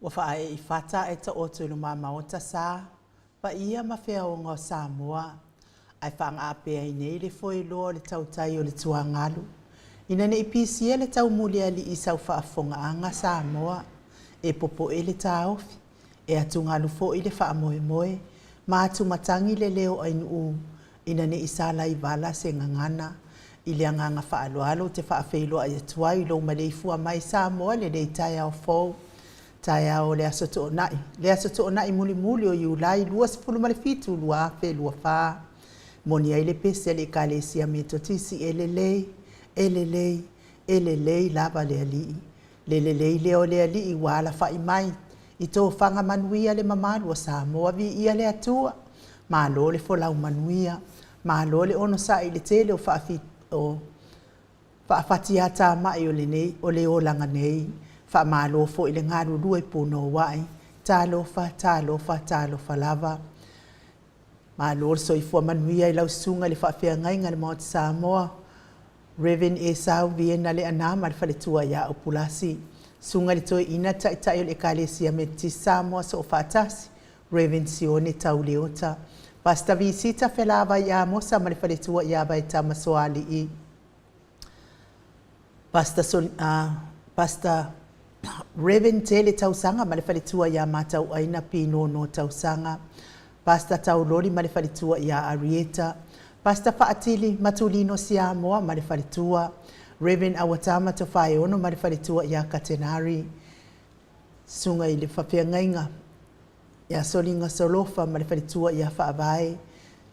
Ua faaee i fata ae taoto i lumamaota sa, paia ma feaoga o Samoa, ae faagaapea ai nei le foeloa o le tautai o le tuagalu, ina ne i pisia le taumulialii i sau faafofogaaga Samoa, e popoe le taofi, e atugalu foi le faamoemoe, ma atumatagi le leo o ainuu ina ne i salaivala se gagana. I le agaga faaaloalo ou te faafeiloai atu ai i lou maleifua mai Samoa i lenei taeao fou, taeao o le Aso Toonai, le Aso Toonai mulimuli o Iulai 27, 2024. Moni ai le pese a le Ekalesia Metotisi, e lelei, e lelei, e lelei lava le Alii. Le lelei lea o le Alii ua alafai mai i tofaga manuia le mamalu o Samoa. Viia le Atua, malo le folau manuia, malo le onosai i le tele o faafatiatamai o lenei o le olaga nei. Faamalo foi le galulue punouai. Talofa, talofa, talofa lava. Malo le soifua manuia i lau susuga i le faafeagaiga i le Maota Samoa, Reverend Esau Viena Leaana ma le faletua ia Upulasi. Susuga i le Toeaina Taitai o le Ekalesia Metotisi Samoa Soofaatasi, Reverend Sione Tauleota. Pastor Visita Felavai Amosa ma le faletua ia Vaetama Soalii. Pastor, Sol, Pastor Reverend Tele Tausaga ma le faletua ia Matauaina Pinono Tausaga. Pastor Tauloli ma le faletua ia Arieta. Pastor Faatili Matulino Siamoa ma le faletua. Reverend Awatama Tofaeono ma le faletua ia Katenari. Susuga i le faafeagaiga ia Soliga Solofa ma le faletua ia Faavae,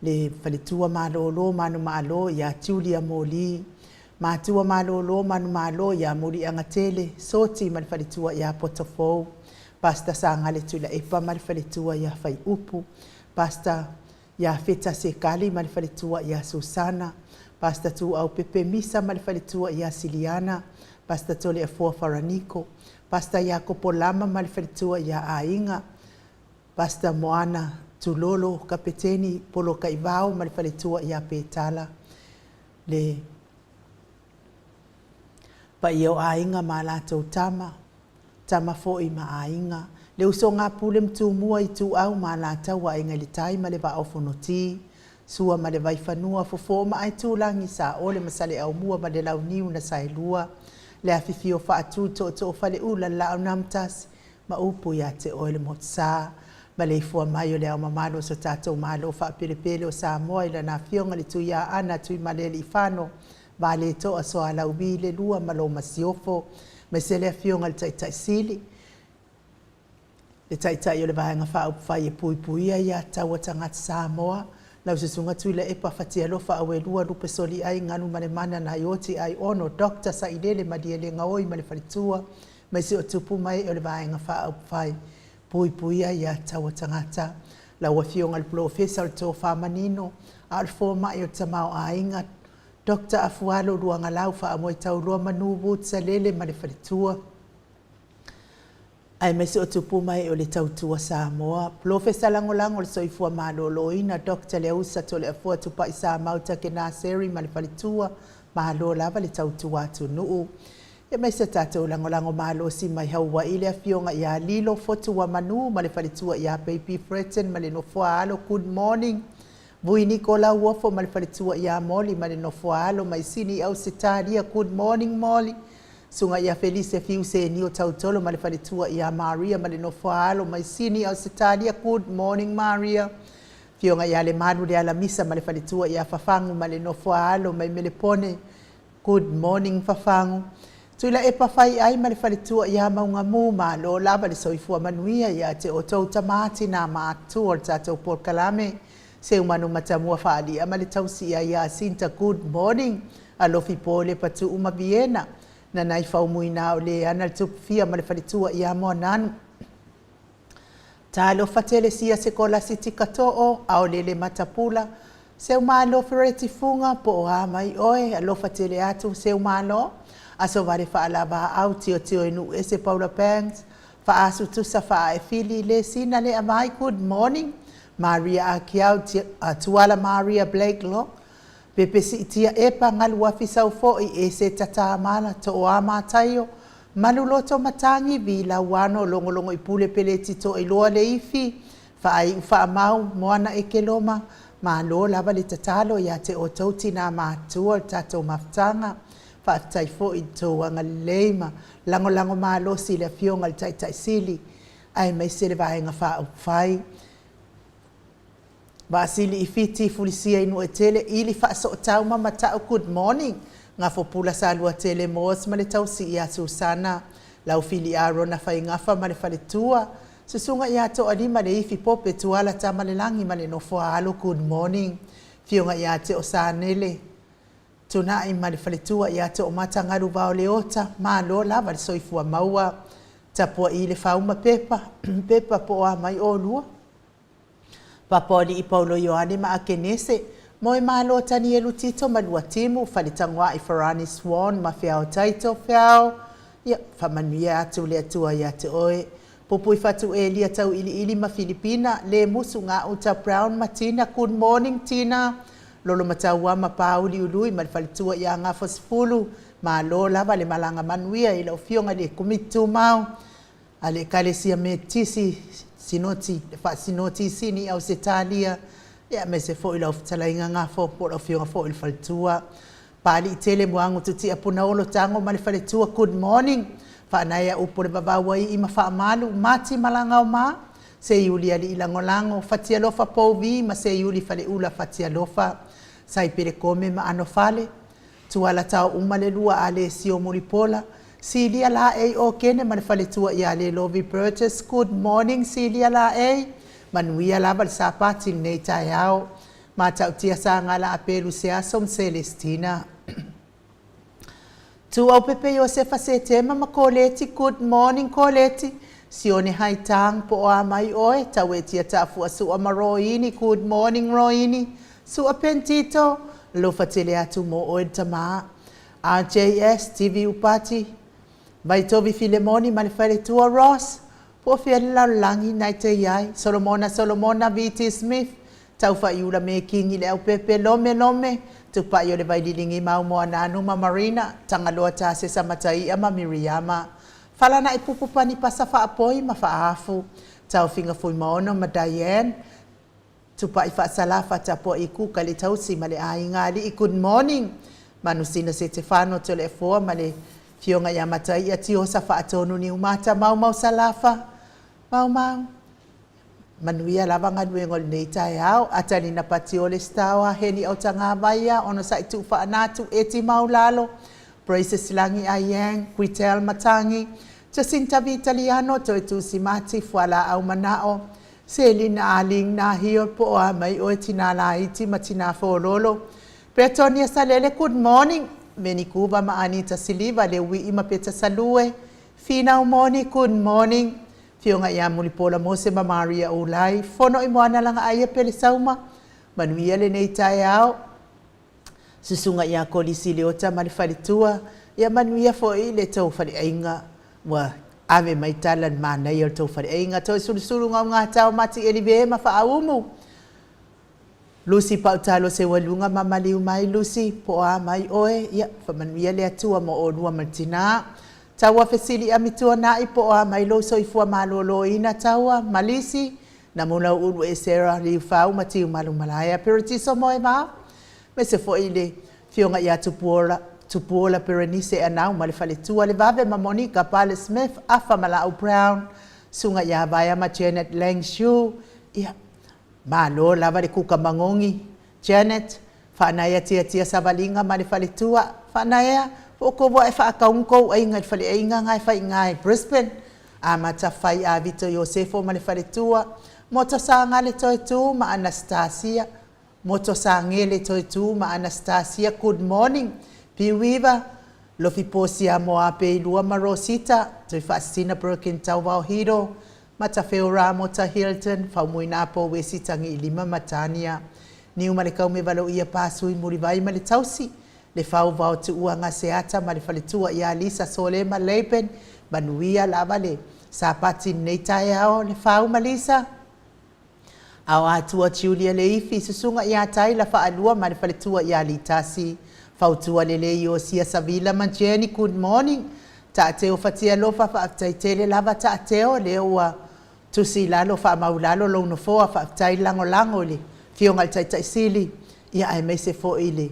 le faletua malolo manumalo ia Julia Moli, matua malolo manumalo ia Muliagatele Soti ma le faletua ia Potofou, Pastor Sagale Tuilaepa ma le faletua ia Faiupu, Pastor ia Feta Sekali ma le faletua ia Susana, Pastor Tuau Pepe Misa ma le faletua ia Siliana, Pastor Toleafoa Faraniko, Pastor Iakopo Lama ma le faletua ia Aiga, Pastor Moana Tulolo Kapeteni Polokaivao ma le faletua ia Petala, le paia o aiga ma latou tama, tama foi ma aiga, le usoga a Pule ma Tumua, Ituau ma Alataua, Aiga i le Tai ma le Vaa o Fonoti, Sua ma le Vaifanua, Fofo ma Aitulagi, Saole ma Saleaaumua ma le Launiu na Saelua, le afifio o Faatui, Tootoo o Faleula, le Laau na Amotasi ma upu ia te oe le Motusa. Maleifua mai o le ao mamalu o so tatou Malo faapelepele o Samoa i lana Afioga i le Tuiaana Tuimalealiifano Vaaletoa Sualauvi le Lua ma lo Masiofo, aemaise le Afioga i le Taitai Sili, le Taitai o le Vaega Faaupufai e Puipuia Ia Taua Tagata Samoa, lau Susuga Tuilaepa Fatialofa Auelua Lupe Soliai Galumalemana Naioti Aiono Dr. Sailele Malielegaoi ma le faletua, aemaise o tupu ma ee o le Vaega Faaupufai Puipuia Ia Taua Tagata, lau Afioga i le Polofesa o le Tofa Manino, a o le fomai o le Tamaoaiga, Dr. Afualo Luagalau Faamoetauloa Manu Woods Salele ma le faletua, aemaise o tupu ma ee o le tautua Samoa. Polofesa Lagolago o le Soifua Maloloina, Dr. Leausa Toleafoa Tupai Samau Takenaseri ma le faletua, malo lava le tautua atunuu. Aemaise tatou lagolago malosi mai Hawaii, le afioga ia Lilo Fotuamanu ma le faletua ia Baby Freton ma le nofoa alo, good morning. Vui Nikola Uofo ma le faletua ia Molly ma le nofoa alo mai Sini Ausetalia, good morning Molly. Susuga ia Felice Fiusenio Tautolo ma le faletua ia Maria ma le nofoa alo mai Sini Ausetalia, good morning Maria. Afioga ia Lemalu le Alamisa ma le faletua ia Fafagu ma le nofoa alo mai Melepone, good morning Fafagu. Tuilaepa Faiai ma le faletua ia Maugamu, malo lava le soifua manuia ia te outou tama tina matutua o le tatou polokalame. Seumanu Matamua Faalia ma le tausia ia Sinta, good morning. Alofi Pole Patuu ma Viena, Nanai Faumuina o le ana le Tupufia ma le faletua ia Moananu. Talofa tele sia sekolasi tikato'o aolele matapula, seumalo Fereti Fuga po o a mai oe, alofa tele atu seumalo. Aso vale faalavaau tiotio i nuu ese Paula Banks, faasu tusa faaefili le sina le avai, good morning. Maria Akiau Tuala Maria Blakelock, Pepe Siitia Epa Galuafi Saufo'i e se tatāmala To'oa Mataio. Maluloto Matagi, Vi Lauano, Logologo i Pule Peleti Toailoa Leifi, Faaiu Faamau, Moana Ekeloma, malo lava le tatalo ia te outou tinā matutua o le tatou mafutaga. Faafetai foi i le tou agalelei ma lagolago malosi i le Afioga i le Taitai Sili aemaise le Vaega Faaupufai. Vaasili i Fiti, Fulisia i Nuuetele, Ili Faasootau ma Mata'u, good morning. Gafopula Saluatele Moas ma le tausi ia Susana, Laufili Arona Faigafa ma le faletua, Susuga ia Toalima Leifi Pope Tuala Tamalelagi ma le nofo a alo, good morning. Afioga ia Teo Sanele Tunai ma le faletua ia Toomata Galuvao Leota, malo lava le soifua maua. Tapuai Lefau ma Pepa, Pepa po o a mai oulua? Papaoalii Paulo Ioane ma Akenese, Moemalo Tanielu Tito ma Luatimu, Faletagoai Farani Swan ma Feao Taito, Feao, ia, faamanuia atu le Atua ia te oe. Pupuifatu Elia Tauiliili ma Filipina, Lemusu Gauta Brown ma Tina, good morning Tina, Lolomatauama ma Pauliului ma le faletua ia Gafosefulu, malo lava le malaga manuia i lau Afioga i le Komiti Tumau a le Ekalesia Metotisi, Sinoti, le Faasinoti i Sini i Ausetalia, aemaise foi lau fetalaiga Gafo po o lau Afioga foi i le Faletua. Papaliitele Muagututia Punaolo Tago ma le faletua, good morning. Faanaea upu o le vavau ai ma faamalu, Mati Malagaoma, Seiuli Alii Lagolago, Fatialofa Pouvi ma Seiuli Faleula Fatialofa, Saipele Kome ma Anofale, Tuala tao uma le lua a Alesio Mulipola, Silia Laei Okene ma le faletua ia Lelovi Burgess, good morning Silia Laei, manuia lava le Sapati i lenei taeao. Matautia Sagala Apelu Seaso ma Celestina. Tuaupepe Iosefa Setema ma Koleti, good morning Koleti, Sione Haitang po o a mai oe, Tauetia Taafua Sua ma Roini, good morning Roini, Sua Pentito, alofa tele atu mo oe le tama. RJS, TV Upati, Vaitovi Filemoni ma le faletua Ross, po o fea le lalolagi na e te i ai, Solomona Solomona VT Smith, Taufaiula Mekingi Leaupepe Lome Lome, Tupai o le Vaililigi Mau Moananu ma Marina, Tagaloa Tasesa Mataia ma Miriama, Falana'i Pupu Panipasa Faapoi ma Faaafu, Taofiga Fuimaono ma Diane, Tupai Faasalafa Tapuai Kuka le Tausi ma le Aiga Alii, good morning Manusina Setefano Toleafoa ma le Afioga ia Mataia Tiosa Faatonu Niumata Maumau Salafa Maumau Manuia lava galuega o lenei taeao. Atalina Patiole Staoa Heni Autagavaia Onosai Tuufaanatu Eti Maulalo Praises Lagi Ayang Quitel Matangi Jacinta Vitaliano Toetusi Mati Fualaau Manao Selina Aling Nahio po o a mai oe tinā laiti ma tinā fōlolo Petonia Salele good morning Meni Kuva ma Anita Siliva Leui'i ma Peta Salue Finau Moni good morning Afioga ia Mulipola Mose ma Maria Ulai Fono i Moana Lagaaia Pele Sauma Manuia lenei taeao Susuga ia Kolisi Leota ma le faletua, ia manuia foi le tou faleaiga ua ave mai tala le manaia o le tou faleaiga. Toe sulusulu gaugata o Mati Elive ma Faaumu. Lucy Pautalo Seualuga ma maliu mai Lucy, po o a mai oe, ia faamanuia le Atua mo oulua ma le tina. Taua Fesili Amituanai po o a mai lou soifua maloloina Taua ma Lisi, Namulauulu e Sarah Liufau ma Tiumalu Malaea Peretiso Moevao. Aemaise foi le Afioga ia Tupuola, Tupuola Berenice Anau ma le faletua, le Vave ma Monica Pale Smith, Afa ma Laau Brown, Susuga ia Vaea ma Janet Lang Shu, ia, malo lava le kuka magogi, Janet, Faanaea Tiatia Savaliga ma le faletua, Faanaea, po o kou ae faakaugu kou aiga i le faleaiga nga e fai i i Brisbane, Amata Fai a Vito Iosefo ma le faletua, Moto Sagale Toetu ma Anastasia, Moto Sagele Toetu ma Anastasia Good morning Piuiva Lofi Posia Moape Ilua ma Rosita Tuifaasisina Birkin Tauvao Hiro Matafeo Ramota Hilton Faumuinapo Wesi Tagiilima ma Tania Niu ma le Kaume Valoia Pasui Mulivai ma le Tausi Le Fau Vao Tuua Gaseata ma le Faletua ia Lisa Sole ma Laban Manuia lava le Sapati lenei taeao Le Fau ma Lisa Ao Atua Julia Leifi, Susuga ia Taila Faalua ma le faletua ia Litasi. Fautua lelei Iosia Savila ma Jenny, good morning. Taateo Fatialofa, faafetai tele lava Taateo, lea ua tusi i lalo faamau i lalo lou nofoa, faafetai le lagolago i le Afioga i le Taitai Sili, ia aemaise foi le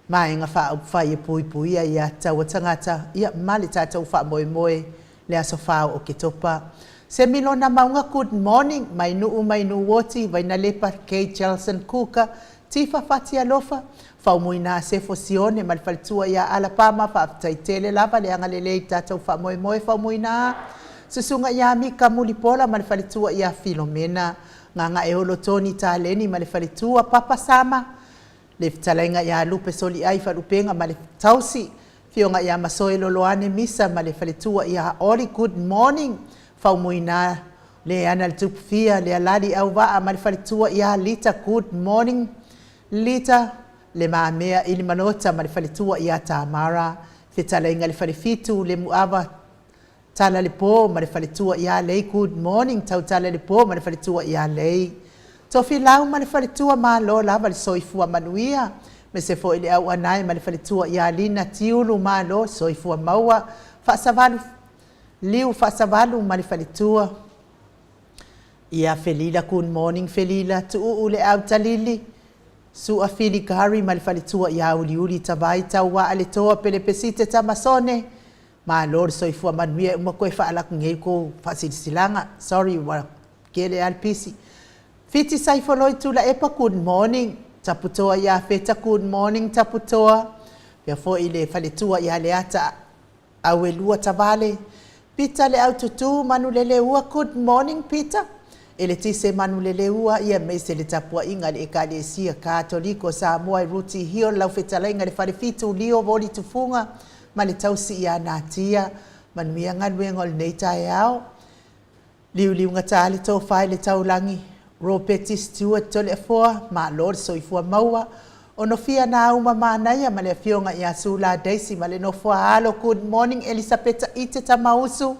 Vaega Faaupufai e Puipuia Aia Tatau a Tagata, ia ma le tatou faamoemoe le aso 4 o Oketopa. Semilona Mauga Good morning mai Nuu mai Nuuoti, Vainalepa Kay Jelson Kuka, Tifa Fatialofa, Faumuina Sefo Sione ma le faletua ia Alapama, faafetai tele lava le agalelei i le tatou faamoemoe Faumuina. Susuga ia Mika Mulipola ma le faletua ia Filomena, Gagaeolo Toni Taleni ma le faletua Papa Sama, le fetalaiga ia Lupe Soliai Faalupega ma le tausi, Afioga ia Masoe Loloane Misa ma le faletua ia Oli Good morning Faumuina Leana le Tupufia Lealali Auvaa ma le faletua ia Lita Good morning Lita Le Mamea Ilimalota ma le faletua ia Tamara Fetalaiga le Falefitu Lemuava Tala le po ma le faletua ia Lei Good morning Tautala le po ma le faletua ia Lei Tofilau ma le faletua Malo lava le soifua manuia Mese foi le Auanae ma le faletua ia Lina Tiulu Malo soifua maua Faasavalu Liu Faasavalu ma le faletua ia Felila Good morning Felila Tuuu le Autalili Sua Fili Gary ma le faletua ia Uliuli Tavai Tauaa le Toa Pelepesite Tamasone Malo le soifua manuia e uma koe faalaku nei kou faasilasilaga sorry ua kele a le pisi. Fiti Saifoloi Tulaepa good morning Taputoa ia Feta good morning Taputoa pea foi le faletua ia Leata Auelua Tavale Pita le Aututu Manuleleua good morning Pita Eletise Manuleleua ia aemaise le tapuaiga a le Ekalesia Katoliko Samoa i Ruti Hill lau fetalaiga le Falefitu Lio Voli Tufuga ma le tausi ia Natia. Manuia galuega o lenei taeao. Liuliugata le tofa i le taulagi, Ropeti Stewart Toleafoa, malo le soifua maua. Onofia Nauma Manaia ma le afioga ia Sula Daisy ma le nofo a alo Good morning Elisapeta Ite Tamausu,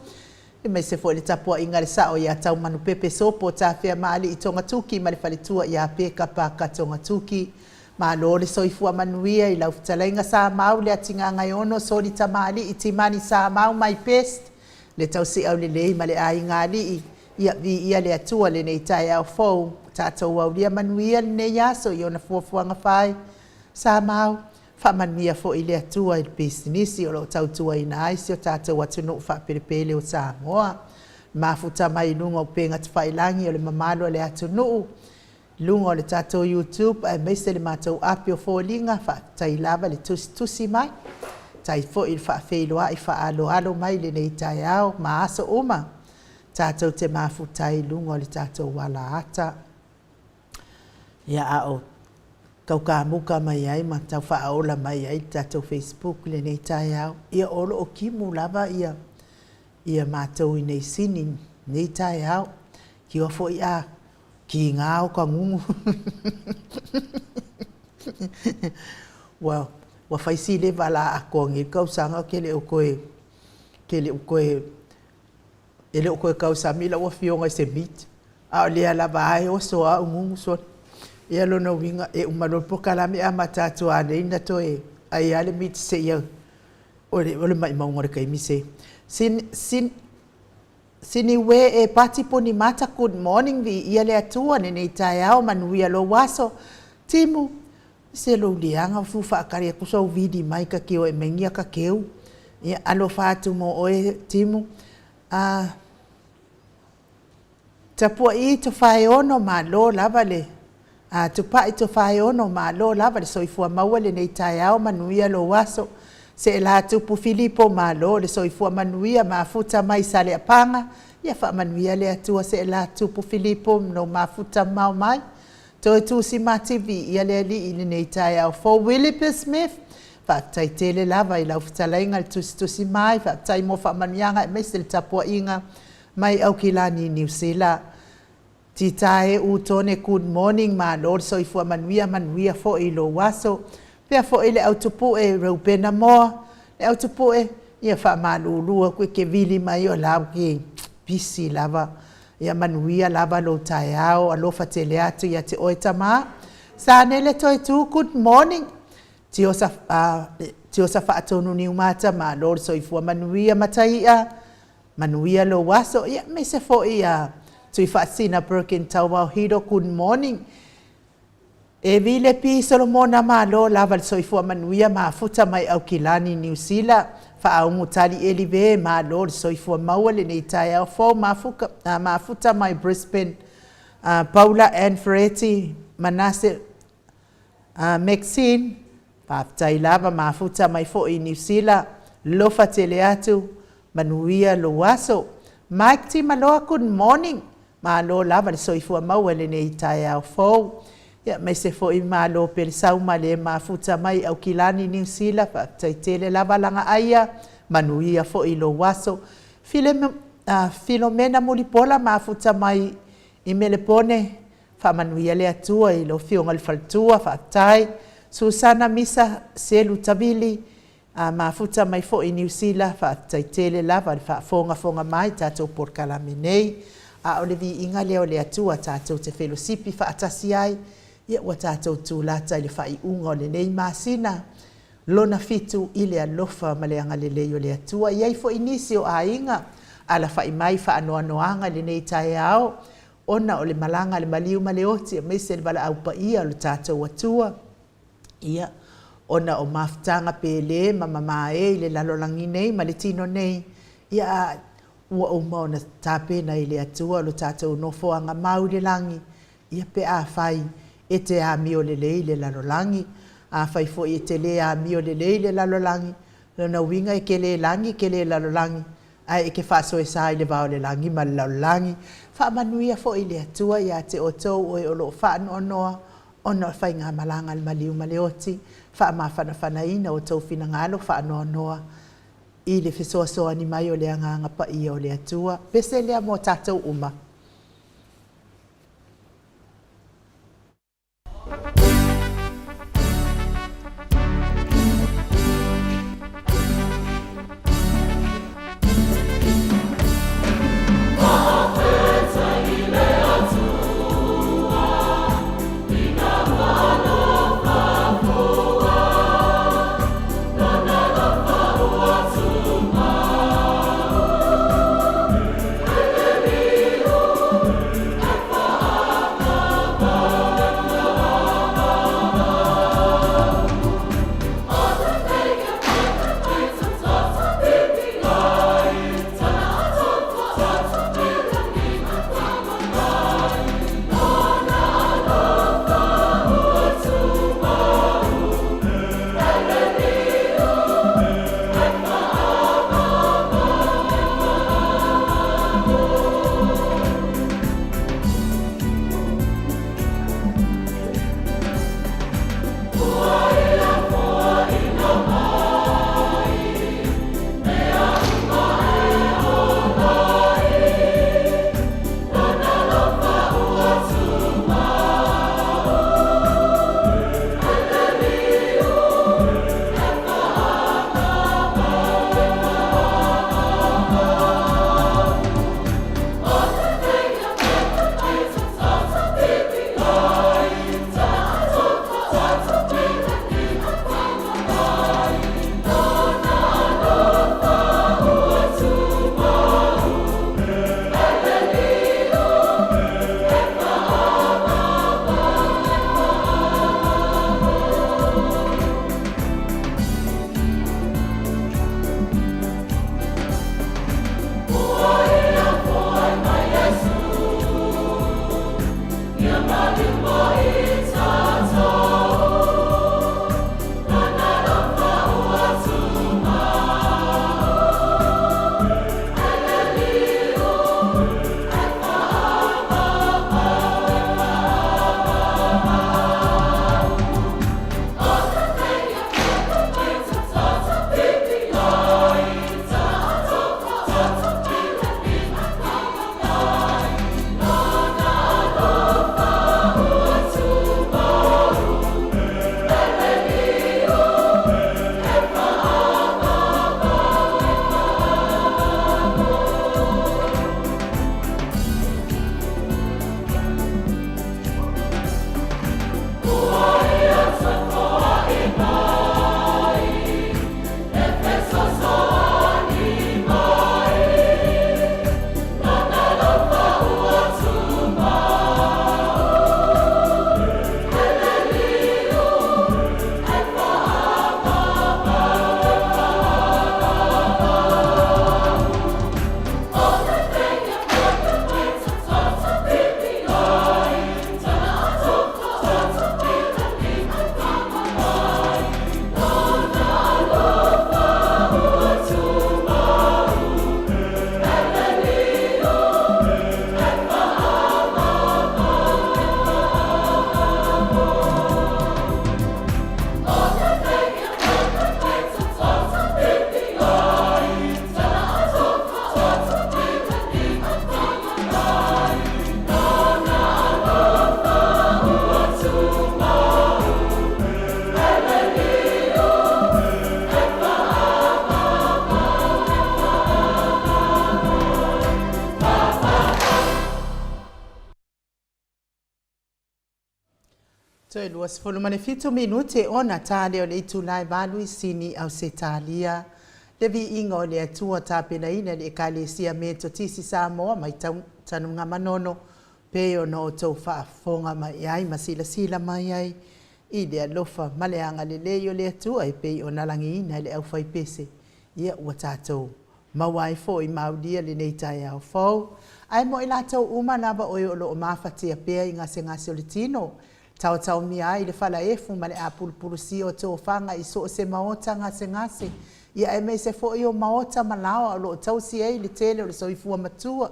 aemaise foi le tapuaiga a le sao ia Taumanupepe Sopo Tafeamaalii Togatuki ma le faletua ia Peka Paka Togatuki. Malo le soifua manuia i lau fetalaiga Samau Leatigagaeono Soli Tamalii Timani Samau my best le tausiau lelei ma le aiga alii ia viia le Atua lenei taeao fou tatou aulia manuia lenei aso i ona fuafuaga fai Samau faamanuia foi le Atua i le pisinisi o lo o tautuaina ai si o tatou atunuu faapelepele o Samoa mafuta mai i luga o upega tafailagi o le mamalu o le atunuu luga o le tatou YouTube aemaise le matou api o foliga, faafetai lava le tusitusi mai, faafetai foi le faafeiloai faaaloalo mai lenei taeao ma aso uma tatou te mafuta ai i luga o le tatou alaata. Ia a o tau kamuka mai ai ma tau faaola mai ai le tatou Facebook i lenei taeao, ia o lo o kimu lava ia ia matou i nei sini lenei taeao. Kiwa foi a Kiga o ka gugu. Ua ua fai si leva la atoa nei tausaga ke le o toe ke le o toe e le o toe tausami lau afioga i se meat a o lea lava a e oso a au gugu sole. Ia lona uiga e uma loa le polokalame amata atu lava nei na toe ai lava le meat seia o le o le maumauga o le taimi se. Sin sin Siniue e Pati Ponimata Good morning Viia le Atua lenei taeao manuia lou aso Timu se lou leaga fu faatali atu sou vili mai ta te o e aumai ni ata keu ia alofa atu mo oe Timu a Tapua'i Tofaeono malo lava le A Tupai Tofaeono malo lava le soifua maua lenei taeao manuia lou aso Seelā Tupu Filipo malo le soifua manuia mafuta mai Saleapaga ia faamanuia le Atua Seelā Tupu Filipo ma lou mafuta mamao mai Toe Tusi Mati viia le Alii i lenei taeao fou Willipe Smith faafetai tele lava i lau fetalaiga le tusitusi mai faafetai mo faamanuiaga aemaise le tapuaiga mai Aukilani Niu Sila Tita e u Tone good morning malo le soifua manuia manuia foi i lou aso pea foi le au tupue Reupena Moa le au tupue ia faamalulu atu e te vili mai o la ke pisi lava ia manuia lava lou taeao alofa tele atu ia te oe tama Sanele Toetu good morning. Tiosa Faatonu Niumata, malo le soifua manuia Mataia, manuia lou aso. Ia, aemaise foi ia Tuifaasisina Birkin Tauvao Hiro, good morning. Evi Lepi Solomona, malo lava le soifua manuia, mafuta mai Aukilani, Niu Sila. Faaumu Tali Elive, malo le soifua maua lenei taeao fou, mafuta mai Brisbane. Paula Ann Ferretti, Manase Maxine, faafetai lava, mafuta mai foi i Niu Sila, lofa tele atu, manuia lou aso. Mike Timaloa, good morning, malo lava le soifua maua i lenei taeao fou. Ia, aemaise foi malo pele sau ma le mafuta mai Aukilani, Niu Sila, faafetai tele lava Lagaaia, manuia foi lou aso. Filomena Mulipola, mafuta mai i Melepone, faamanuia le Atua i lau Afioga i le faletua, faafetai. Susana Misa Selu Tavili, mafuta mai foi i Niu Sila, faafetai tele lava le faafogafoga mai tatou polokalame nei. A o le viiga lea o le Atua tatou te felosipi faatasi ai, ia ua tatou tulata i le faaiuga o lenei masina lona 7 i le alofa ma le agalelei o le Atua. E i ai foi nisi o aiga alafai mai faanoanoaga i lenei taeao ona o le malaga a le maliu ma le oti aemaise le valaau paia o le tatou Atua, ia, ona o mafutaga pele ma mamae i le lalolagi nei ma le tino nei, ia a ua uma ona tapena e le Atua lo tatou nofoaga mau i le lagi, ia pe afai e te amio lelei le lalolagi. Afai foi e te le amio lelei le lalolagi, lona uiga e te le lagi e te le lalolagi, ae e te faasoesa i le va o le lagi ma le lalolagi. Faamanuia foi le Atua ia te outou o e o lo o faanoanoa ona o le faigamalaga a le maliu ma le oti, faamafanafanaina outou finagalo faanoanoa i le fesoasoani mai o le Agaga Paia o le Atua. Pese lea mo tatou uma. Toe 27 minute ona ta lea o le itula e 8 i Sini, Ausetalia. Le viiga o le Atua tapenaina e le Ekalesia Metotisi Samoa mai Tanugamanono pei ona outou faafofoga mai ai ma silasila mai ai i le alofa ma le agalelei o le Atua e pei ona lagiina e le aufaipese. Ia ua tatou maua ai foi ma aulia lenei taeao fou. Ae mo i latou uma lava o e o lo o mafatia pea i gasegase o le tino, taotaomia ai le falaefu ma le apulupulusia o tofaga i so o se maota gasegase, ia aemaise foi o maota ma laoa o lo o tausi ai le tele o le soifua matua,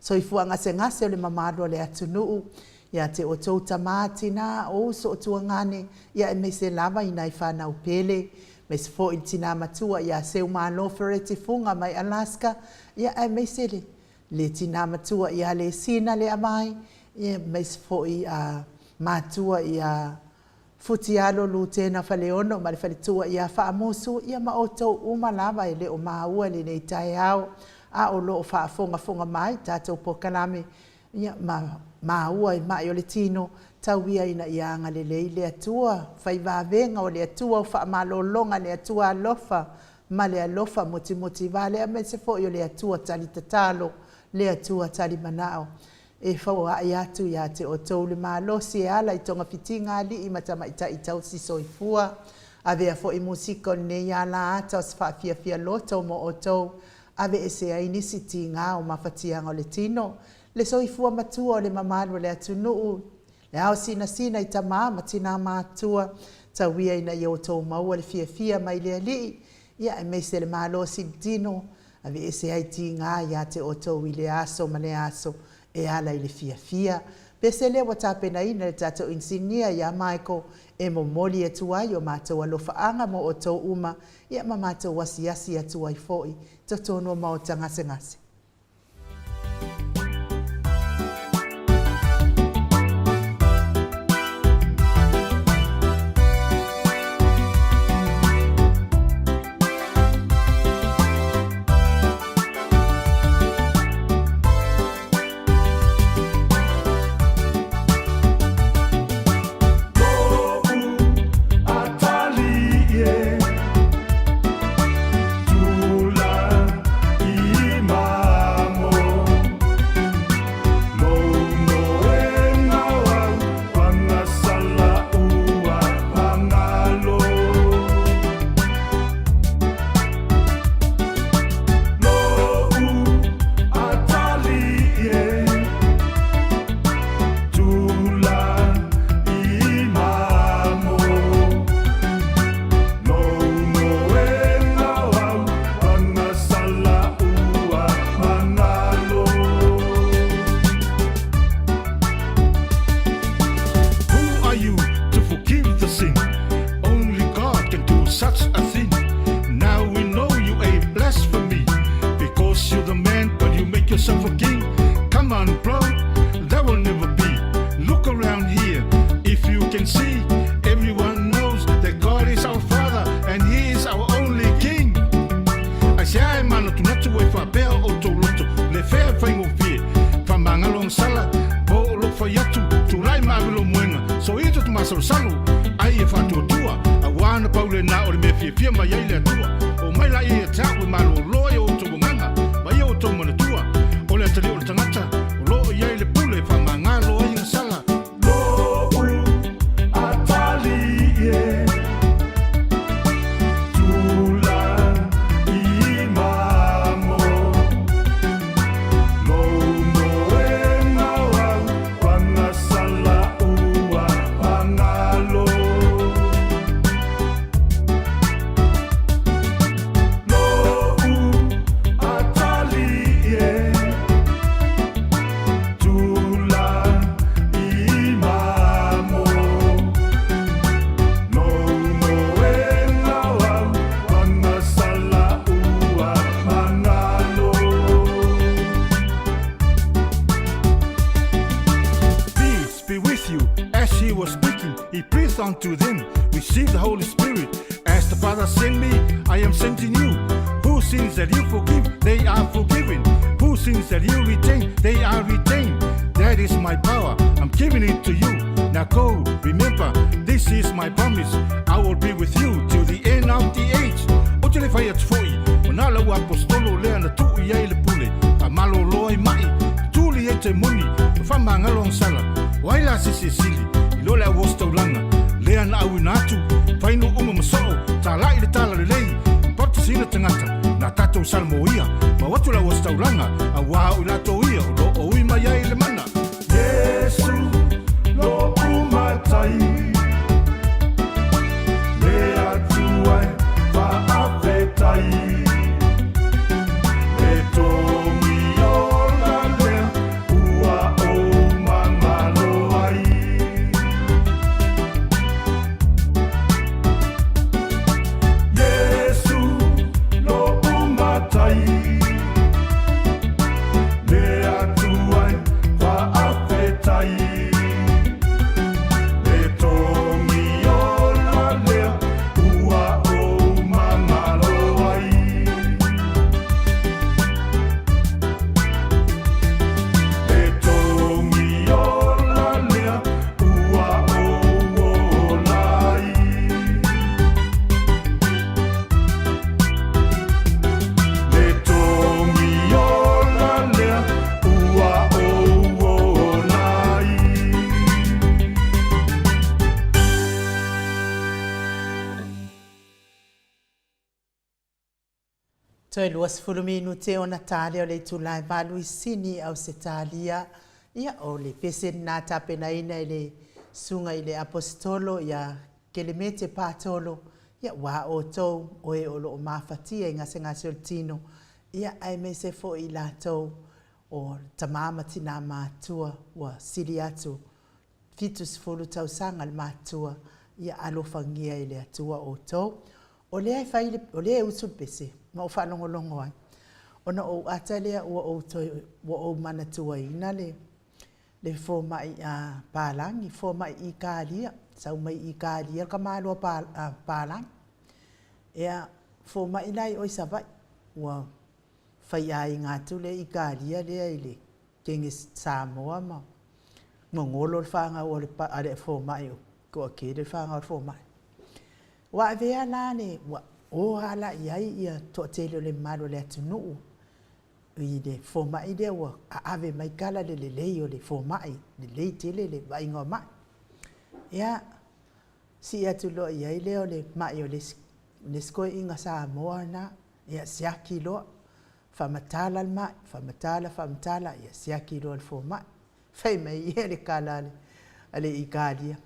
soifua gasegase o le mamalu o le atunuu, ia te outou tama, tina, o uso o tuagane, ia aemaise lava i nai fanau pele, aemaise foi le tina matua ia Seumalo Fereti Fuga mai Alaska, ia aemaise le tina matua ia Lesina Leavai, ia aemaise foi matua ia Futialo Lutena Faleono ma le faletua ia Faamusu, ia ma outou uma lava e le o maua i lenei taeao, a o lo o faafogafoga mai i tatou polokalame, ia ma maua i mai o le tino, tau ia ina ia agalelei le Atua, fai vavega o le Atua, o faamalologa a le Atua alofa ma le alofa mutimutivale, aemaise foi o le Atua talitatalo, le Atua talimanao, e foai atu ia te outou le malosi e ala i togafitiga a alii ma tamaitai tausi soifua. Avea foi musika o lenei ala ata o se faafiafia loto mo outou, aveesea ai nisi tiga o mafatiaga o le tino, le soifua matua o le mamalu o le atunuu, le ao sinasina i tama ma tina matutua, tau ia ina ia outou maua le fiafia mai le Alii, ia aemaise le malosi i le tino, aveese ai tiga ia te outou i lea aso ma lea aso e ala i le fiafia. Pese lea ua tapenaina e le tatou inisinia ia Michael e momoli atu ai o matou alofaaga mo outou uma, ia ma matou asiasi atu ai foi i totonu o maota gasegase. Who are you to forgive the sin? Only God can do such a thing. Now we know you a blasphemy because you're the man, but you make yourself a king. Come on, bro, that will never be. Look around here, if you can see, everyone knows that God is our Father and He is our only King. Aisea e manatunatu ai faapea o outou loto, le fea e faigofie, faamagalo sala, po o lou fai atu, tulai ma ave lou moega, soia to masalosalo, ai e faatuatua, auā na pau lena o le mea fiafia mai ai le Atua. Oo mai laia ia te au e malōlō ai o outou agaga, ma ia outou manatua, o le atalii o le tagata, o lo o i ai le pule e faamagalo ai ona sala. Lo'u atalii e tulai mamo, lou moega o au pagasala ua pagalo. Lo'u atalii e tulai mamo, lou moega o au pagasala ua pagalo. Peace be with you. As he was speaking, he breathed unto them. Receive the Holy Spirit. As the Father sent me, I am sending you. Who sins that you forgive, they are forgiven. Who sins that you retain, they are retained. That is my power. I'm giving it to you. Now go, remember, this is my promise, I will be with you till the end of the age. Ou te le fai atu foi, o nā lau aposetolo lea na tuu i ai le pule, faamalolo ai maʻi, tuli ai temoni, ma faamagalo agasala. O ai la se isi e sili, i lo le au ositaulaga, lea na auina atu, fai nuu uma ma soo, talai le talalelei, baptisina tagata, na tatou salamoia, mau atu le au ositaulaga, auā o i latou ia o lo o ui mai ai le mana. Iesu lo'u Matai, Le Atua e faafetai, Le togi ola lea ua ou magalo ai. Iesu lo'u Matai, Le Atua e faafetai, Le togi ola lea ua ou magalo ai. Le togi ola lea ua ou ola ai. Le togi ola lea ua ou ola ai. Toe 20 minute ona ta lea o le itula e 8 i Sini, Ausetalia. Ia, o le pese lena tapenaina e le Susuga i le Aposetolo ia Kelemete Patolo, ia, ua outou o e o lo o mafatia i gasegase o le tino, ia, aemaise foi i latou o tama ma tinā matua ua sili atu 70 tausaga le matua, ia alofagia e le Atua outou. O lea e fai le, o lea e usu le pese, ma ou faalogologo ai. Ona ou ata lea ua ou toe, ua ou manatuaina le, le fomai a palagi, fomai Italia, sau mai Italia le tamaloa pa, a, palagi. Ea, fomai la i o i Savaii, ua faiaiga atu le Italia lea i le kege Samoa ma gogolo le fanau a le, a le fomai, toatele le fanau a le fomai. Ua avea la le, ua o lava la i ai ia toatele o le mamalu o le atunuu i le fomai lea ua aave mai tala le lelei o le fomai, lelei tele le vaaiga o mai. Ia, sii atu loa i ai lea o le mai o le isi, le isi toeaina Samoa lena, ia siaki loa, faamatala le mai, faamatala, faamatala, ia siaki loa le fomai. Fai mai ia le tala a le Italia,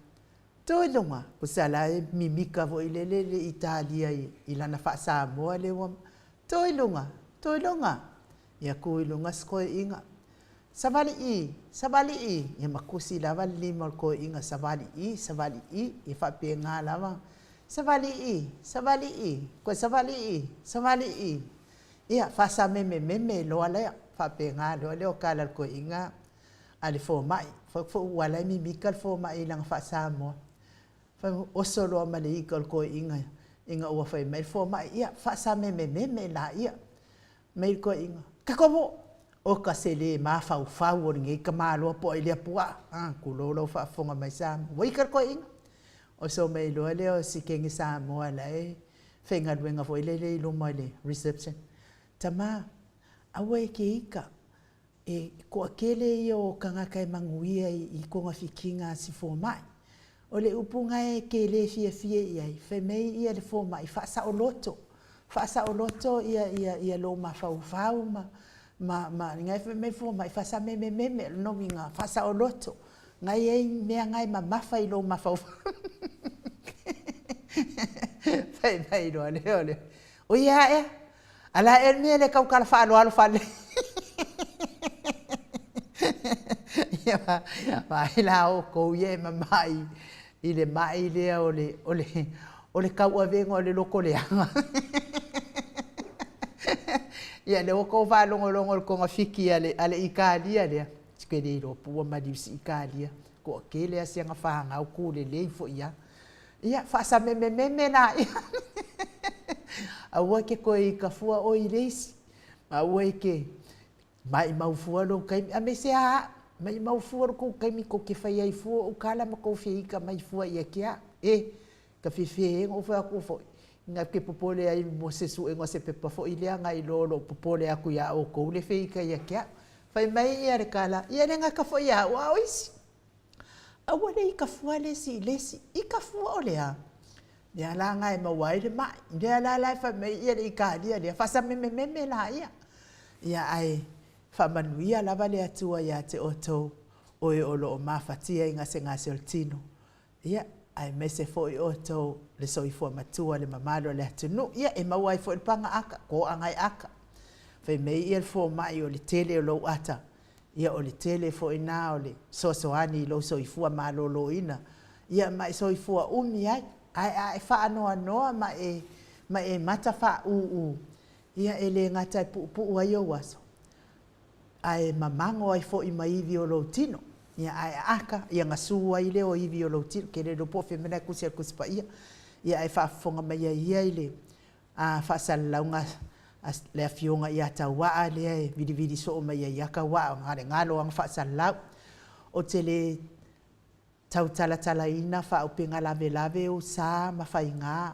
Tuiluga, pusa la e mimika foi lele le Italia i lana faa-Samoa lea ua, Tuiluga, Tuiluga, ia tu i luga si toeaina, Savali i, savali i, ia ma tusi lava le lima o le toeaina, savali i, savali i, ia faapena lava, savali i, savali i, toe savali i, savali i, ia faasamemememe loa lea, faapena loa lea o tala a le toeaina a le fomai. Fai atu foi ua ala ai mimika le fomai i lana faa-Samoa. Fai oso loa ma le ika o le toeaina ina ua fai mai le fomai, ia faasamemememe laia mai le toeaina. Takomo! O ka se lē mafaufau o lenei tamaloa po'a i lea puaa. A, tulou lau faafofoga mai Samoa. Ua ika le toeaina. Oso mai loa lea o si kene Samoa la e faigaluega foi lele i luma i le reception. Tama, aua e ke ika. E toatele ia o tagata e manuia i togafitiga a si fomai. O le upu na e te le fiafia i ai, fai mai ia le fomai faasaoloto, faasaoloto ia ia ia lou mafaufau ma ma ma na e fai mai le fomai faasamemememe, o lona uiga faasaoloto, na e i ai mea na e mamafa i lou mafaufau. Fai mai loa lea o le, o ia ea, A la ea le mea le tautala faaaloalo faalelei. Ia vaai la outou ia e mamai i le mai lea o le, o le, o le tauavega o le loto leaga. Ia lea ua outou faalogologo i le togafiti a le, a le Italia lea, ou te le iloa po ua maliu si Italia, toatele lava si ana fanau tu lelei foi lava. Ia, faasamemememe laia. Aua e te toe ika fua oe i le isi, ma aua e te maimau fua lou taimi, aemaise lava au. Maimau fua lo kou taimi kou te fai ai fua ou kala ma kou fia ika mai fua ia te a'u. E, ka fiafia ai ona ou fai atu foi, ina ou te popole ai mo se suega o se pepa foi lea na i lo lou popole atu iā outou le fia ika ia te a'u. Fai mai ia le tala, ia e le gata foi ia a'u a o isi. Aua le ika fua le isi i le isi. Ika fua o le a? Lea la na e maua ai le ma'i. Lea la la e fai mai ia le Ikalia lea, faasamemememe laia. Ia ae Faamanuia lava le Atua ia te outou o e o lo o mafatia i gasegase o le tino, ia, aemaise foi outou le soifua matua le mamalu o le atunuu. Ia, e maua ai foi le paga ata, toaga e ata. Fai mai ia le fomai o le tele o lou ata, ia o le tele foi na o le fesoasoani i lou soifua maloloina, ia ma e soifua umi ai. Ae a e faanoanoa ma e, ma e mata faaūū, Ia, e le gata e puupuu ai ou aso, ae mamago ai foi ma ivi o lou tino. Ia, ae aaka, ia gasu ai lea o ivi o lou tino. Ke le iloa po o fea mea na e tusi ai le Tusi Paia. Ia, ae faafofoga mai ai ia i le faasalalauga a le Afioga ia Tauaa lea e vilivili soo mai ai ia Tauaa, na o le galo lava ona faasalalau. Ou te le Tautalatalaina faaupega lavelave ou sa ma faigā,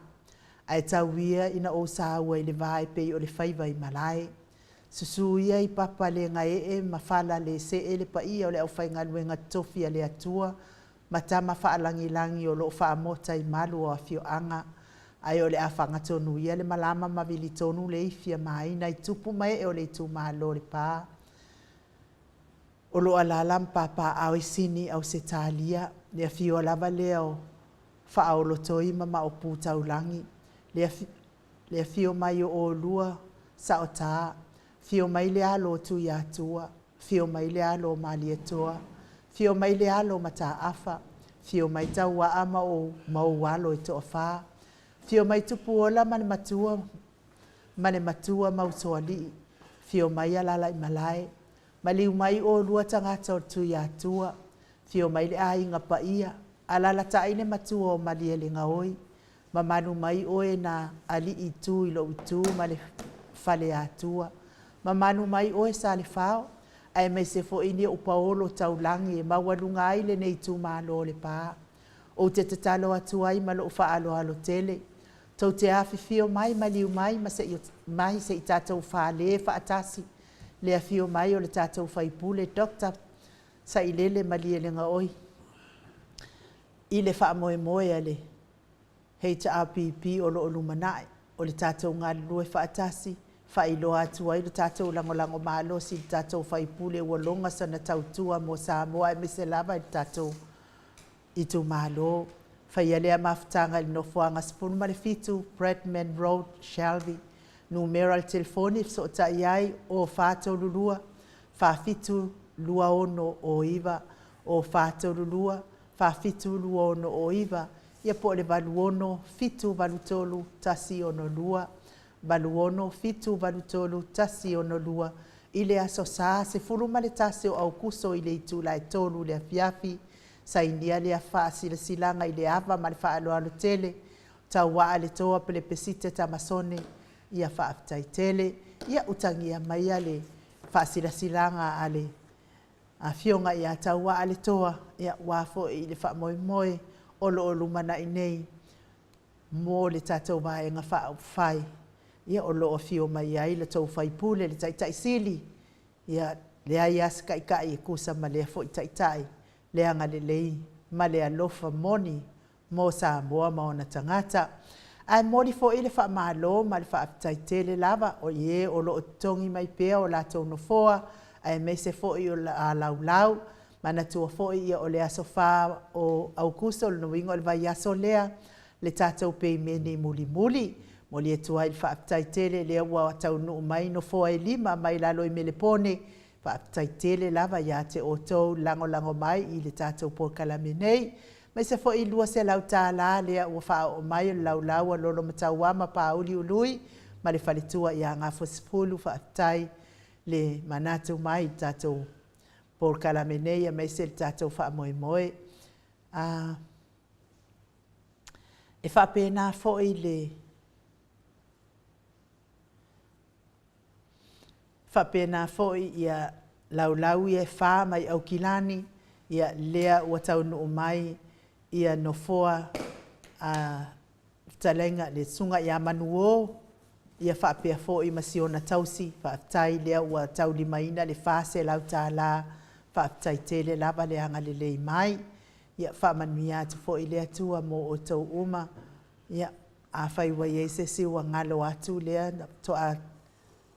ae tau ia ina ou saua i le va e pei o le faiva i malae. Susu ia i papa le gaee ma fala le see le paia o le aufaigaluega totofi a le Atua ma tama faalagilagi o lo o faamota i malu o afioaga, ae o le a fagatonu ia le malama ma vilitonu le ifi a maina i tupu ma ee o le itumalo o Lepa. O lo o alaala ma papaaao i Sini, Ausetalia, le afio lava lea o Faaolotoi ma Maopu Taulagi, le le afio mai o oulua Saotaa, afio mai le alo o Tuiatua, afio mai le alo o Malietoa, afio mai le alo o Mataafa, afio mai Tauaa ma ou ma ou alo e toafa, afio mai Tupuola ma le matua ma le matua ma Usoalii, afio mai Alalaimalae, Maliu mai oulua tagata o le Tuiatua, afio mai le aiga paia, alalatai le matua o Malielegaoi, mamalu mai oe na alii tu i lou itu ma le Faleatua, mamalu mai oe Salefao, aemaise foi ni ou paolo taulagi e maualuga ai lenei itumalo o Lepa. Ou te tatalo atu ai ma lou faaaloalo tele, tou te afifio mai, maliu mai ma se i mai se i tatou fale faatasi le afio mai o le tatou faipule Doctor Sailele Malielegaoi i le faamoemoe a le HRPP o lo o lumanai o le tatou galulue faatasi, faailoa atu ai lo tatou lagolago malosi i le tatou faipule ua loga sana tautua mo Samoa aemaise lava i le tatou itumalo. Faia lea mafutaga i le nofoaga 17 Bradman Road, Shelby. Numera o le telefoni e fesootai ai, o 432 47 26 o 9, o 432 47 26 o 9, ia po o le 86 783 162, 86 783 162, i le Aso Sa 11 o Aokuso i le itula e 3 i le afiafi. Sainia lea faasilasilaga i le ava ma le faaaloalo tele. Tauaa le toa Pelepesite Tamasone, ia faafetai tele. Ia utagia maia le faasilasilaga a le Afioga ia Tauaa le Toa, ia aua foi i le faamoemoe o lo o lumanai nei mo le tatou Vaega Faaupufai, ia o lo o afio mai ai le tou sui usufono, le Taitai Sili, ia leai lava se Taitai e tusa ma lea foi Taitai, le agalelei ma le alofa moni mo Samoa ma ona tagata. Ae momoli foi le faamalo ma le faafetai tele lava i e o lo o totogi mai pea o latou nofoa aemaise foi o laulau. Manatua foi ia o le aso 4 o Aokuso, o lona uiga o le vaiaso lea, le tatou peimene mulimuli. Momoli atu ai le faafetai tele lea ua taunuu mai nofoa e 5 mai lalo i Melepone. Faafetai tele lava ia te outou le lagolago mai i le tatou polokalame nei. Aemaise foi $200 lea ua faaoo mai o le laulau a Lolomatauama ma Paauli Ului ma le faletua ia Gafoasefulu. Faafetai le manatu mai i le tatou polokalame nei aemaise le tatou faamoemoe. E faapena foi le faapena foi ia laulau ia e fa mai Aukilani, ia lea ua taunuu mai ia nofoa a fetalaiga le Susuga ia Manuo, ia faapea foi ma si ona tausi. Faafetai lea ua taulimaina le $400, faafetai tele lava le agalelei mai. Ia faamanuia atu foi le Atua mo outou uma. Ia, afai ua i ai se isi ua galo atu lea na faatoa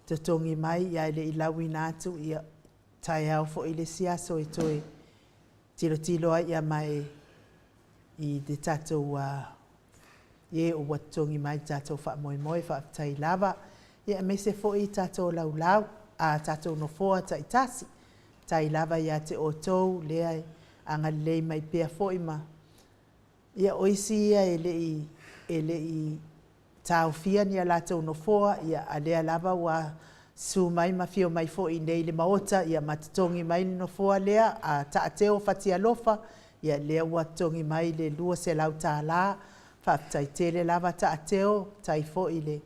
totogi mai ae le i lauina atu, ia taeao foi le isi aso e toe tilotilo ai ia ma e i le tatou e ua totogi mai le tatou faamoemoe. Faafetai lava. Ia aemaise foi tatou laulau, a tatou nofoa taitasi. Faafetai lava ia te outou lea e agalelei mai pea foi ma ia o isi ia e le i taofia ni a latou nofoa, ia a lea lava ua susu mai ma afio mai foi i inei i le Maota, ia ma totogi mai le nofoa lea a Taateo Fatialofa, ia lea ua totogi mai le $200. Faafetai tele lava Taateo, faafetai foi le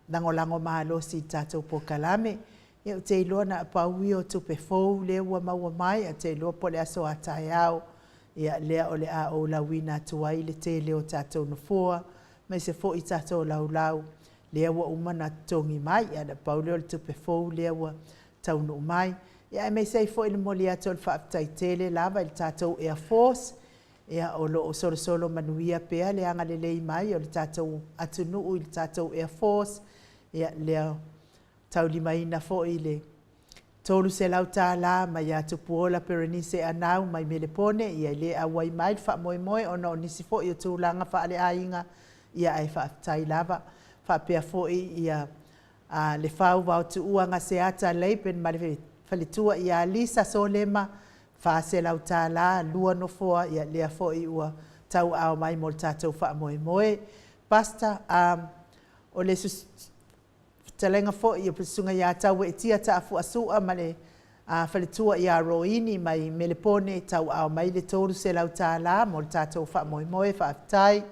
lagolago malosi i le tatou polokalame. Ia ou te iloa na o pau ia o tupe fou lea ua maua mai, ae ou te iloa po o le aso a taeao, ia lea o le a ou lauina atu ai le tele o tatou nofoa, aemaise foi tatou laulau lea ua uma ona totogi mai. Ia na pau lea o le tupe fou lea ua taunuu mai. Ia aemaise ai foi le momoli atu o le faafetai tele lava i le tatou Air Force, ia o lo o solosolo manuia pea le agalelei mai o le tatou atunuu i le tatou Air Force, ia lea taulimaina foi le $300 mai ia Tupuola Perenise Anau mai Melepone, ia e le auai mai le faamoemoe ona o nisi foi o tulaga faaleaiga, ia ae faafetai lava. Faapea foi ia Lefau Vaotuua Gaseata Laban ma le faletua ia Lisa Solema, $400, lua nofoa, ia lea foi ua tauaao mai mo le tatou faamoemoe. Pastor, o le fetalaiga foi o le Susuga ia Taueetia Taafuasua ma le faletua ia Roini mai Melepone, tauaao mai le $300 mo le tatou faamoemoe, faafetai.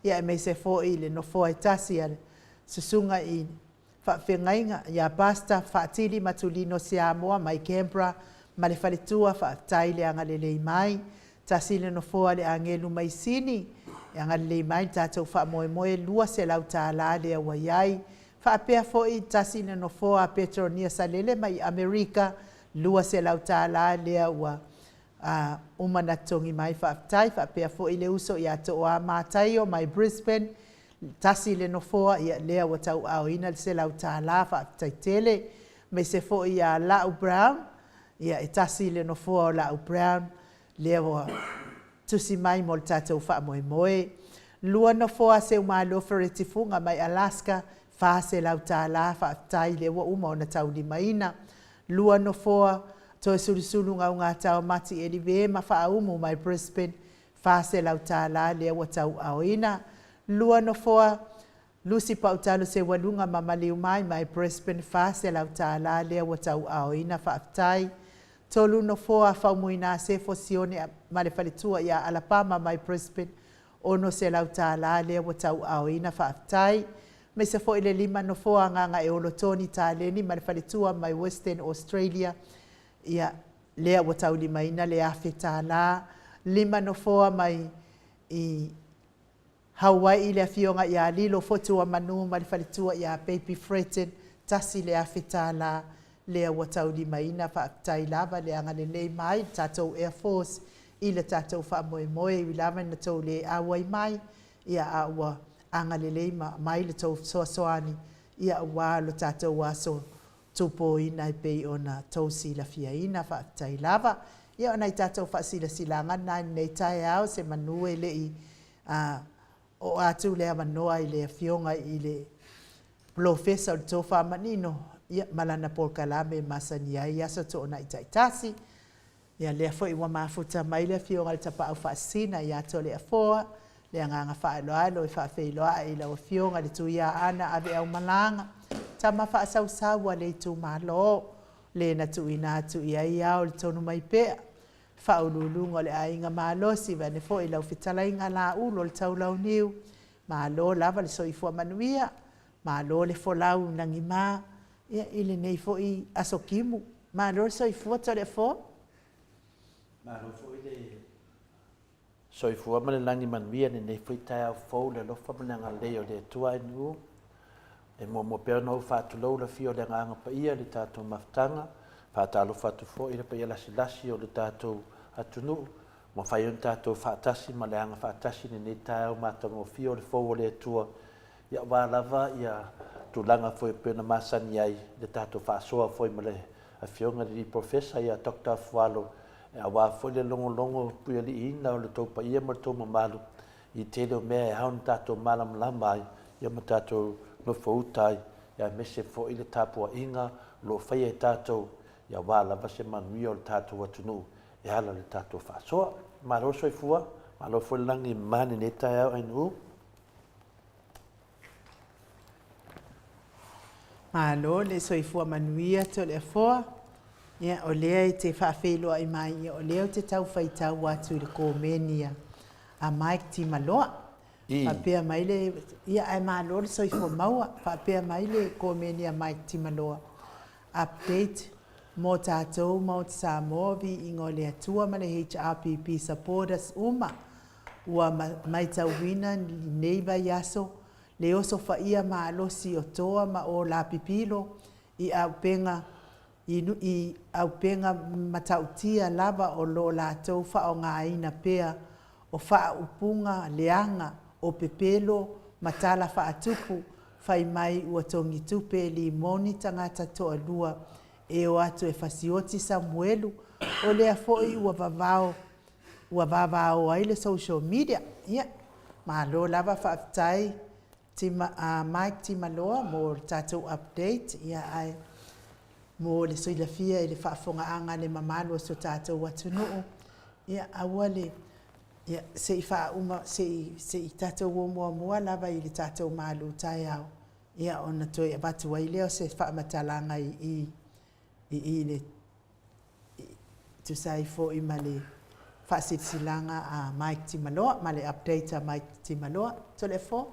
Ia aemaise foi le nofoa e tasi a le Susuga i Faafeagaiga ia Pastor Faatili Matulino Siamoa mai Canberra ma le faletua, faafetai le agalelei mai. Tasi le nofoa le agelu mai Sini, e agalelei mai le tatou faamoemoe, $200 lea ua i ai. Faapea foi tasi le nofoa a Petronia Salele mai Amerika, $200 lea ua uma ona totogi mai, faafetai. Faapea foi le uso ia Tooa Mataio mai Brisbane, tasi le nofoa, ia lea ua tauaaoina le $100, faafetai tele. Aemaise foi ia Lau Brown, ia e tasi le nofoa o Lau Brown, lea ua tusi mai mo le tatou faamoemoe. Lua nofoa a Seumalo Fereti Fuga mai Alaska, $400, faafetai lea ua uma ona taulimaina. Lua nofoa Toesulusulu Gaugataua Mati Elive ma Faaumu mai Brisbane, $400 lea ua tauaaoina. Lua nofoa Lucy Pautalo Seualuga ma Maliu Mai mai Brisbane, $400 lea ua tauaaoina, faafetai. Tolu nofoa Faumuina Sefo Sione ma le faletua ia Alapama mai Brisbane, $600 lea ua tauaaoina, faafetai. Aemaise foi le lima nofoa Gagaeolo Toni Taleni ma le faletua mai Western Australia, ia lea ua taulimaina le $1,000. Lima nofoa mai i Hawaii le afioga ia Lilo Fotuamanu ma le faletua ia Baby Fretton, $1,000 lea ua taulimaina, faafetai lava le agalelei mai le tatou Air Force i le tatou faamoemoe, ui lava ina tou le auai mai, ia a ua agalelei mai le tou fesoasoani ia aua lo tatou aso tupoina e pei ona tou silafiaina, faafetai lava. Ia o nai tatou faasilasilaga na i lenei taeao, semanu e le i oo atu le avanoa i le afioga i le Polofesa o le Tofa Manino, ia ma lana polokalame e masani ai Aso Toonai taitasi. Ia lea foi ua mafuta mai le afioga i le Tapaau Faasisina ia Toleafoa, le agaga faaaloalo e faafeiloai i lau afioga i le Tuiaana Aveaumalaga, tama faasausau a le itumalo, le na tuuina atu i ai ao le tonu mai pea, faauluuluga o le aiga malosi, vaeane foi lau fetalaiga Laulu o le Taulauniu, malo lava le soifua manuia, malo le folau nagima, ia i lenei foi aso kimu. Malo le soifua Toleafoa. Malo foi le soifua ma le lagi manuia i lenei foi taeao fou i le alofa ma le agalelei o le Atua i nuu. E muamua pea ona ou faatulou le afio o le Agaga Paia i le tatou mafutaga. Faatalofa atu foi i le paia lasilasi o le tatou atunuu ua mafai ona tatou faatasi ma le aga faatasi i lenei taeao matagofie o le fou o le Atua Ia aua lava ia tulaga foi e pei ona masani ai le tatou faasoa foi ma le Afioga i le Alii Polofesa ia Doctor Afualo aua foi le logologo puialiiina o le tou paia ma le tou mamalu i tele o mea e ao ona tatou malamalama ai ia ma tatou nofouta ai ia aemaise foi le tapuaiga o lo o faia e tatou ia aua lava se manuia o le tatou atunuu e ala i le tatou faasoa. Malo le soifua, malo foi le lagi e mama i lenei taeao ainu. Malo le soifua manuia Toleafoa. Ia, o lea e te faafeiloai mai, ia, o lea ou te tau faitau atu i le komeni a Mike Timaloa. Faapea mai le, ia, ae malo le soifua maua. Faapea mai le komeni a Mike Timaloa, Update mo tatou Mount Samoa, viiga o le Atua ma le HRPP supporters uma. Ua maitauina i lenei vaiaso le osofaia malosi o Toa ma Ola Pipilo i auupega i auupega matautia lava o lo latou faaaogaina pea o faaupuga leaga o pepelo ma tala faatupu fai mai ua togitupe limoni tagata toalua e o atu e fasioti Samuelu o lea foi ua vavao ua vavao ai le social media. Ia, malo lava faafetai Tima, Mike Timaloa mo le tatou update, ia ae mo le silafia i le faafofogaaga a le mamalu o si o tatou atunuu, ia aua le, ia se i faauma, se i, se i tatou o muamua lava i le tatou malu taeao, ia ona toe avatu ai lea o se faamatalaga i i, i i le E tusa ai foi ma le faasilasilaga a Mike Timaloa ma le update a Mike Timaloa. Toleafoa.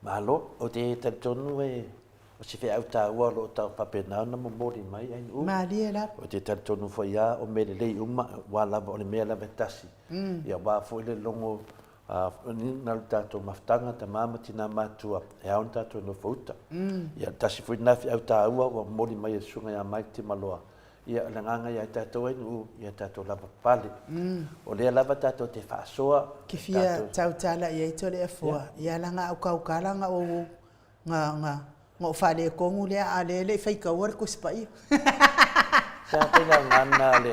Malo. Ou te talitonu e o se feau taua o lo o tau faapena ona momoli mai Ainuu. Malie lava. Ou te talitonu foi lava o mea lelei uma aua lava o le mea lava e tasi. Ia aua foi le logo na o le tatou mafutaga, tama ma tina matutua, e ao ona tatou nofouta. Ia tasi foi lena feau taua ua momoli mai e le Susuga ia Mike Timaloa, ia o le agaga ia tatou ai nuu, ia tatou lavapapale. O lea lava tatou te faasoa. Ke fia tautala i ai Toleafoa, ia laga au kaukala ga ou Nga, nga, nga o faaletonu lea, a o lea e le i faitaua le Tusi Paia. Se a fai la lena o le,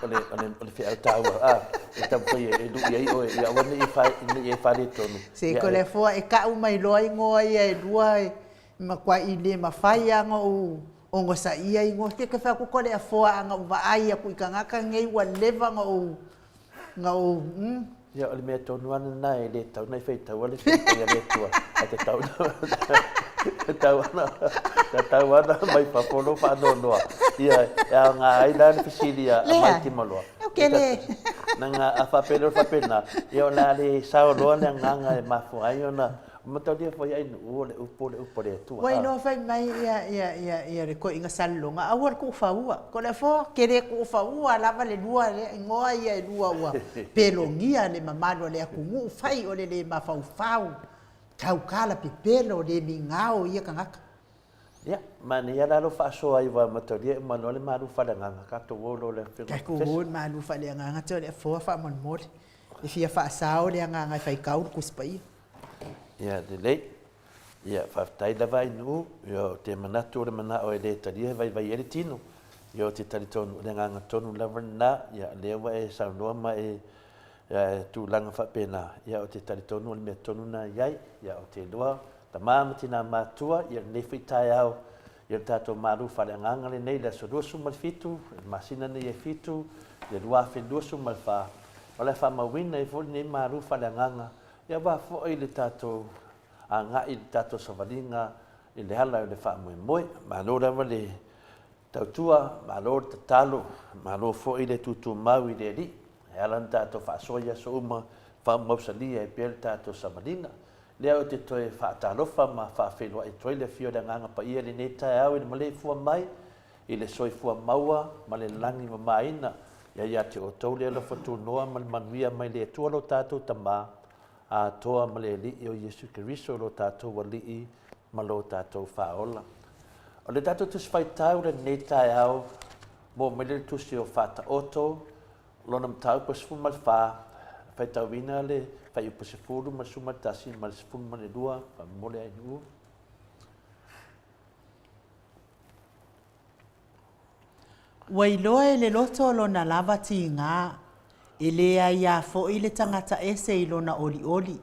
o le, o le, o le feau taua, a, e taumafai e lui ai oe, ia aua ne i e, ne i e faaletonu. Se Toleafoa, e tau mai loa igoa ia e lua, e matuai le mafai lava ona ou onosaia igoa. Ou te fai atu, Toleafoa, a na ou vaai atu i tagata nei ua leva ona ou Na ou, mm. Ia, o le mea tonu lava lena e le tatau ona e faitaua le Fetalai a le Atua, ae tatau ona, tatau ona, tatau ona aumai fafo lou faanoanoa. Ia, e aoga ai la le fesili a Lea, Mike Maloa. ou ke le. Leaga a faapea loa faapena, ia o le a le sao loa le agaga e mafua ai ona Mataulia foi ai nuu o le upu o le upu a le Atua. Ua iloa fai mai ia ia ia ia le toeaina Salelologa, aua le tuufaua. Ko le afoa, ke le tuufaua lava le lua lea, igoa ia e lua ua pelogia le mamalu o le atunuu, fai o le le mafaufau, taukala pepelo, le migao ia tagata. Ia, manaia la lou faasoa ai aua mataulia e uma loa le malu faaleagaga, tatou o loa i le afioga i le Tatou o i le malu faaleagaga, te o le afoa faamolemole. E fia faasao le agaga e faitau le Tusi Paia. Ia lelei. Ia faafetai lava Ainuu. Ia ou te manatu o le manao e le talia e vaivai ai le tino. Ia ou te talitonu o le agaga tonu lava lena. Ia lea ua e saunoa ma e tulaga faapena. Ia ou te talitonu o le mea tonu lena e i ai. Ia ou te iloa tama ma tina matutua, ia lenei foi taeao ia le tatou malu faaleagaga lenei i le aso 27 i le masina lenei e 7 i le 2024. O le a faamauina ai foi lenei malu faaleagaga Ia aua foi le tatou agai i le tatou savaliga i le ala o le faamoemoe. Malo lava le tautua, malo le tatalo, malo foi le tutumau i le Alii. E ala ona tatou faasoa i aso uma, faamausali ai pea le tatou savaliga. Lea ou te toe faatalofa ma faafeiloai atu ai le afio o le Agaga Paia i lenei taeao i le maleifua mai. i le soifua maua ma le lagi mamaina. Ia ia te outou le alofa tunoa ma le manuia mai le Atua lo tatou Tama atoa ma le Alii o Iesu Keriso lo tatou Alii ma lo tatou Faaola. O le tatou Tusi Faitau lenei taeao, maua mai le Tusi o Faataoto, lona mataupu e 14, faitauina le fuaiupu 10 ma le 11 ma le 12, faamolemole Ainuu. Ua iloa e le loto lona lava tiga, e le aiā foi le tagata ese i lona olioli.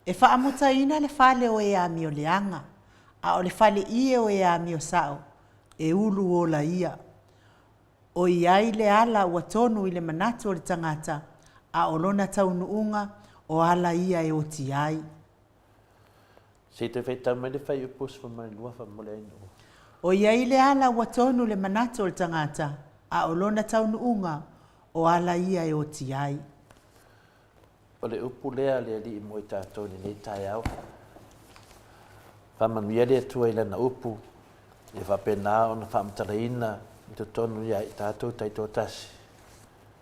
E faamutaina le fale o e amio leaga, a o le faleie o e amio sao, e ulu ola ia. O i ai le ala ua tonu i le manatu o le tagata, a o lona taunuuga, o ala ia e oti ai. Se i toe faitau mai le fuaiupu 12 faamolemole Ainuu. O i ai le ala ua tonu i le manatu o le tagata, a o lona taunuuga, o ala ia e oti ai. O le upu lea a le Alii mo i tatou i lenei taeao. Faamanuia le Atua i Lana upu, ia faapena ona faamatalaina i totonu ia i tatou taitoatasi,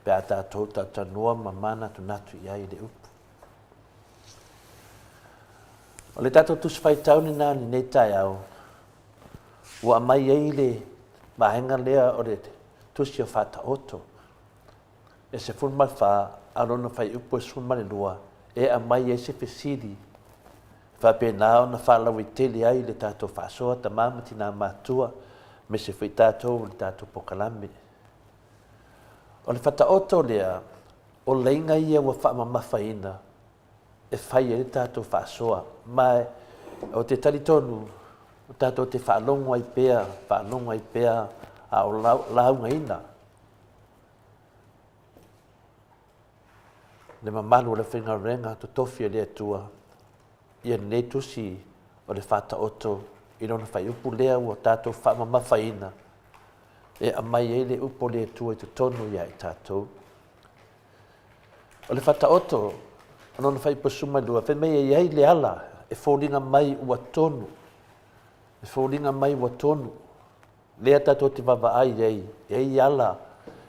pe a tatou talatalanoa ma manatunatu i ai i le upu. O le tatou Tusi Faitau lena i lenei taeao, ua aumai ai le vaega lea o le Tusi o Faataoto, e 14 a lona fuaiupu e 12 e aumai ai se fesili e faapena ona faalauaitele ai le tatou faasoa tama ma tina matutua aemaise foi tatou i le tatou polokalame. O le Faataoto lea, o laina ia ua faamamafaina e fai ai le tatou faasoa, ma ou te talitonu tatou te faalogo ai pea, faalogo ai pea a o laugaina le mamalu o le aufaigaluega totofi a le Atua ia lenei tusi o le Faataoto i lona fuaiupu lea ua tatou faamamafaina e aumai ai le upu a le Atua i totonu ia i tatou. O le Faataoto o lona fuaiupu 12, fai mai e i ai le ala e foliga mai ua tonu, e foliga mai ua tonu, lea tatou te vaavaai i ai, e i ai ala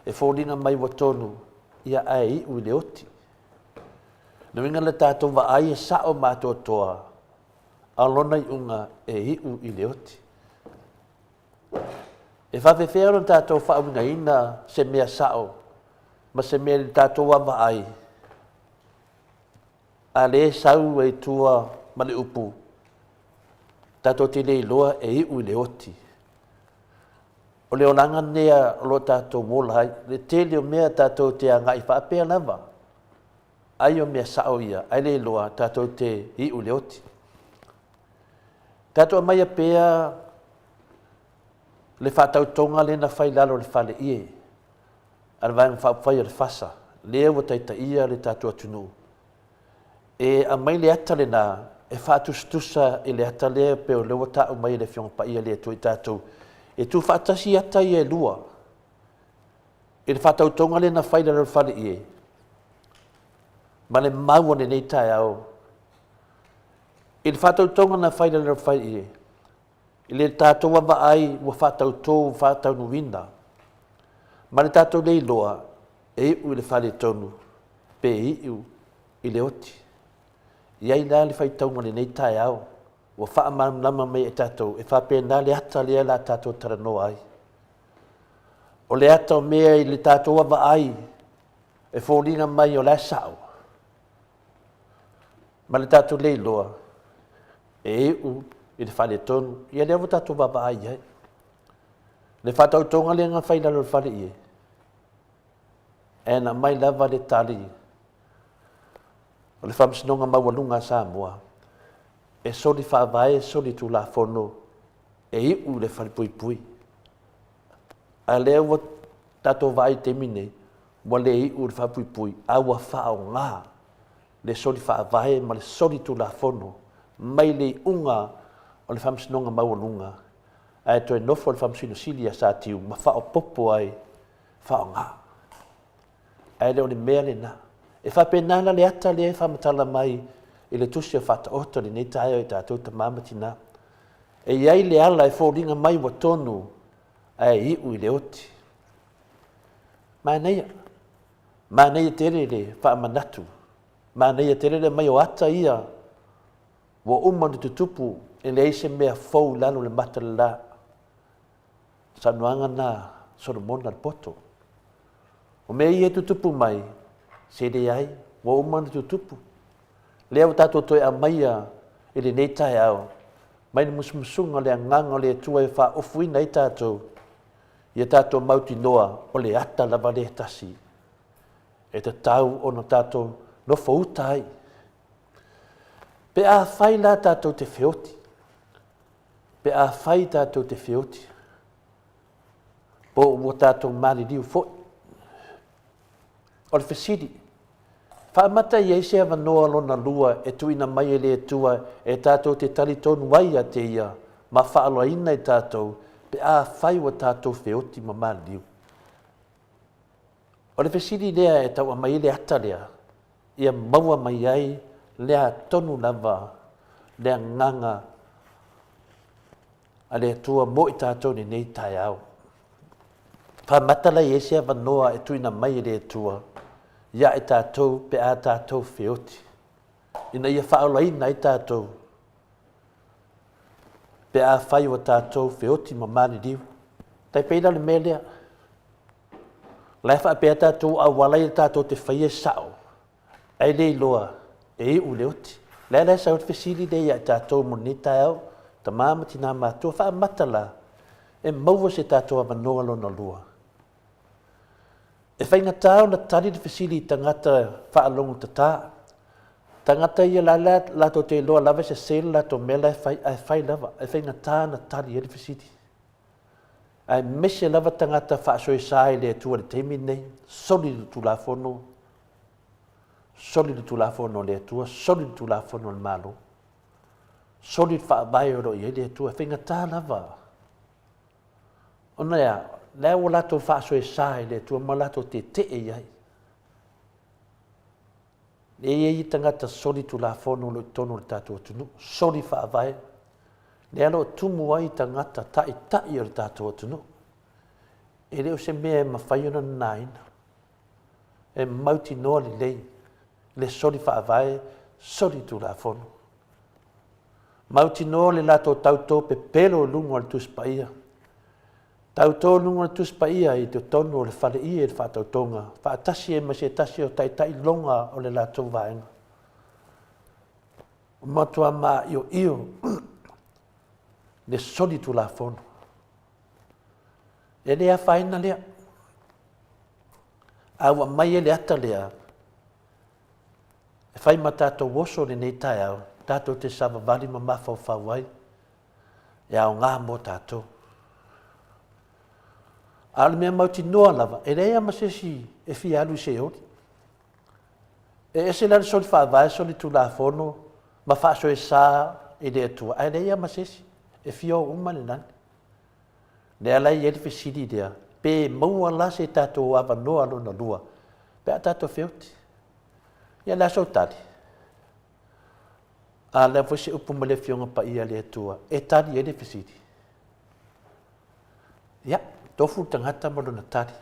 e foliga mai ua tonu, ia ae iu i le oti. Le uiga le tatou vaai e sao ma atoatoa, a o lona iuga e iu i le oti. E faafefea ona tatou faauigaina se mea sao ma se mea i le tatou vaavaai, a lea e sau ai tua ma le upu, tatou te le iloa e iu i le oti. O le olaga lea o lo o tatou ola ai, le tele o mea tatou te agai faapea lava, ai o mea sao ia, ae le iloa tatou te iu i le oti. Tatou aumaia pea le faatautoga lea na fai i lalo o le faleie a le Vaega Faaupufai o le FASA, lea ua taitaia le tatou atunuu. E aumai le ata lena e faatusatusa i le ata lea pei o lea ua tau mai e le Afioga Paia le Atua i tatou, e tuufaatasi ata ia e lua i le faatautoga lea na fai i lalo o le faleie ma le mau o lenei taeao. I le faatautoga na fai i lalo o le faleie, i le tatou vaavaai ua faatauto ua faataunuuina, ma le tatou le iloa e iu i le faletonu pe iu i le oti. I ai la le faitauga i lenei taeao ua faamalamalama mai e tatou e faapena le ata lea o le a tatou talanoa ai. O le ata o mea i le tatou vaavaai e foliga mai o la e sao, ma le tatou le iloa e iu i le faaletonu, ia lea ua tatou vaavaai i ai. Le faatautoga lea na fai i lalo o le faleie, ae na aumai lava le tali o le Faamasinoga Maualuga a Samoa, e soli faavae, e soli tulafono, e iu i le falepuipui. A lea ua tatou vaai i le taimi nei, ua le iu i le falepuipui, a ua faaaoga le soli faavae ma le soli tulafono mai le iuga o le Faamasinoga Maualuga, ae toe nofo le Faamasino Sili ia Satiu ma faaopoopo ai faaaoga. Ae le o le mea lena. E faapena la le ata lea e faamatala mai i le tusi o Faataoto i lenei taeao i tatou tama ma tina. E i ai le ala e foliga mai ua tonu, Ae iu i le oti. Manaia. Manaia tele le faamanatu. Manaia tele le aumai o ata ia ua uma ona tutupu, e leai se mea fou i lalo o le mata o le la. Saunoaga na a Solomona le poto. O mea ia e tutupu mai, se leai, ua uma ona tutupu. Lea ua tatou toe aumaia i lenei taeao, mai le musumusuga o le Agaga o le Atua e faaofuina ai tatou, ia tatou mautinoa o le ata lava lea e tasi e tatau ona tatou nofouta ai. Pe afai la tatou te feoti, pe afai tatou te feoti, po ua tatou maliliu foi. O le fesili, faamata i ai se avanoa lona lua e tuuina mai e le Atua e tatou te talitonu ai ia te Ia ma faaaloaina i tatou pe afai ua tatou feoti ma maliliu? O le fesili lea e tau aumai ai le ata lea, ia maua mai ai le atonu lava le agaga a le Atua mo i tatou i lenei taeao. Faamata la i ai se avanoa e tuuina mai e le Atua ia i tatou pe a tatou feoti, ina ia faaolaina ai tatou pe afai ua tatou feoti ma maliliu. Tai pei la o le mea lea, la e faapea tatou auala ia tatou te faia e sao, Ae le iloa e iu i le oti. Le a la e sau ai le fesili lea ia i tatou mo lenei taeao, tama ma tina matua, faamata la e maua se tatou avanoa lona lua. E faigata ona tali le fesili i tagata faalogo tata. Tagata ia la la latou te iloa lava e sese le latou mea la e fai, ae fai lava. E faigata ona tali ai le fesili. Aemaise lava tagata faasoesa i le Atua i le taimi lenei, soli le Tulafono, soli le Tulafono a le Atua, soli le Tulafono a le Malo, soli le faavae o lo o i ai le Atua. E faigata lava ona e a? La ua latou faasoesa i le Atua ma latou tetee i ai. E i ai tagata soli Tulafono o lo o i totonu o le tatou atunuu, soli faavae, lea o lo o tumu ai tagata taitai o le tatou atunuu. E le o se mea e mafai ona nanaina. E mautinoa lelei le soli faavae, soli Tulafono. Mautinoa le latou tautō pepelo i luga o le Tusi Paia. Tautō i luga o le Tusi Paia i totonu o le faleie i le faatautoga, faatasi ai ma se tasi o taitai loga o le latou vaega. Ua matua maioio le soli Tulafono. E le afaina lea. A ua aumai ai le ata lea, e fai ma tatou oso i lenei taeao, tatou te savavali ma mafaufau ai, e aoga mo tatou. A o le mea mautinoa lava, e leai lava ma se isi e fia alu i Seoli. E ese la le soli faavae, soli tulafono ma faasoesa i le Atua, ae leai lava ma se isi e fia o uma i le lani. Lea la e i ai le fesili lea, pe maua la se tatou avanoa lona lua pe a tatou feoti. Ia o le a sou tali? A o le a foi se upu ma le Afioga Paia a le Atua e tali ai le fesili? Ia, tofu le tagata ma lona tali.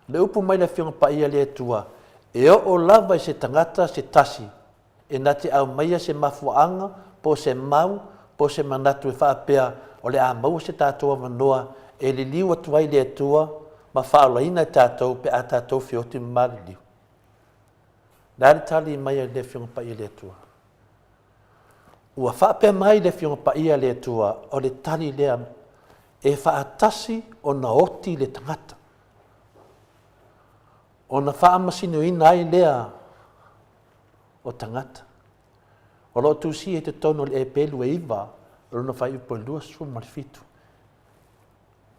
Le upu mai le Afioga Paia a le Atua, e oo lava i se tagata se tasi e na te aumaia se mafuaaga po o se mau po o se manatu e faapea o le a maua se tatou avanoa e liliu atu ai le Atua ma faaolaina i tatou pe a tatou feoti ma maliliu. O le a le tali mai a le Afioga Paia a le Atua? Ua faapea mai le Afioga Paia a le Atua, o le tali lea e faatasi ona oti le tagata, ona faamasinoina ai lea o tagata. O lo o tusia i totonu o le Epelu e 9, lona fuaiupu e 27.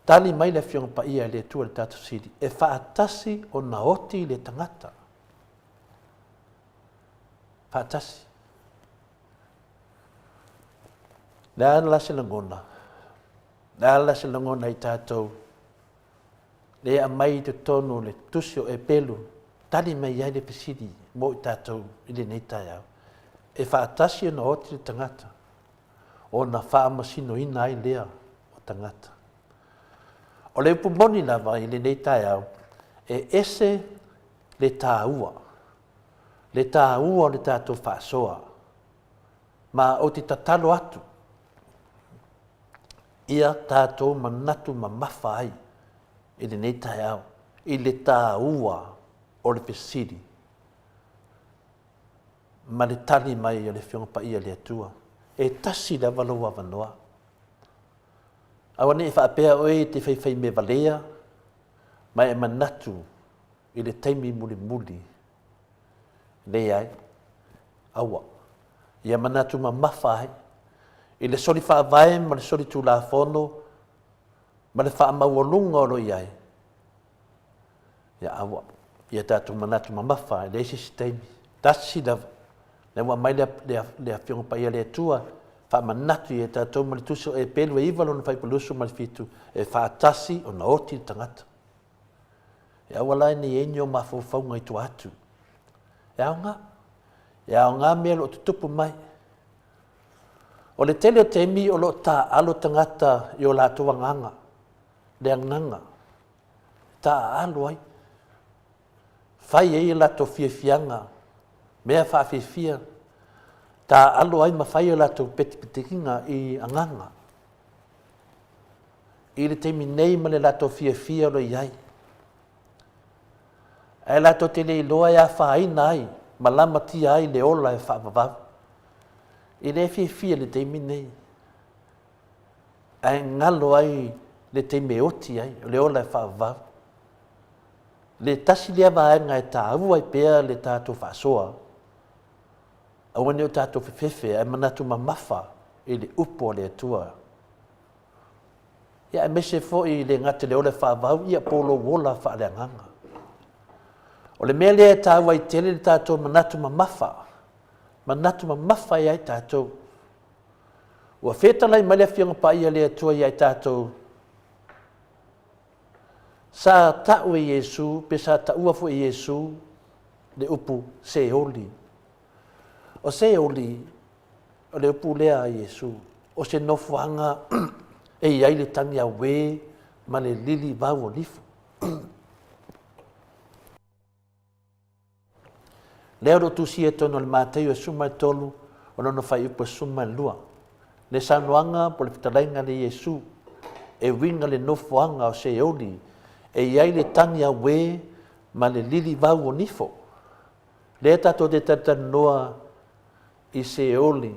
Tali mai le Afioga Paia e le Atua i le tatou Sili, e faatasi ona oti le tagata. Faatasi. Le a la se lagona? Le a la se lagona i tatou? Le aumai i totonu o le tusi o Epelu, tali mai ai le fesili mo i tatou i lenei taeao. E faatasi ona oti le tagata, ona faamasinoina ai lea o tagata. O le upu moni lava i lenei taeao, e ese le taua, le taua o le tatou faasoa. Ma ou te tatalo atu, ia tatou manatu mamafa ai i lenei taeao i le taua o le fesili ma le tali mai a le Afioga Paia a le Atua. E tasi lava lou avanoa. Aua ne i faapea oe e te faifaimea valea ma e manatu i le taimi mulimuli. Leai. Aua. Ia manatu mamafa ai i le soli faavae ma le soli tulafono ma le faamaualuga o lo o i ai. Ia aua. Ia tatou manatu mamafa, e leai se isi taimi. Tasi lava. Lea ua aumai le, le, le Afioga Paia a le Atua, faamanatu ia tatou ma le Tusi o Epelu e 9 lona fuaiupu 27, e faatasi ona oti le tagata. E aua la ne i ai ni o mafaufauga i tua atu. E aoga. E aoga mea o lo o tutupu mai. O le tele o taimi o lo o taaalo tagata i o latou agaga, le agaga, taaalo ai, fai ai a latou fiafiaga, mea faafiafia, taaalo ai ma fai a latou petipetiga i agaga. I le taimi nei ma le latou fiafia o lo o i ai. Ae latou te le iloa e afaina ai ma lamatia ai le ola e faavavau. E le fiafia i le taimi nei, ae galo ai le taimi e oti ai, o le ola e faavavau. Le tasi lea vaega e taua ai pea le tatou faasoa, aua ne i o tatou fefefe ae manatu mamafa i le upu a le Atua. Ia aemaise foi le gata i le ola faavau, ia po o lou ola faaleagaga. O le mea lea e taua ai tele le tatou manatu mamafa, manatu mamafa ai ai tatou. Ua fetalai mai le Afioga Paia a le Atua ia i tatou, sa tau e Iesu, pe sa taua foi e Iesu le upu Seoli. O Seoli, O le upu lea a Iesu, o se nofoaga e i ai le tagi auē ma le lilivau o nifo. Lea o lo o tusia i totonu o le Mataio e 13, o lona fuaiupu e 12. Le saunoaga po o le fetalaiga a le Iesu, e uiga le nofoaga o Seoli e i ai le tagi auē ma le lilivau o nifo. Lea tatou te talatalanoa i Seoli,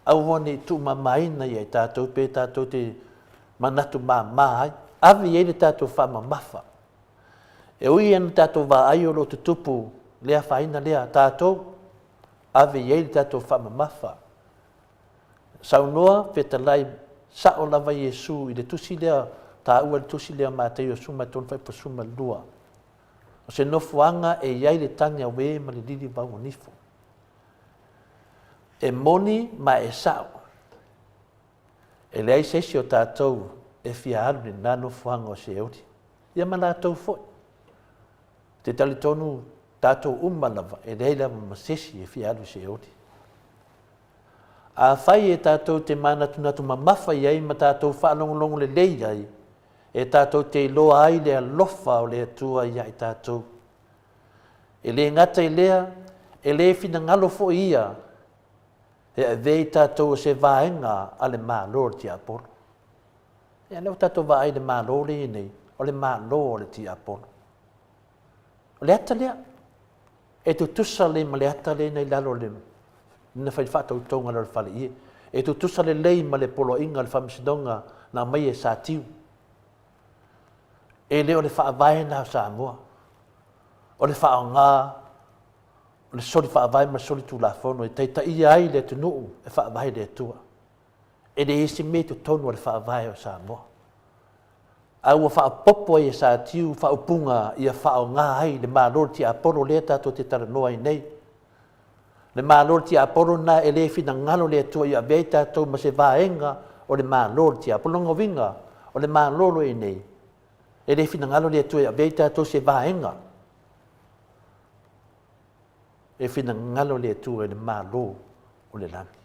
aua ne i tuumamaina ia i tatou pe tatou te manatu mama ai. Ave i ai le tatou faamamafa. E ui ina tatou vaai o lo o tutupu le afaina lea, tatou, ave i ai le tatou faamamafa. Saunoa, fetalai, sao lava Iesu i le tusi lea, taua i le tusi lea o Mataio 13 fuaiupu 12. O se nofoaga e i ai le tagi auē ma le lili vau o nifo. E moni ma e sao. E leai se isi o tatou e fia alu i lena nofoaga o Seoli. Ia ma latou foi. Ou te talitonu tatou uma lava, e leai lava ma se isi e fia alu i Seoli. Afai e tatou te manatunatu mamafa i ai ma tatou faalogologo lelei ai, e tatou te iloa ai le alofa o le Atua ia i tatou. E le gata i lea, e le finagalo foi ia e avea i tatou o se vaega a le Malo o le tiapolo. Ia, lea ua tatou vaai i le Malo lea e i ai nei, o le Malo o le tiapolo. O le ata lea, e tutusa lelei ma le ata lea na i lalo o le na fai faatautauga lalo o le faleie. E tutusa lelei ma le poloaiga o le faamasinoga na aumai e Satiu. E le o le faavae lena o Samoa. O le faaaoga o le soli faavae ma le soli tulafono e taitaia ai le atunuu e faavae i le Atua. E leai se mea i totonu o le faavae o Samoa. A ua faaopoopo ai e Satiu faaupuga ia faaaoga ai le Malo o le Tiapolo lea tatou te talanoa ai nei. Le Malo o le Tiapolo lena e le finagalo le Atua ia avea ai tatou ma se vaega o le Malo o le Tiapolo. Lona uiga, o le Malo o lo o i ai nei, e le finagalo le Atua ia avea ai tatou se vaega. E finagalo le Atua i le Malo o le lagi.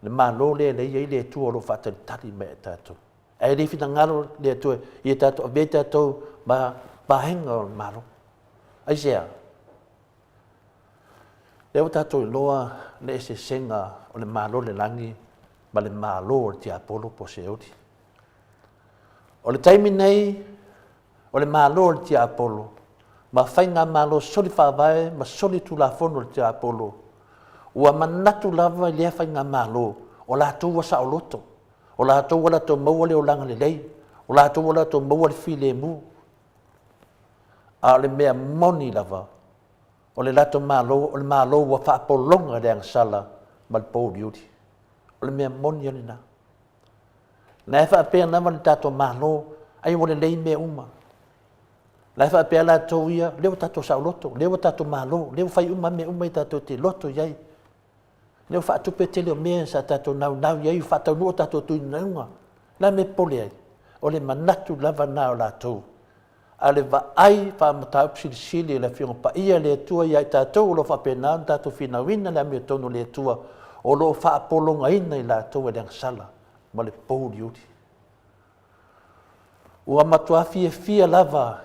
Le Malo lea e leai ai le Atua o lo o faatalitali mai ia tatou. Ae le finagalo le Atua ia tatou avea i tatou ma vaega o le Malo. Aisea? Lea ua tatou iloa le eseesega o le Malo o le lagi ma le Malo o le tiapolo po o Seoli. O le taimi nei, o le Malo o le tiapolo ma faigamalo soli faavae ma soli tulafono o le tiapolo, ua manatu lava i lea faigamalo o latou ua saoloto, o latou ua latou maua le olaga lelei, o latou ua latou maua le filemu. A o le mea moni lava, o le latou Malo, o le Malo ua faapologa i le agasala ma le pouliuli. O le mea moni ia lena. Na e faapea lava le tatou Malo, ai ua lelei mea uma. La e faapea latou ia, lea ua tatou saoloto, lea ua tatou malo, lea ua fai uma mea uma e tatou te loto i ai. Lea ua faatupe tele o mea sa tatou naunau i ai, ua faataunuu tatou tuinauga. La mea popole ai? O le manatu lava na o latou. A o le vaai faamataupu silisili a le Afioga Paia a le Atua ia i tatou o lo o faapena ona tatou finauina le amiotonu a le Atua, o lo o faapologaina i latou e le agasala ma le pouliuli. Ua matua fiafia lava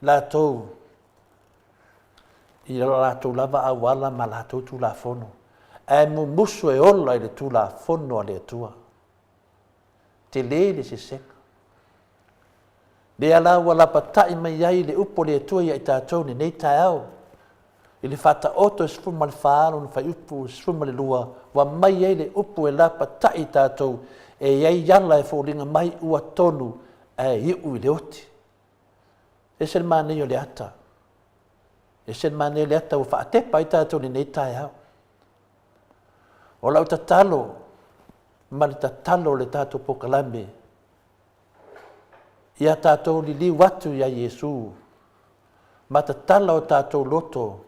latou i lo latou lava auala ma latou Tulafono, ae mumusu e ola i le Tulafono a le Atua. Tele le sesega. Lea la ua lapatai mai ai le upu a le Atua ia i tatou i lenei taeao, i le Faataoto e 14 lona fuaiupu 12, ua aumai ai le upu e lapatai i tatou, e i ai ala e foliga mai ua tonu ae iu i le oti. Ese le manaia o le ata. Ese le manaia o le ata ua faatepa ai tatou i lenei taeao. O lau tatalo ma le tatalo o le tatou polokalame, ia tatou liliu atu iā Iesu ma tatala o tatou loto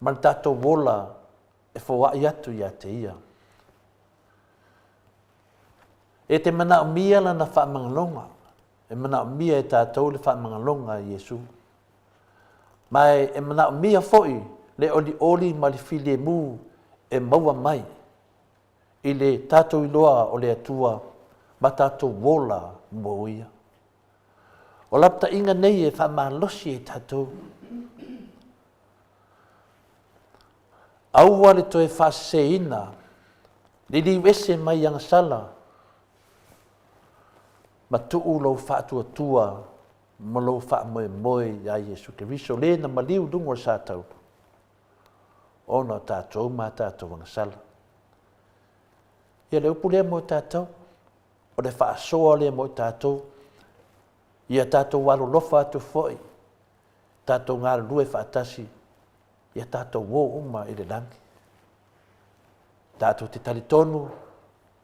ma le tatou ola e foai atu ia te Ia. E te manaomia Lana faamagaloga, e manaomia e tatou le faamagaloga a Iesu. Ma e manaomia foi le olioli ma le filemu e maua mai i le tatou iloa o le Atua ma tatou ola mo Ia. O lapataiga nei e faamalosi e tatou. Aua le toe faaseseina, liliu ese mai agasala ma tuu lou faatuatua ma lou faamoemoe iā Iesu Keriso, le na maliu i luga o le sa taulu, ona o tatou ma a tatou agasala. Ia le upu lea mo tatou, o le faasoa lea mo tatou, ia tatou alolofa atu foi, tatou galulue faatasi, ia tatou o uma i le lagi. Tatou te talitonu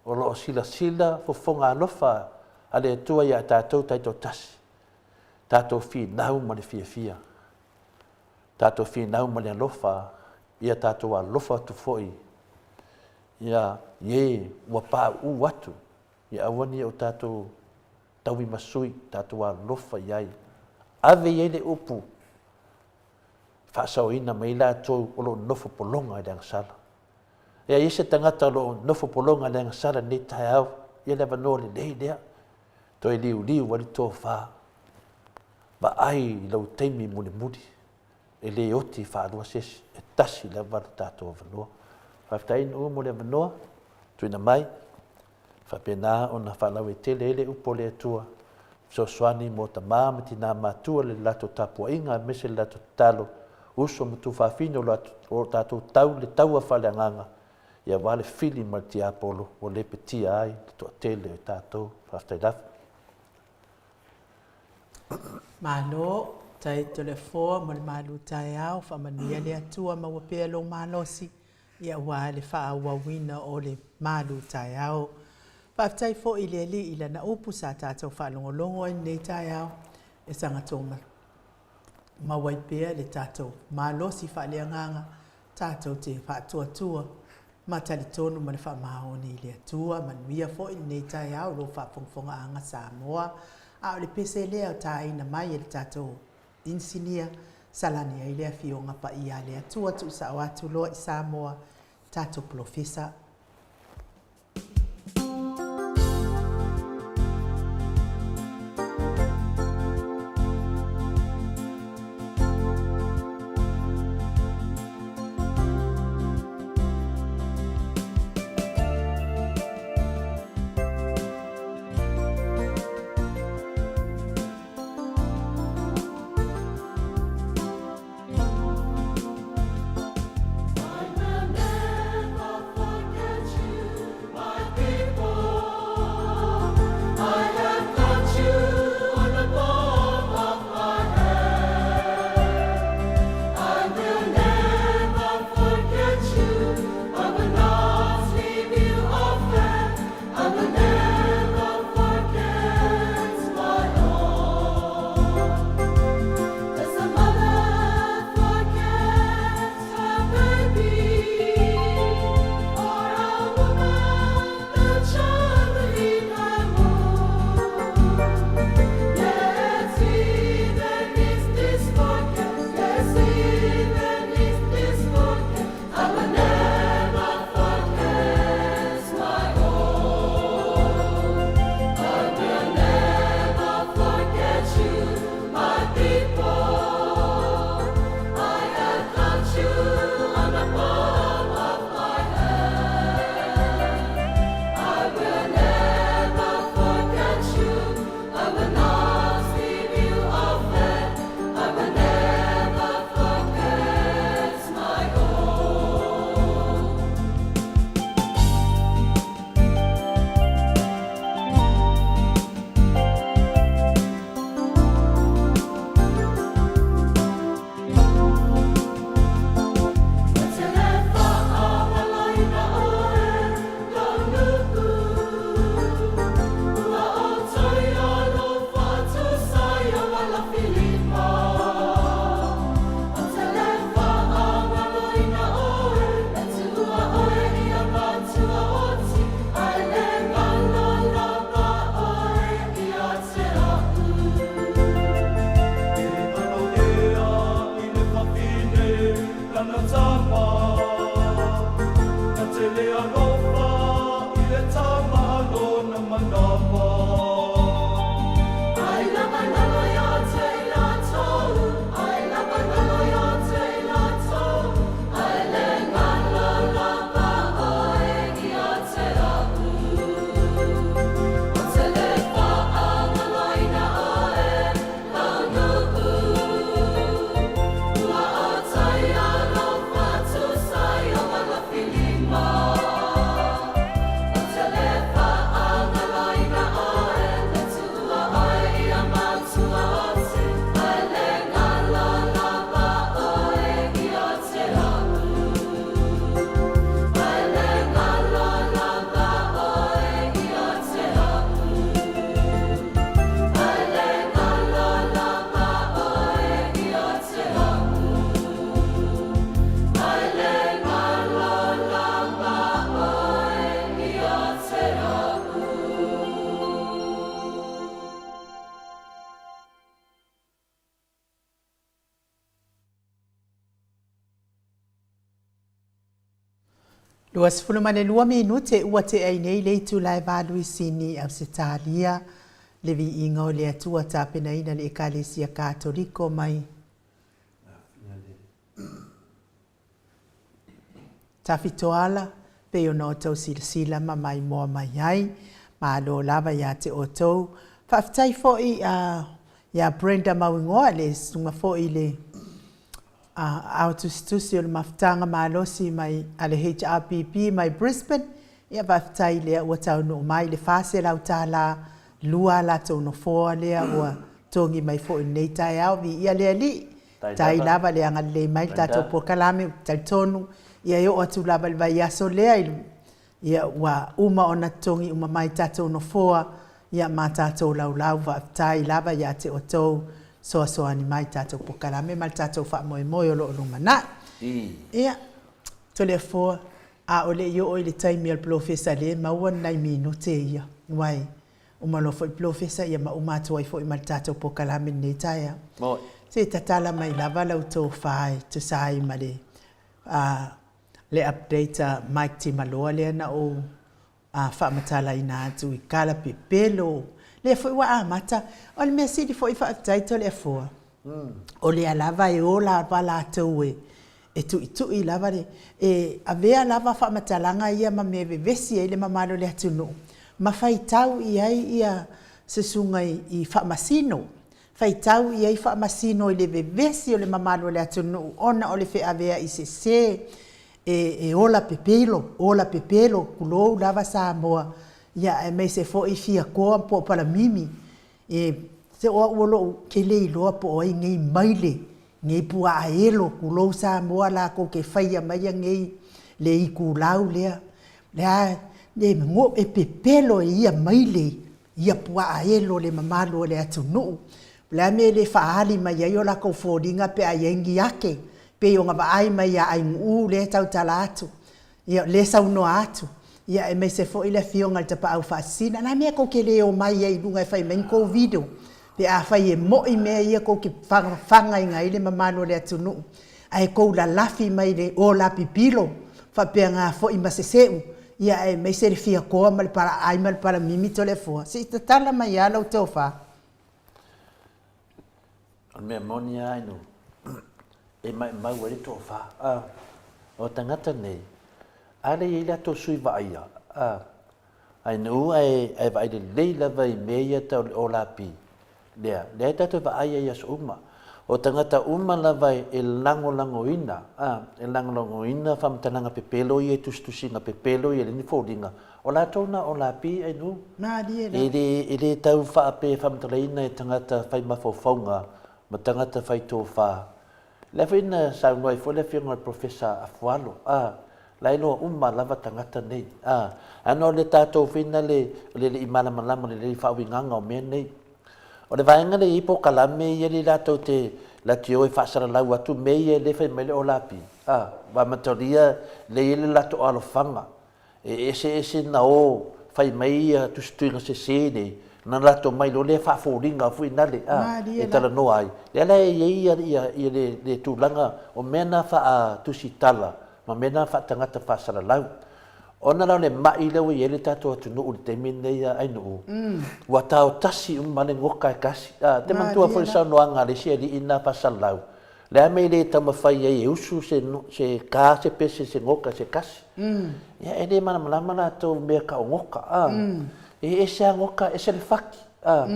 o lo o silasila fofoga alofa a le Atua ia tatou taitoatasi, tatou finau ma le fiafia, tatou finau ma le alofa, ia tatou alofa atu foi ia e ua pauu atu, ia aua ne i o tatou tauimasui, tatou alofa i ai. Ave i ai le upu, faasaoina mai latou o lo o nofo pologa i le agasala. E i ai se tagata o lo o nofo pologa i le agasala i lenei taeao, ia le avanoa lelei lea, toe liuliu ai le tofa, vaai i lou taimi mulimuli, e le oti faalua se isi, e tasi lava le tatou avanoa. Faafetai Nuu mo le avanoa tuuina mai, faapena ona faalauaitele ai le upu a le Atua, fesoasoani mo tama ma tina matua le latou tapuaiga aemaise le latou tatalo, uso ma tuafafine o lo o tatou tau le taua faaleagaga, ia aua le fili ma le tiapolo ua lepetia ai le toatele o tatou. Faafetai lava. Malo, tai Toleafoa mo le malu taeao, faamanuia le Atua maua pea lou malosi ia aua le faaauauina o le malu taeao. Faafetai foi i le Alii i lana upu sa tatou faalogologo ai lenei taeao e saga maua ai pea le tatou malosi faaleagaga tatou te faatuatua ma talitonu ma le faamaoni i le Atua. Manuia foi lenei taeao i lou faafogafogaaga Samoa. A o le pese lea o taina mai e le tatou Inisinia, salani ai le Afioga Paia a le Atua, tuusao atu loa i Samoa, tatou Polofesa. 22 minute ua tea ai nei le itula e valu i Sini, Ausetalia, le viiga o le Atua tapenaina le Ekalesia Katoliko mai Tafitoala, pei ona outou silasila ma maimoa mai ai. Malo lava ia te outou. Faafetai foi ia Brenda Mauigoa, le susuga foi i le ao tusitusi o le mafutaga malosi mai a le HRPP mai Brisbane. Ia faafetai lea ua taunuu mai le $400, lua a latou nofoa lea ua togi mai foi i lenei taeao. Viia le Alii, tai lava le agalelei mai le tatou polokalame. Ou te talitonu ia e oo atu lava i le vaiaso lea ia ua uma ona totogi uma mai tatou nofoa ia ma tatou laulau. Faafetai lava ia te outou soasoani mai tatou polokalame ma le tatou faamoemoe o lo o lumanai. Ia, Toleafoa, a o le i oo i le taimi o le polofesa lea e maua ni nai minute ia, aua e uma loa foi le polofesa ia ma uma atu ai foi ma le tatou polokalame i lenei taeao. Se i tatala mai lava lau tofa e tusa ai ma le le update a Mike Timaloa lea na ou faamatalaina atu i kala pepelo, lea foi ua amata. O le mea sili foi faafetai Toleafoa, o lea lava e o lava latou e tuitui lava le, e avea lava faamatalaga ia ma mea e vevesi ai le mamalu o le atunuu, ma faitau i ai ia susuga i faamasino, faitau i ai faamasino i le vevesi o le mamalu o le atunuu ona o le feaveai sese e ola pepelo, ola pepelo, tulou lava Samoa, ia aemaise foi Fiakoa po o Palamimi. E, se o au o lou, ou te le iloa po o ai nei maile, nei puaa elo, tulou Samoa latou te faia maia nei le itulau lea. Lea e pepelo e ia maile ia puaa elo le mamalu o le atunuu. O le a le mea e le faaali mai ai o latou foliga pe a i ai ni ake, pei ona vaai mai ia Ainu'u lea e tautala atu, ia lea e saunoa atu, ia aemaise foi le afioga i le Tapaau Faasisina. O le a le mea tou te le omai ai i luga e fai mai ni tou video pe afai e moi mea ia tou te fagaina ai le mamalu o le atunuu, ae tou lalafi mai le ola pipilo faapena foi ma seseu, ia aemaise le fiakoa ma le palaai ma le palamimi Toleafoa, se i tatala mai lava lau tofa. O le mea moni lava inu, e maumau ai le tofa. O tagata nei, a lea e i ai latou sui vaaia, Ai nuu ae vaai lelei lava i mea ia tau le olapi lea, lea tatou te vaai ai i aso uma. O tagata uma lava e lagolagoina, a, e lagolagoina faamatalaga pepelo ia i tusitusiga pepelo ia i ni foliga, o latou na olapi ai nuu. Malie lava. E le, e le tau faape faamatalaina e tagata fai mafaufauga ma tagata fai tofa. Lea foi na saunoa ai foi le afioga i le Professor Afualo, a, la e iloa uma lava tagata nei, a, ana o le tatou foi na le, le le i malamalama i le lelei faauigaga o mea nei. O le vaega lea e i ai polokalame ia lea latou te latou te o e faasalalau atu mea ia lea e fai mai le olapi, a, ua amatalia lea e i ai le latou alofaga E eseese na o fai mai ia tusituiga sese nei, na latou mai loa lea faafoliga foi nale a e talanoa ai. Lea la e i ai ia ia ia le le tulaga o mea na faatusitala ma mea na faatagata faasalalau. Ona la o le ma'i lea ua i ai le tatou atunuu i le taimi lenei a Ainuu, ua taotasi uma le goka e tasi. A, te manatua foi le saunoaga a le isi alii na faasalalau, Le a mea e le taumafai ai e usu se se ka se pese se goka se kasi. Ia e le malamalama latou i mea tau goka a. E ese a goka ese le faki a.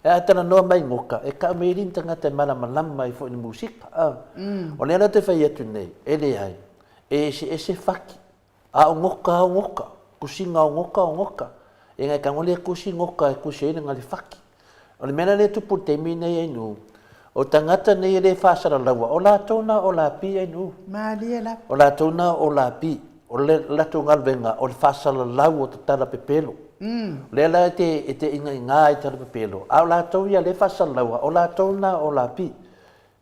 E a talanoa mai goka e tau mai ai ni tagata e malamalama ai foi i le musika a. O lea la ou te fai atu nei, e leai, e eseese faki. A o goka a o goka, kusiga o goka o goka. E ngai tago lea kusi goka e kusi ai le faki. O le mea la lea e tupu i le taimi lenei Ainuu, o tagata nei e le faasalalaua, o latou na o lapi Ainuu. Malie lava. O latou na o lapi. O le latou galuega o le faasalalau o tatala pepelo. O lea la e te, e te igaigā ai tala pepelo, a o latou ia lea e faasalalaua, o latou na o lapi.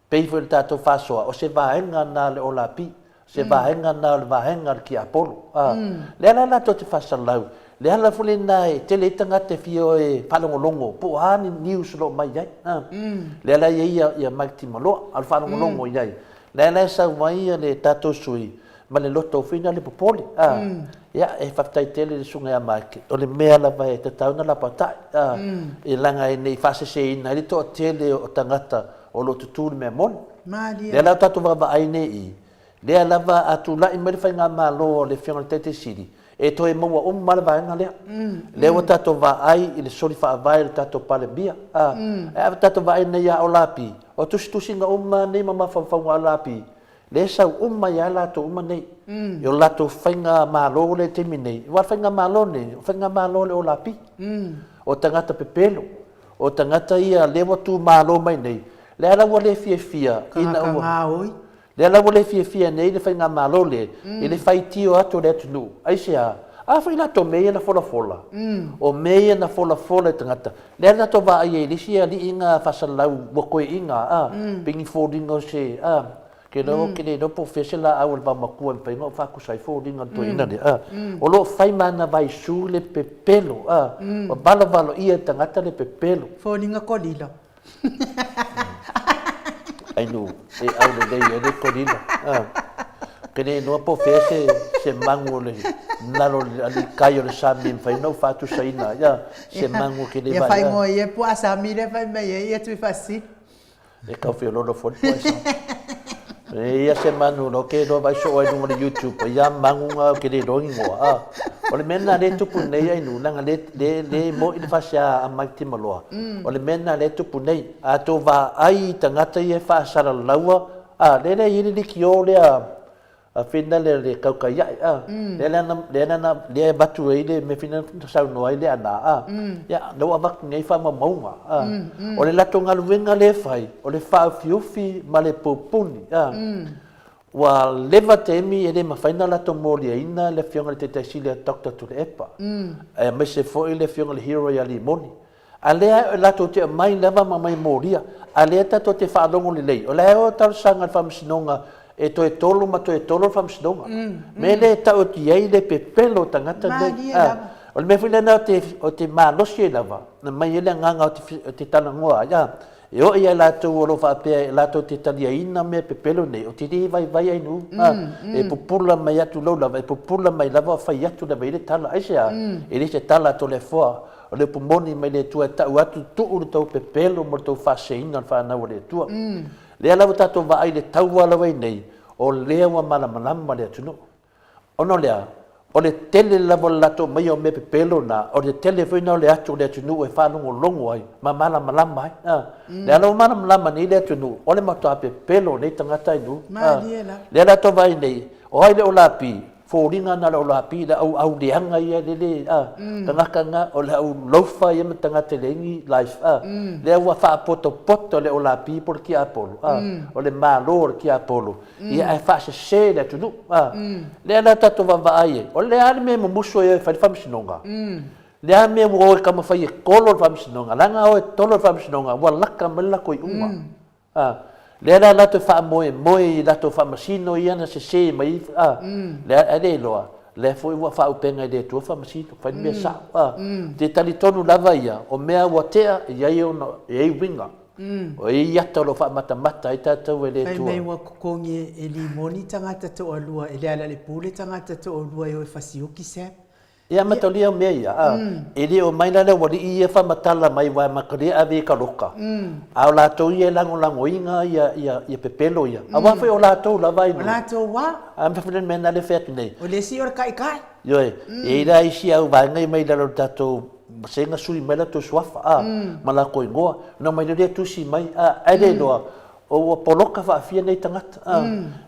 Pei foi o le tatou faasoa, o se vaega na o le olapi, o se vaega na o le vaega a le tiapolo. A, lea la latou te faasalalau, le ala foi lena e tele ai tagata e fia o e faalogologo po o a ni news o lo o mai ai. A, lea la e i ai ia Mike Timaloa, a o le faalogologo i ai. Lea la e sau ai le tatou sui. ma le loto foi lena le popole, a. Ia, e faafetai tele i le Susuga ia Mike, o le mea lava e tatau ona lapatai, a, e leaga e ne i faaseseina ai le toatele o tagata o lo o tutū i le mea moni. Malie. Lea la ua tatou vaavaai nei i i, lea lava a tulai mai le Faigamalo a le Afioga i le Taitai Sili, e toe maua uma lava le vaega lea. Lea ua tatou vaai i le soli faavae o le tatou Palemia, a, ae a tatou vaai nei ia Olapi, o tusitusiga uma lava nei ma mafaufauga o Olapi, lea e sau uma ai lava latou uma nei i o latou faigamalo lea i le taimi nei, aua o le faigamalo lenei, o le faigamalo a le Olapi, o tagata pepelo, o tagata ia lea ua tumalo mai nei, lea la ua le fiafia ina ua... Tagata gaoi. Lea la ua le fiafia nei le faigamalo lea i le faitio atu o le atunuu. Aisea? A foi latou mea ia na folafola, o mea ia na folafola e tagata, lea na tatou vaai ai i le isi aliiga faasalalau ua toeaiina, a, pei ni foliga o se, a, ke iloa, ou te le iloa po o fea se laau a le vaomatua e mafai ona ou faatusa ai foliga o le toeaina lea, a. O lo o fai ma ana vaisu le pepelo, a, ua valovaloia e tagata le pepelo. Foliga kolilo. Ai nu, e au lelei ai le kolilo. Ah. Ke le iloa po o fea se, se magu o le nalo o le alii kai o le sami e mafai ona ou faatusaina. Ia, se magu ke le Ia vaai. faaigoa ia puaa sami lea fai mai ai ia Tuifaasisina. E tau feololo foi le puaa sami. E ia se manu lo ke iloa vaai soo ai luga o le YouTube, ia magu nga ke le iloa igoa. Ah. O le mea lena lea e tupu nei ai nu, leaga le, le, le mo'i le faasea a Mike Timaloa. O le mea lena lea e tupu nei. A tou vaai i tagata ia e faasalalaua, a, lea lea e i ai le leitio lea a fina lea le kaukaia'i, a, lea lea na, lea na, lea e avatu ai le mea fina na saunoa ai Leaana, a, ia, lea ua avatu nei faamaumauga, a. O le latou galuega lea e fai, o le faaufiufi ma le pupuni, a. Ua leva taimi e le mafai ona latou moliaina le Afioga i le Taitai Sili a Doctor Tuilaepa, aemaise foi le Afioga i le Hero ia Limoni. A lea latou te aumai lava ma aumai molia, a lea tatou te faalogo lelei, o la e o talosaga i le Faamasinoga e toe tolo ma toe tolo le Faamasinoga. Mea lea e tau atu i ai le pepelo o tagata nei. O le mea foi lena ou te malosi ai lava, na aumai ai le agaga ou te talanoa ai, E oo ia i latou o lo o faapea e latou te taliaina mea pepelo nei, ou te le vaivai ai nuu, a, e pupula mai atu lou lava, e pupula mai lava o fai atu lava i le tala. Aisea? E le se tala a Toleafoa, o le upu moni mai le Atua e tau atu, tuu le tou pepelo mo le tou faaseseina o le fanau a le Atua. Lea la ua tatou vaai i le taua lava i nei, o lea ua malamalama le atunuu. Ona o le a? O le tele lava o le latou aumaia o mea pepelo na, o le tele foi na o le atu o le atunuu e faalogologo ai ma malamalama ai. A. Lea la ua malamalama nei le atunuu, o le matua pepelo o nei tagata i nuu. A. Lea la tou vaai nei, o ai le Olapi? Foliga na o le Olapi, le au auleaga ia le le, a, tagata na, o le au loafer ia ma tagata e leai ni life, a. Lea ua faapotopoto le Olapi po o le tiapolo, a, o le malo o le tiapolo. Ia ae faasese le atunuu. A. Lea la tatou vaavaai ai, o le a le mea e mumusu ai oe e fai le faamasinoga? Le a le mea ua o e taumafai e tolo le faamasinoga? Leaga o e tolo le faamasinoga, ua laka mai le latou iuga. A. Lea la latou e faamoemoe i latou faamasino ia na sese mai, a. Lea, ae le iloa, lea foi ua faaupega i le Atua faamasino, fai le mea sao. A. Te talitonu lava ia, o mea ua tea, e i ai ona, e i ai uiga. O ai ata o lo o faamatamata ai tatou e le Atua. Fai mai ua totogi e Limoni tagata toalua, e Lealailepule tagata toalua e o e fasiuki Sam. Ia amatalia o mea ia, a, e le o mai la le aualii ia faamatala mai aua e amatalia ave i ka loka, a o latou ia e lagolagoina ia, ia, ia pepelo ia. Aua foi o latou lava ai O latou a? A mea foi le mea na le fai atu nei. O le isi o le taitai. Ioe, e i ai la isi au vaega ia mai lalo o le tatou se na sui mai latou suafa a ma latou igoa na mai lea tusi mai a ae le iloa o ua poloka faafia nei tagata a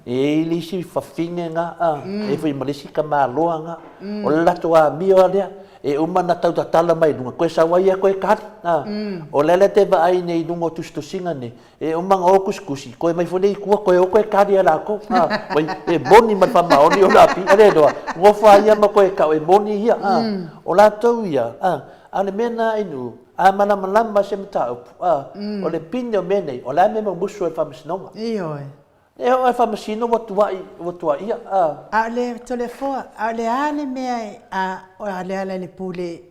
e i ai le isi fafine na a e foi ma le isi tamaloa na o le latou amio a lea e uma na tau tatala mai luga toe sau ai ia toe kali a o le ala te vaai nei i luga o tusitusiga nei E uma ona o tusitusi, toe mai foi lea i tua, toe o toe kali e latou. A, oi, e moni ma le faamaoni o le api, a le iloa, nofo lava ia ma toe tau, e moni ia. A, o latou ia, a, a o le mea lena Inu, a malamalama se mataupu, a, o le pine o mea nei, o le a le mea e mumusu ai le Faamasinoga? Ioe. E oo lava i le Faamasino ua tuai, ua tuaia, a. A o le Toleafoa, a o le a le mea e, a, o Lealailepule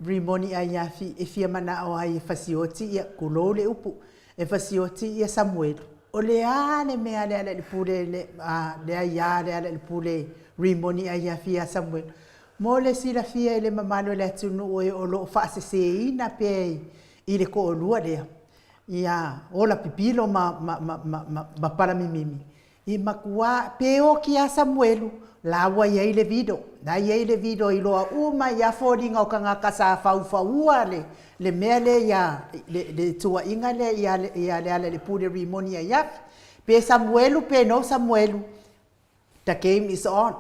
Rimoni Aiafi e fia manao ai e fasioti ia, tulou le upu, e fasioti ia Samuelu. O le a le mea a Lealailepule le le aia a Lealailepule Rimoni Aiafi ia Samuelu? Mo le silafia e le mamalu o le atunuu e o lo o faaseseina pea i le toalua lea, ia ola pipilo ma ma ma ma palamimimi, e matua pe oti lava Samuelu, la ua i ai le video, la e i ai le video e iloa uma ai lava foliga o tagata sa faufaua le le mea lea ia le le tuuaiga lea ia ia Lealailepule Rimoni Aiafi. Pe Samuelu pe no Samuelu, the game is on.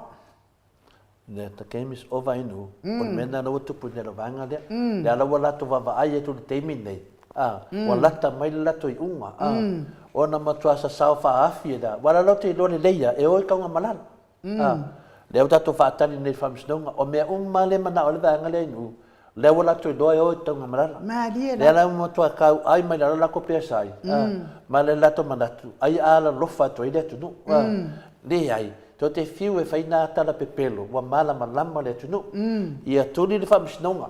The game is over inu, o le mea lena ua tupu i le vaega lea. Lea la ua latou vaavaai atu i le taimi lenei, a, ua lata mai le latou iuga, a, ona matua sasao faaafi e le, aua o la latou te iloa lelei lava, e o i Taugamalara. A, lea ua tatou faatali nei i le faamasinoga, o mea uma lava lea e manao ai le vaega lea inu, Lea ua latou iloa e o i Taugamalala. Malie la. Lea la ua matua tauai mai lalo latou PSI, ma le latou manatu, ai a alalofa atu ai le atunuu. Leai, tou te fiu e fai na tala pepelo, ua malamalama le atunuu. Ia tuli le faamasinoga.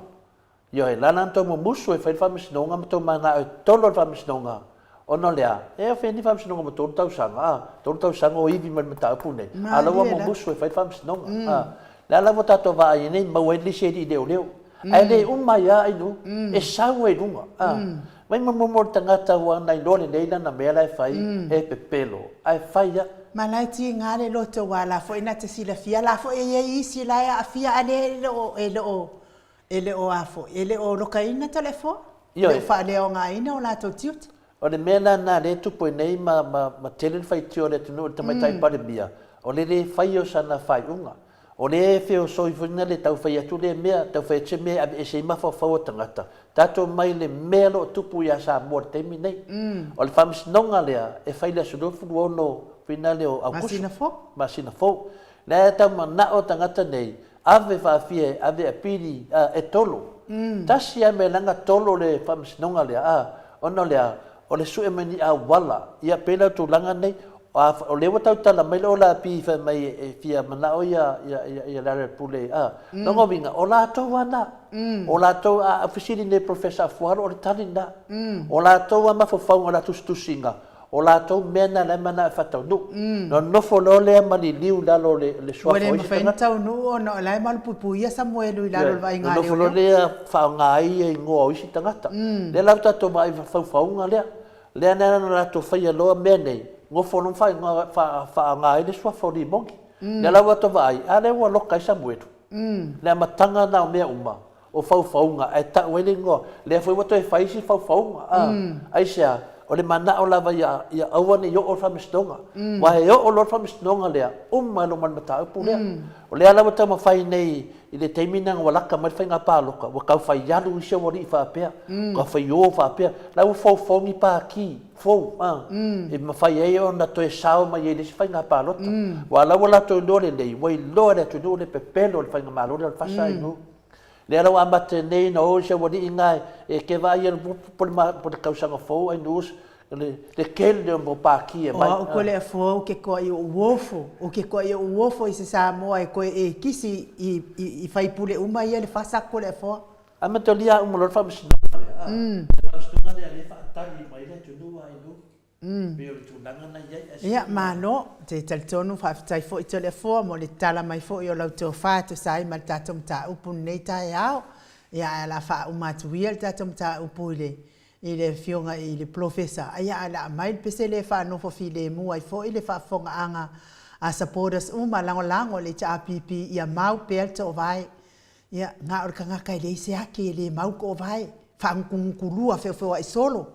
Ioe, lala na tou mumusu e fai le faamasinoga ma tou manao e tolo le faamasinoga, Ona o le a? E ofe ni faamasinoga mo tolu tausaga, a, tolu tausaga o ivi mai le mataupu nei, a la ua mumusu e fai le faamasinoga, a. Le a la ua tatou vaai ai nei, maua ai le lisi alii leoleo. Ae le uma ai a ainu, e sau ai i luga, a. Mai ma muamua le tagata ua na iloa lelei lana mea la e fai, e pepelo, ae fai a. Ma la e tiga le loto aua la foi na te silafia la foi e i ai isi la e aafia a lea e le o e le o E le o a foi, e le o lokaina Toleafoa, e le o faaleaogaina o latou tiute. O le mea la lena lea e tupu ai nei ma, ma, ma tele le faitio a le atunuu i le Tamaitai Palemia, o le le faia o sana faaiuga. O lea e feosoi foi na le tau fai atu lea mea, tau fai atu se mea e aveese ai mafaufau o tagata, tatou omai i le mea o lo o tupu ia Samoa i le taimi lenei. O le faamasinoga lea e fai i le aso 26 finale o Aukuso. Masina fou. Masina fou. Lea e tau manao tagata nei, Ave faafia e ave apili a e tolo. Tasi a mea leaga tolo le faamasinoga lea a ona o le a? O le sue mai ni auala ia pei la o tulaga nei a o lea ua tautala mai le ola api fai mai e fia manao ia ia ia Lealailepule a lona uiga o latou a na o latou a fesili nei Professor Afualo o le tali lena o latou a mafaufauga o la tusitusiga O latou mea na la e manao e faataunuu. Nonofo loa lea ma liliu i lalo o le suafa o isi tagata. Ua le mafai ona taunuu ona o la e malupuipuia Samuelu i lalo o le vaaiga a leoleo. Nonofo loa lea faaaoga ai ia igoa o isi tagata. Lea la ua tatou vaai i faufauga lea. Lea na latou faia loa mea nei, nofo loa ma faaaoga ai le suafa o Rimoni. Lea la ua tatou vaai, a lea ua loka ai Samuelu. Le amataga lena o mea uma. o faufauga ae tau ai le igoa. Lea foi ua toe fai isi faufauga, a. Aisea? O le manao lava ia, ia aua ne i oo le faamasinoga. Aua e oo loa le faamasinoga lea, uma ai loa ma le mataupu lea. O lea la ua taumafai nei i le taimi lena ua lata mai le faiga palota, ua tau fai alu isi aualii faapea, ua tau fai o faapea. La ua foufou ni pati fou, a, e mafai ai ona toe sao mai ai i le isi faiga palota. Aua o la ua latou iloa lelei, ua iloa e le atunuu le pepelo o le faigamalo lea o le FASA i nuu. Lea la ua amata nei ona o isi aualii na e te vaai i po le tausaga fou ai nus le tele lea o pati e mai. O au ko le afua ou ke koa i ou uofo, ou ke koa i ou uofo i se Samoa e koe e kisi i faipule uma ia le fasa ko le afua. Amatalia uma loa le faamasinoga lea, a, le faamasinoga lea lea e faatali mai le atunuu a i nuu. Pei o le tulaga na i ai ae Ia, malo. Ou te talitonu, faafetai foi Toleafoa mo le tatala mai foi o lau tofa e tusa ai ma le tatou mataupu i lenei taeao. Ia, ae o le a faauma atu ia le tatou mataupu i le i le Afioga i le Polofesa, ia ae o le a aumai le pese lea e faanofo filemu ai foi le faafofogaaga a supporters uma lagolago i le HRPP ia mau pea le toovae. Ia, na o le tagata e leai se ake e le mau toovae, faagutugutu lua, feofeoai solo.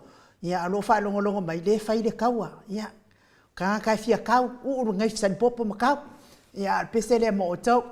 Ia, a o loo faalogologo mai, lea e fai le taua. Ia, o tagata e fia tau, uu le gaifi salipopo ma tau. Ia, a o le pese lea mo outou.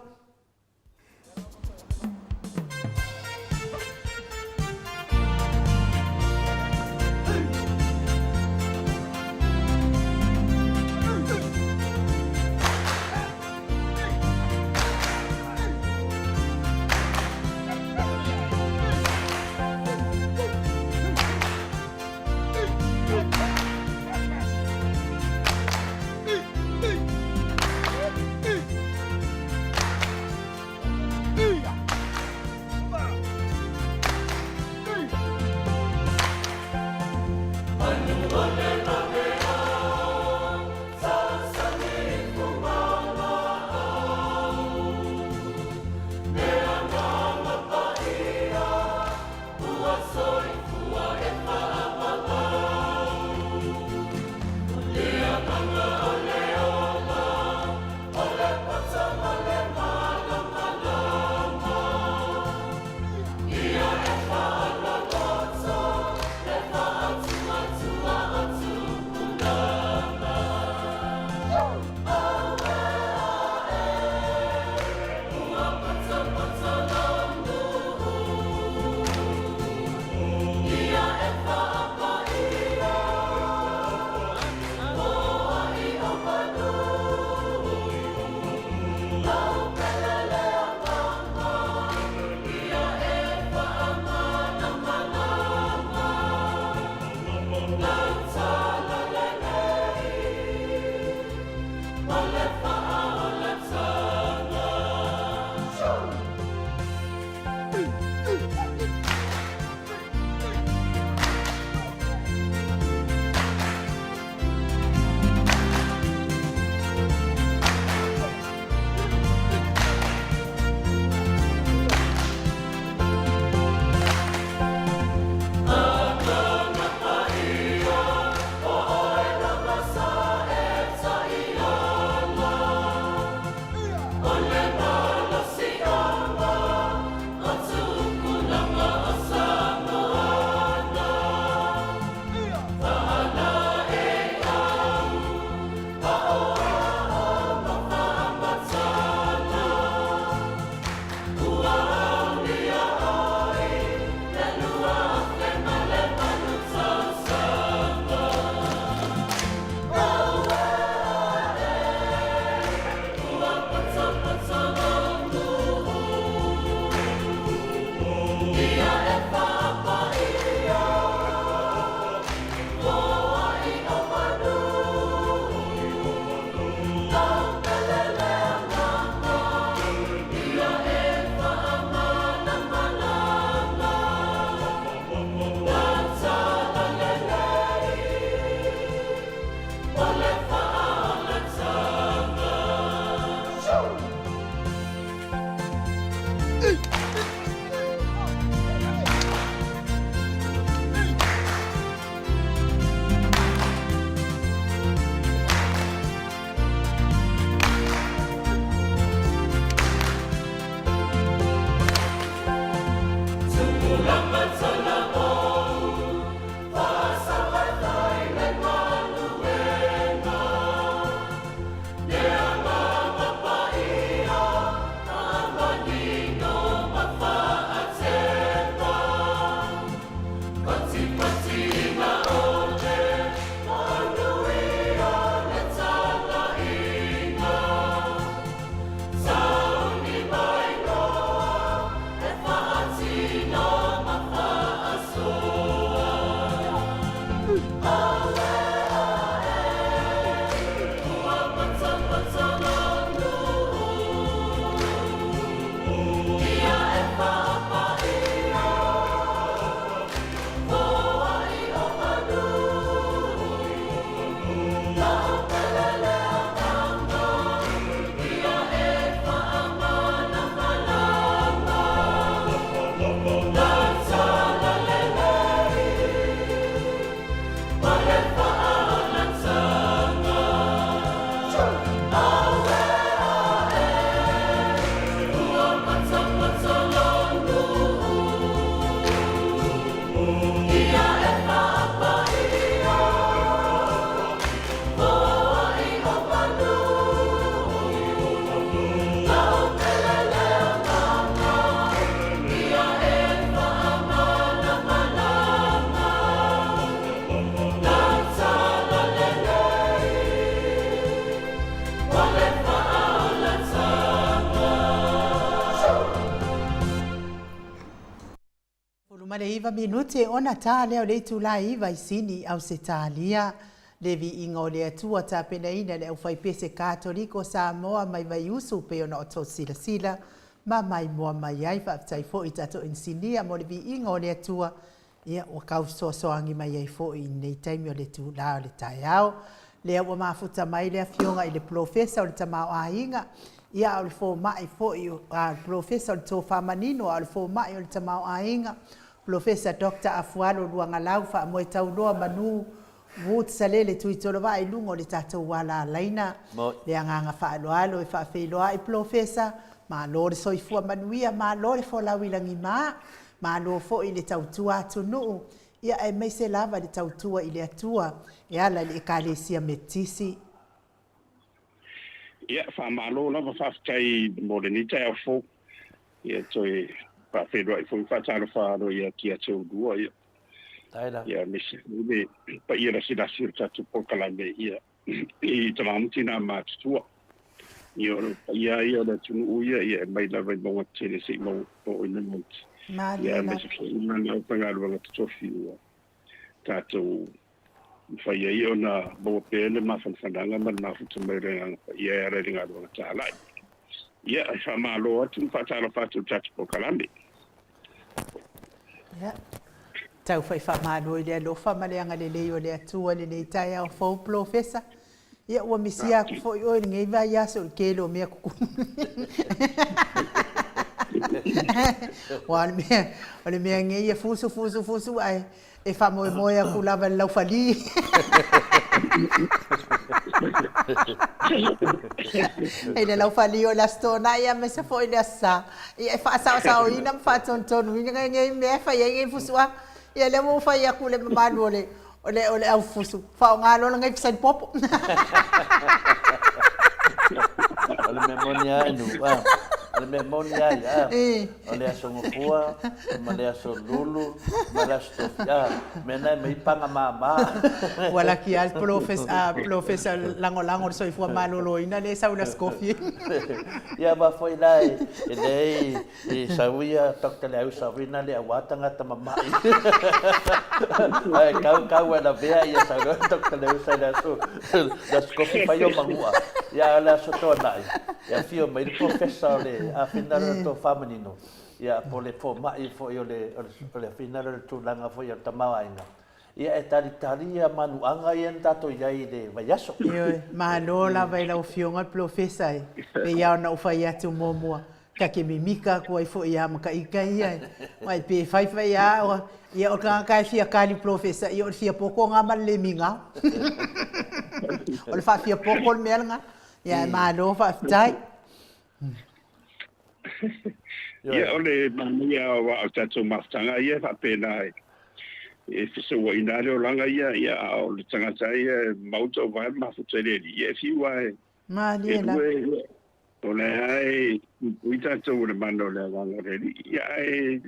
19 minute ona ta lea o le itula e 9 i Sini, Ausetalia. Le viiga o le Atua tapenaina le aufaipese Katoliko o Samoa mai Vaiusu pei ona outou silasila ma maimoa mai ai. Faafetai foi i tatou inisinia mo le viiga o le Atua, ia ua tau fesoasoani mai ai foi i lenei taimi o le itula o le taeao. Lea ua mafuta mai le Afioga i le Polofesa o le Tamaoaiga, ia a o le fomai foi, a o le Polofesa o le Tofa Manino, a o le fomai o le Tamaoaiga, Polofesa Doctor Afualo Luagalau Faamoetauloa Manu Woods Salele Tuitolovaa i luga o le tatou ala alaina. Le agaga faaaloalo e faafeiloai Polofesa, malo le soifua manuia, malo le folau i lagima, malo foi le tautua atunuu, ia aemaise lava le tautua i le Atua e ala i le Ekalesia Metotisi. Ia, faamalo lava, faafetai mo lenei taeao fou. Ia, toe faafeiloai foi ma faatalofa aloaia atu ia te oulua, ia. Ia, aemaise foi le paia lasilasi o le tatou polokalame, ia, i tama ma tinā matutua. Ia, o le paia ia o le atunuu ia, ia e mai lava i mauga tetele seia oo i luga iti. Malie Ia, lava. aemaise foi ma le aufaigaluega totofi ua tatou mafai ai ona maua pea le mafanafanaga ma le mafuta mai o le Agaga Paia e ala i le galuega talai. Ia, e faamalo atu ma faatalofa atu i le tatou polokalame. Ia, tau fai faamalo i le alofa ma le agalelei o le Atua i lenei taeao fou, Polofesa. Ia, ua misia atu foi oe i lenei vaiaso i le tele o mea tutupu. Aua o le mea, o le mea nei e fusu, fusu, fusu, ae e faamoemoe atu lava i le laufali. I le laufali o le Aso Toonai aemaise foi le Aso Sa. Ia e faasaosaoina ma faatonutonuina nei mea e fai ai nei fusuaga. Ia lea ua ou fai atu i le mamalu o le o le o le aufusu, faaaoga loa lenei fesaini popo. O le mea moni lava e nuu, a. O le mea moni lava ia, a. O le Aso Gafua ma le Aso Lulu ma le Aso Tofi, a. Mea na e aumai ai paga mama. Ua laki lava le polofesa lagolago o le soifua maloloina lea e sau i le Aso Tofi. Ia aua foi la e leai E sau ia Doctor Leausa foi na le aua tagata mamai. Ae kau kau e lavea ia sau loa Doctor Leausa i le aso le aso kofi fai o Manua. Ia a o le aso Toanai, e afio mai le Professor o le afina lea o le tofa manino, ia po o le fomai foi o le o le afina lea o le tulaga foi o le tamaoaiga. Ia e talitali ia manuaga ia na tatou i ai i le vaiaso. Ioe, malo lava i lau Afioga le Polofesa e pei lava ona ou fai atu muamua, ta te mimika atu ai foi ia mataita ia e, aua e pe fai fai lava, ia o le tagata e fia tali polofesa, ia o le fia poto lena ma le le migao. O le faafia poto le mea lena. Ia ae malo faafetai. Ia o le manaia aua o tatou mafutaga ia e faapena e fesouaina lava le olaga ia, ia a o le tagata ia e mau tauvae ma mafuta i le Alii, ia e fiu lava e Malie lava. O lea lava e puipui tatou i le mana o le Agaga o le Alii, ia ae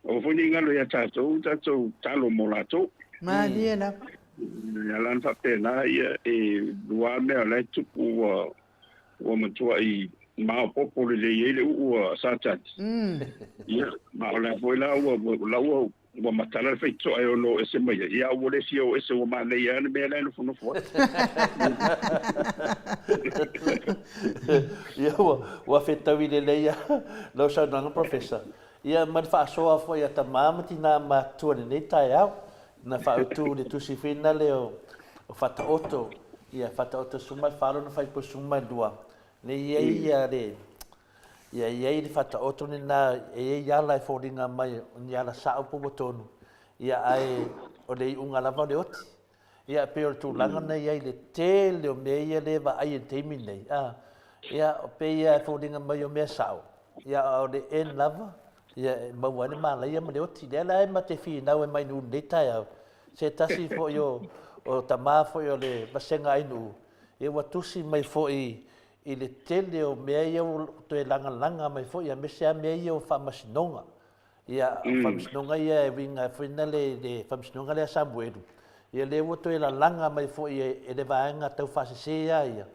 aua foi ne i galo ia tatou tatou talo mo latou. Malie lava. E ala ona faapena, ia e lua lava mea o la e tupu ua ua matuai maopoopo lelei ai le uu a Satani. Ia, ma o lea foi la ua la ua ua matala le faitotoa e ono oo ese mai ai, ia a ua le fia oo ese ua manaia lava le mea la e nofonofo ai. Ia ua fetaui lelei lava lau saunoaga Professor. Ia ma le faasoa foi a tama ma tina matutua i lenei taeao na faautu le tusi foi lea o Faataoto, ia Faataoto 14 lona faaipu 12, lea e i ai ia le Ia i ai le faataoto lena, e i ai ala e foliga mai o ni ala sao po ua tonu, ia ae o le iuga lava o le oti. Ia e pei o le tulaga lena e i ai le tele o mea ia lea e vaai i le taimi lenei, a, ia e pei lava e foliga mai o mea sao, ia a o le end lava, ia e maua ai le malaia ma le oti. Lea la e ma te finau ai mai nuu i lenei taeao, se tasi foi o o tama foi o le vasega ainuu, ia ua tusi mai foi i le tele o mea ia ua toe lagalaga mai foi, aemaise lava mea ia o faamasinoga. Ia, o faamasinoga ia e uiga foi lea i le faamasinoga lea a Samuelu, ia lea ua toe lalaga mai foi e le vaega taufaasese lava ia,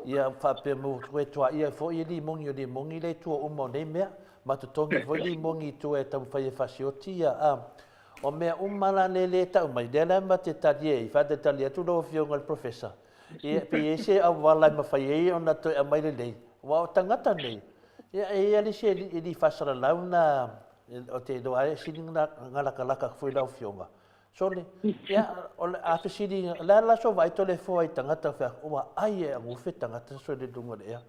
ia faapea mai ua toe tuaia ai foi limogi, o limogi lea i tua uma o nei mea, ma totogi foi limogi i tua e taumafai e fasioti ia, a o mea uma la lea e tau mai, lea la ma te talie ai, faatalitali atu lau Afioga i le Professor, Ia, pe i ai se auala e mafai ai ona toe aumai lelei, aua o tagata nei, ia e i ai lava le isi e le i faasalalau na, ou te iloa lava e sili ona latalata atu foi lau Afioga. Sole, ia, o le a fesili, o le a la sou vaai Toleafoa i tagata o fai atu, ua ai e agufe tagata sole i luga o le ea.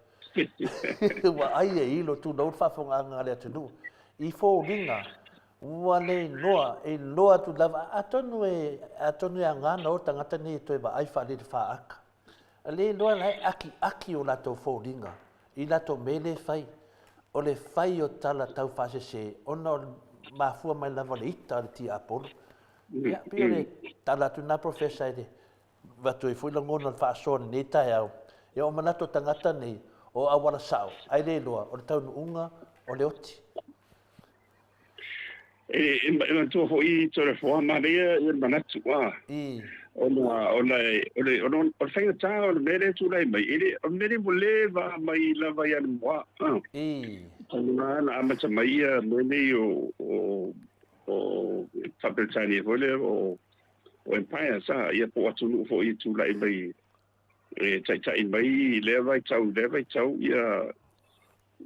Ua ai e ilo, tulou le faafofogaaga a le atunuu, i foliga Ua le iloa, e iloa atu lava, atonu e, atonu e aoga ona o tagata nei e toe vaai faalele faata. E le iloa la e akiaki o latou foliga i latou mea lea e fai. O le fai o tala taufaasese ona o le mafua mai lava o le ita a le tiapolo. Ia, pei o le tala atu lena Professor i le avatu ai foi lagona o le faasoa i lenei taeao. Ia, o manatu o tagata nei, o auala sao, ae le iloa, o le taunuuga o le oti. E manatua foi Toleafoa, manaia le manatu, a. Ona o le faigata o le mea lea e tulai mai, e le, o le mea lea ua leva mai lava i Alemoa. Talu lava na amata mai ia mea nei o Faa-Peretania foi lea o empires, ia po o atunuu foi e tulai mai e taitai mai i lea vaitau i lea vaitau ia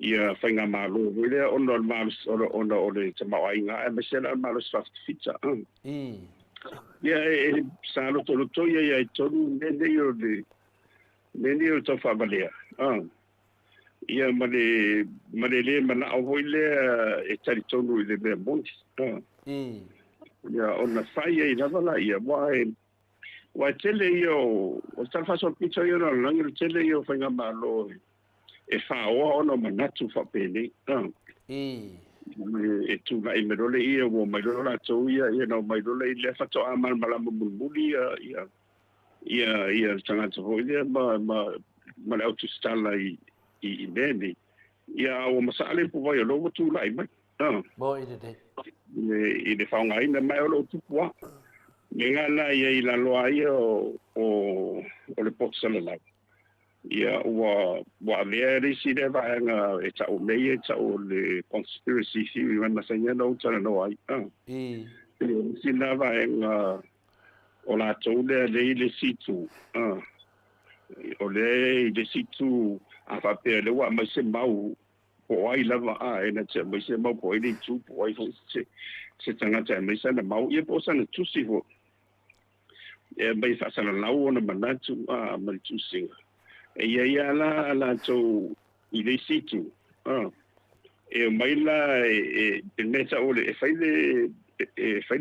ia faigamalo foi lea ona o le malosi ona o le tamaoaiga aemaise la o le malosi faafitafita. Ia e sa lotoloto ia ia i totonu mea nei o le mea nei o le taufaavalea. Ia ma le ma le lē manao foi lea e talitonu i le mea moni. Ia ona fai ai lava laia aua e aua e tele ia o le tala faasolopito ia o le lalolagi o le tele ia o faigamalo e faoa ona o manatu faapenei. E tulai mai loa ia ua omai loa latou ia ia na omai loa i lea faatoa malamalama mulimuli ia ia ia ia le tagata foi lea ma le autusitala i mea nei. Ia a ua masaa le ipuvai o lea ua tulai mai. Mo i lelei. I le faaaogaina mai o loo tupu lava. Mea la ia i lalo lava ia o le poto salalau. Ia ua avea le isi lea vaega e ta'u mea ia e ta'u o le conspiracy theory mai masani ona ou talanoa ai. Le isi la vaega o latou lea lea i le isi itu. O lea i le isi itu a faapea lea ua aumai se mau po o ai lava a e na te aumai se mau po o ai le itu po o ai foi se tagata e aumai sana mau ia po o sana tusi foi e aumai faasalalau ona manatu ma le tusiga. E i ai lava la latou i le isi itu e omai la e mea ta'u o le e fai le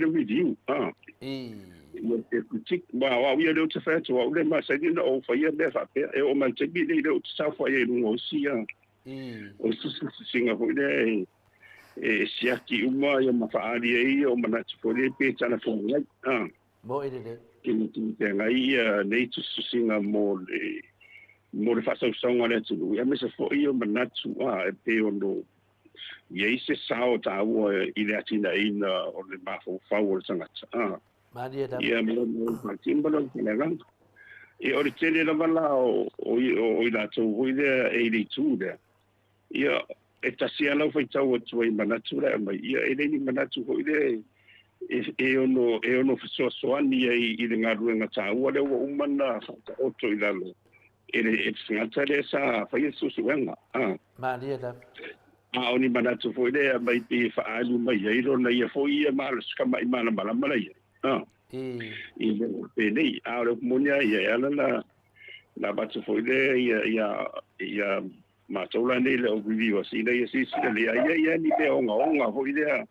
review e critique ma o au ia lea ou te fai atu au le masani ona ou faia mea faapea e oo mai le taimi lenei lea ou te saofai ai i luga o isi o isi tusitusiga foi lea e siaki uma ia ma faaali ai o manatu foi lea pe talafeagai Mo i lelei. Feagai ia nei tusitusiga mo le faasausauga o le atunuu aemaise foi o manatu e pei ono i ai se sao taua i le atinaeina o le mafaufau o le tagata. Malie lava. Ia mo faatino ma le agaga. Ia o le tele lava la o i latou foi lea e i le itu lea. Ia e tasi lava lau faitau atu ai i manatu la e aumai. Ia e le ni manatu foi lea e ono fesoasoani ai i le galuega taua lea ua uma ona faataoto i lalo e le tagata lea sa faia le suesuega. Malie lava. A o ni manatu foi lea aumai pe faaalu mai ai lona ia foi ia malosi kama'i malamalama la ia. I le penei. A o le upu moni lava ia e ala la avatu foi lea ia matou la nei le au reviewers ina ia silasila lelei a i ai lava ni mea ogaoga foi lea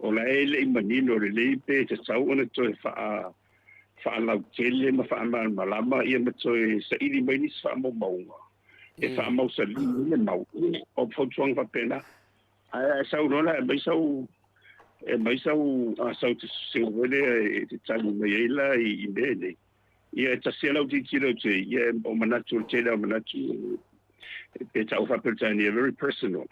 o la e le'i manino lelei pe tatau ona toe faalautele ma faamalamalama ia ma toe saili mai nisi faamaumauga e faamausalī ai le mau o fautuaga faapena. Ae sau loa la e aumai sau tusitusiga foi lea e te tali mai ai la i mea nei. Ia e tasi lava lau tilotilo atu ai, ia o manatu o le tele o manatu pe ta'u faa-Peretania very personal.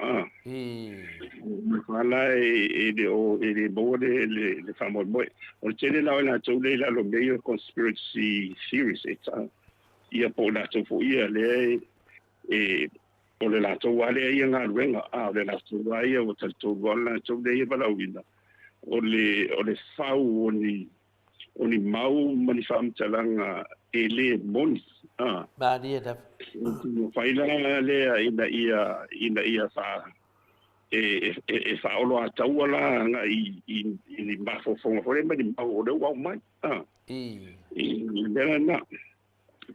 Ma la e le o e le maua le faamoemoe. O le tele la o i latou lea i lalo o mea ia o conspiracy theories e ta ia po o latou foi ia lea e o le latou lava lea ia galuega o le latou lava ia ua talitonu lava o le latou lea ia valaauina o le fau o ni mau ma ni faamatalaga e lē moni. Malie lava. Fai la lea ina ia e faaoloataua la agai i ni mafaufauga foi lea ma ni mau o lea ua aumai. I le mea lena.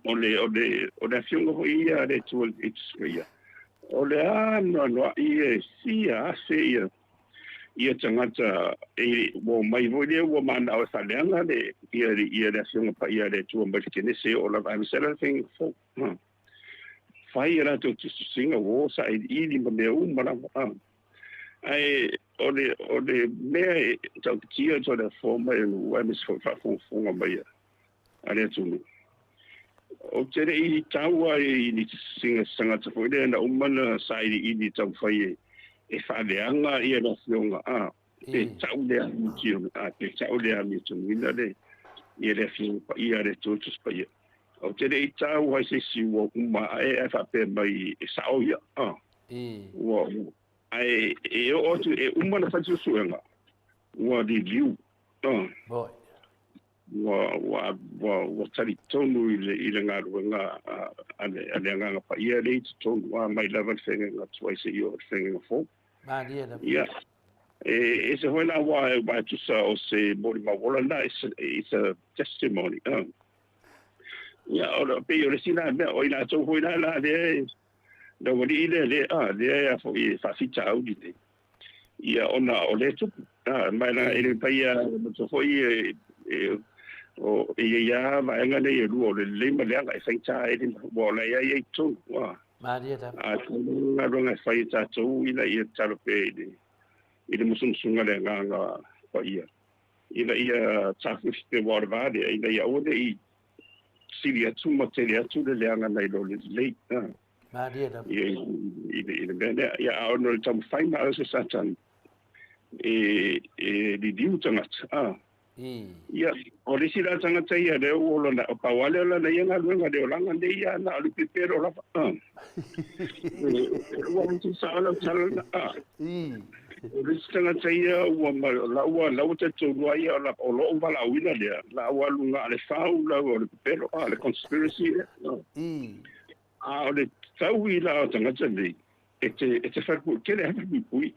O le afioga foi ia a le Atua i tusiga ia. O le anoanoai e fia afe ia tagata e ua omai foi lea ua mana'o e faaleaga le ia le afioga paia a le Atua mai le Kenese o lava aemaise la le faiga fou. Fai e latou tusitusiga ua o sailiili ma mea uma lava. Ae o le mea e tautitia atu a le afoa mai o nuu aemaise foi faafogafoga mai a le atunuu. Ou te le'i taua i ni tusitusiga se tagata foi lea na uma na sailiili taumafai e faaleaga ia le afioga pe ta'u le amiotonu pe ta'u le amiotonuina le Ia le Afioga Paia a le Atua Tusi Paia. Ou te le i tau ai se isi ua uma ae ae faapea mai e sao ia. Ua ae e oo atu e uma ona fai suesuega ua liliu. Ua ua ua ua talitonu i le i le galuega a le a le Agaga Paia lea i totonu a mai lava le feagaiga tuai seia oo i le feagaiga fou. Malie lava. Ia, e ese foi la aua e tusa o se molimau ola lena, it's a testimony. Ia, o le pei o le isi la mea, o i latou foi la la lea e le aualii lea lea a lea e foi e faafitauli nei. Ia ona o lea e tupu. A ma e le mafai a matua foi e o e i ai lava vaega nei e lua o le lelei ma le leaga e faigata ai le ua o la e i ai i totonu. Malie lava. A tau galuega e fai e tatou ina ia tatalo pea i le i le musumusuga le Agaga Paia ina ia tafufi pea aua o le va lea ina ia aua ne i sili atu ma tele atu le leaga nai lo le lelei. Malie lava. Ia i le mea lea. Ia a ona o le taumafai ma se Satani e liliu tagata. Ia, o le isi la tagata ia lea ua ola na, o pau lava lea o lana ia galuega le olaga nei ia na o le pepelo lava. Ua iti sao lau tala lena. O le isi tagata ia ua ma, la ua, la ua talitonu lava ia o lou valaauina lea, la ua alu na o le fau lau o le pepelo, le conspiracy lea. A o le taui la o tagata nei, e te, e te faipui, tele lava faipui,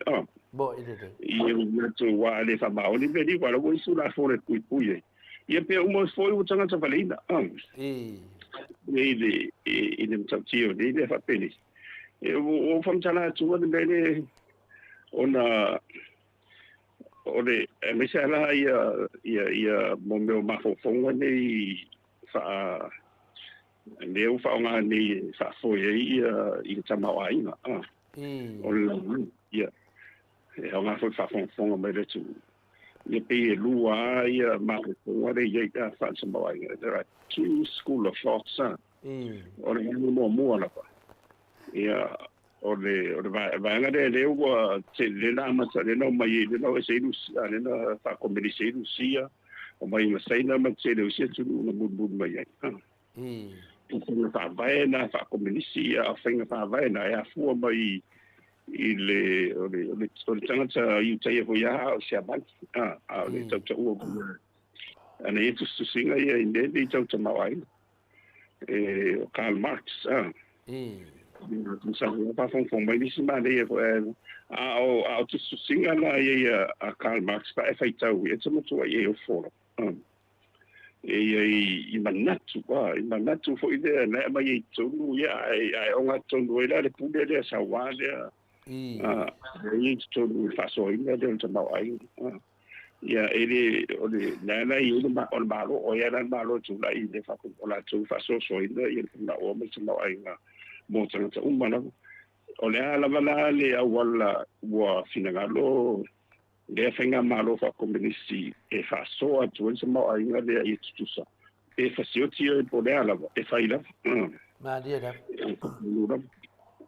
Mo'i lelei. I o latou wā le faamaoni mea ni, wala ua isu la fo le puipui ai. Ia pea uma foi ua tagata valeina, Nei le, i le matautia o nei mea faapenei. E, ua ou faamatala atu le mea le, ona o le, aemaise lava la ia, ia, ia mo mea o mafaufauga nei faa, lea ua faaaoga nei e faafoe ai ia i le tamaoaiga, o le lalolagi. Ia, e aoga foi le faafogafoga mai le atunuu. Ia pei e lua lava ia mafaufauga lea e i ai a faa-tamaoaiga. There are two school of thoughts, O le vaega muamua lava, ia, o le, o le vaega lea lea ua tele, lea na amata, lea na omai ai, lea na o ese ai Rusia, lea na faakomenisi ai Rusia, omai ma Saina ma le tele o isi atunuu na mulimuli mai ai. O faiga faavae na faakomenisi, a o faiga faavae na e afua mai i le, o le, o le, o le tagata Iutaia foi lava a o Siamani, a o le tautaua foi ana ia tusitusiga ia i mea nei tau tamaoaiga. E, o Karl Marx, Sa faafogafoga mai nisi manaia foi, a o, a o tusitusiga la ia a Karl Marx pa e faitau e te matua i e o folo. E ia i manatu, i manatu foi lea na e aumai ai i totonu, ia, ae ogatotonu ai la le pule lea sauā lea, e i ai i totonu i le faasoaina lea o le tamaoaiga. Ia, e le, o le, lea la e i ai le, o le Malo, o ai lava la le Malo e tulai i le o latou faasoasoaina ia le punaoa ma le tamaoaiga mo tagata uma lava. O le a lava la le auala ua finagalo lea faigamalo faakomenisi e faasoa atu ai le tamaoaiga lea ia tutusa, pe fasioti oe po o le a lava, e fai lava. Malie lava. E fai lava.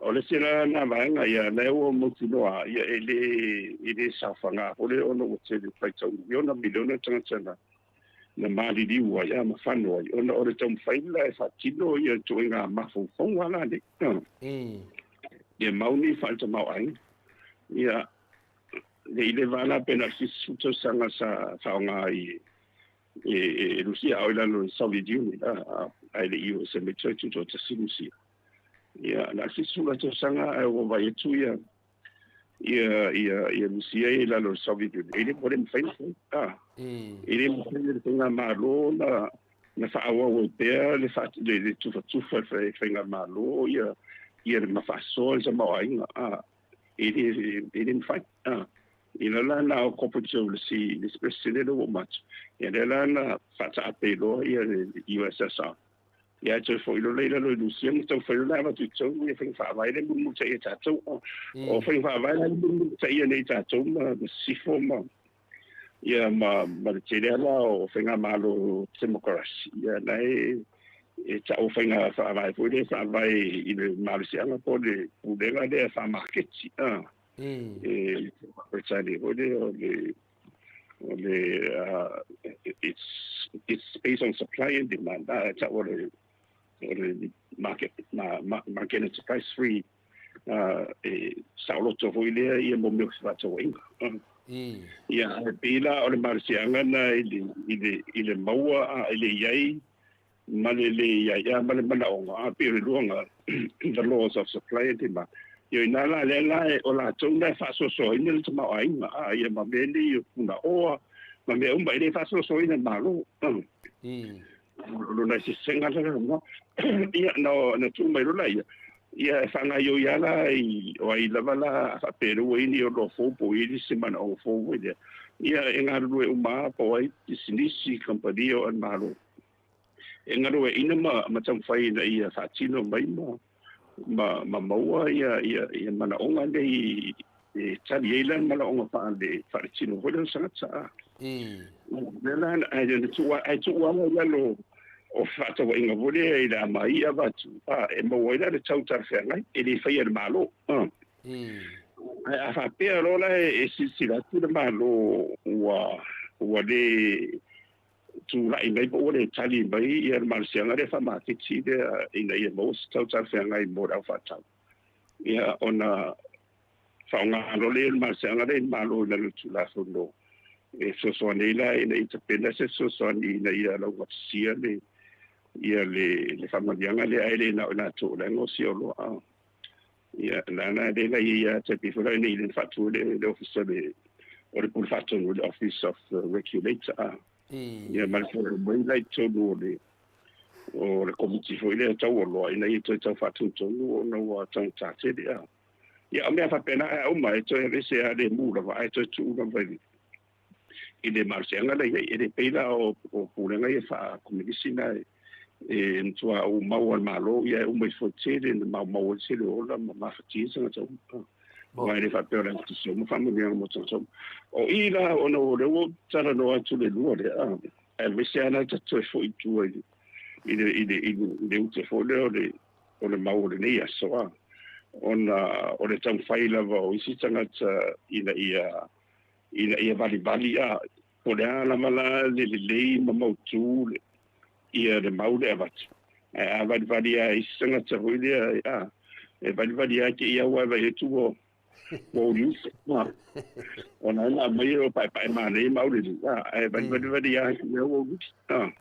O le isi la na vaega, ia, lea ua mautinoa, ia, e le, e le saofaga foi lea ona ua tele faitau miliona, miliona tagata na, na maliliu ai, a ma fano ai, ona o le taumafai la e faatino ia ituaiga mafaufauga la nei. Ia mau ni faale-tamaoaiga. Ia, le i leva la pe na o le 70 tausaga sa faaaoga ai e Rusia, a o i lalo o le Soviet Union, ae le i o se mai toe tutoatasi Rusia. Ia, na o le 70 tausaga ae ua vaai atu ia ia ia ia Rusia i lalo o le Soviet Union. E le ua le mafai ona fai. E le mafai e le faigamalo na na faaauau ai pea le le tufatufa e faigamalo ia ia le ma faasoa le tamaoaiga. E le mafai. Ina la na o Gorbachev le isi le isi Peresetene lea ua uma atu, ia lea la na faataape loa ia le USSR. Ia ae toe foi loa lea i lalo i Rusia ma taumafai loa la e avatu i totonu ia faiga faavae lea e mulimulitaia e tatou. O faiga faavae la e mulimulitaia nei e tatou ma sisifo ma ia ma ma le tele lava la o faigamalo temokarasi, ia la e e ta'u faiga faavae foi lea e faavae i le malosiaga po o le pulega lea faamaketi, e Peretania foi lea o le O le it's it's based on supply and demand. E ta'u o le o le market market and supply free e saoloto foi lea ia mo mea o fefaatauaiga. Ia, ae pei la o le malosiaga lena i le i le i le maua a i le i ai ma le lē i ai, a ma le manaoga, a pei o le luaga, the laws of supply and demand. Ia o ina la lea la o latou na e faasoasoaina le tamaoaiga, a ia ma mea nei o punaoa ma mea uma, e le faasoasoaina e le Malo. O lona eseesega la lena. Ia, na, na tuu mai loa laia, ia e faagaioi lava la i, o ai lava la a faapea ua i ai ni oloa fou po o i ai se manaoga fou foi lea, ia e galulue uma lava po o ai pisinisi, kamupani o a le Malo. E galueaiina ma, ma taumafai ina ia faatino mai ma, ma, ma maua ia, ia, ia manaoga nei e tali ai la le manaoga faale, faaletino foi lea o le tagata. A. Lea la, ae na tuu, ae tuu lava i lalo o fefaatauaiga foi lea i le amaia avatu, a, e maua ai la le tau talafeagai, e le faia e le Malo. A. Ae a faapea loa la e silasila atu le Malo ua, ua le tulai mai po ua le tali mai ia le malosiaga lea faamaketi lea ina ia maua se tau talafeagai mo le au faatau, ia ona faaaoga loa lea o le malosiaga lea i le Malo i lalo o le Tulafono e fesoasoani ai la ina ia tapena se fesoasoani ina ia laugatasia le ia le le faamanuiaga lea, ae le na o i latou o la e gaosia oloa. Ia, lana lea la ia te pei foi la nei le faatu le le ofisa le o le pule faatonu le Office of the Regulator. A. Ia ma le foi mai la i totonu o le o le komiti foi lea tau oloa ina ia toe tau faatonutonu ona ua taugata tele. A. Ia, o mea faapena ae uma e toe aveese lava le mu lava ae toe tuu lava i le i le malosiaga la i ai. E le pei la o, o pulega ia faakominisi na e, e matua umau a le Malo, ia e uma ifo tele na maumau ai le tele o ola ma mafatia tagata uma. Aua e le faapea o le agatasi uma faamanuiaga mo tagata uma. O i la ona o lea ua ou talanoa atu i le lua lea, aemaise lava la ta toe foi i tua i le, i le, i le, i le, i le ute foi lea o le, o le mau o lenei aso, a, ona o le taumafai lava o isi tagata ina ia ina ia valivali, a po o le a lava la le lelei ma mautu le, ia le mau le avatu. Ae a valivali lava e isi tagata foi lea, a, e valivali lava te i aua e vaai atu ua ua uliuli. A, ona e na aumai o paepae manaia ma aulelei, a, ae valivali lava te i aua uliuli. A,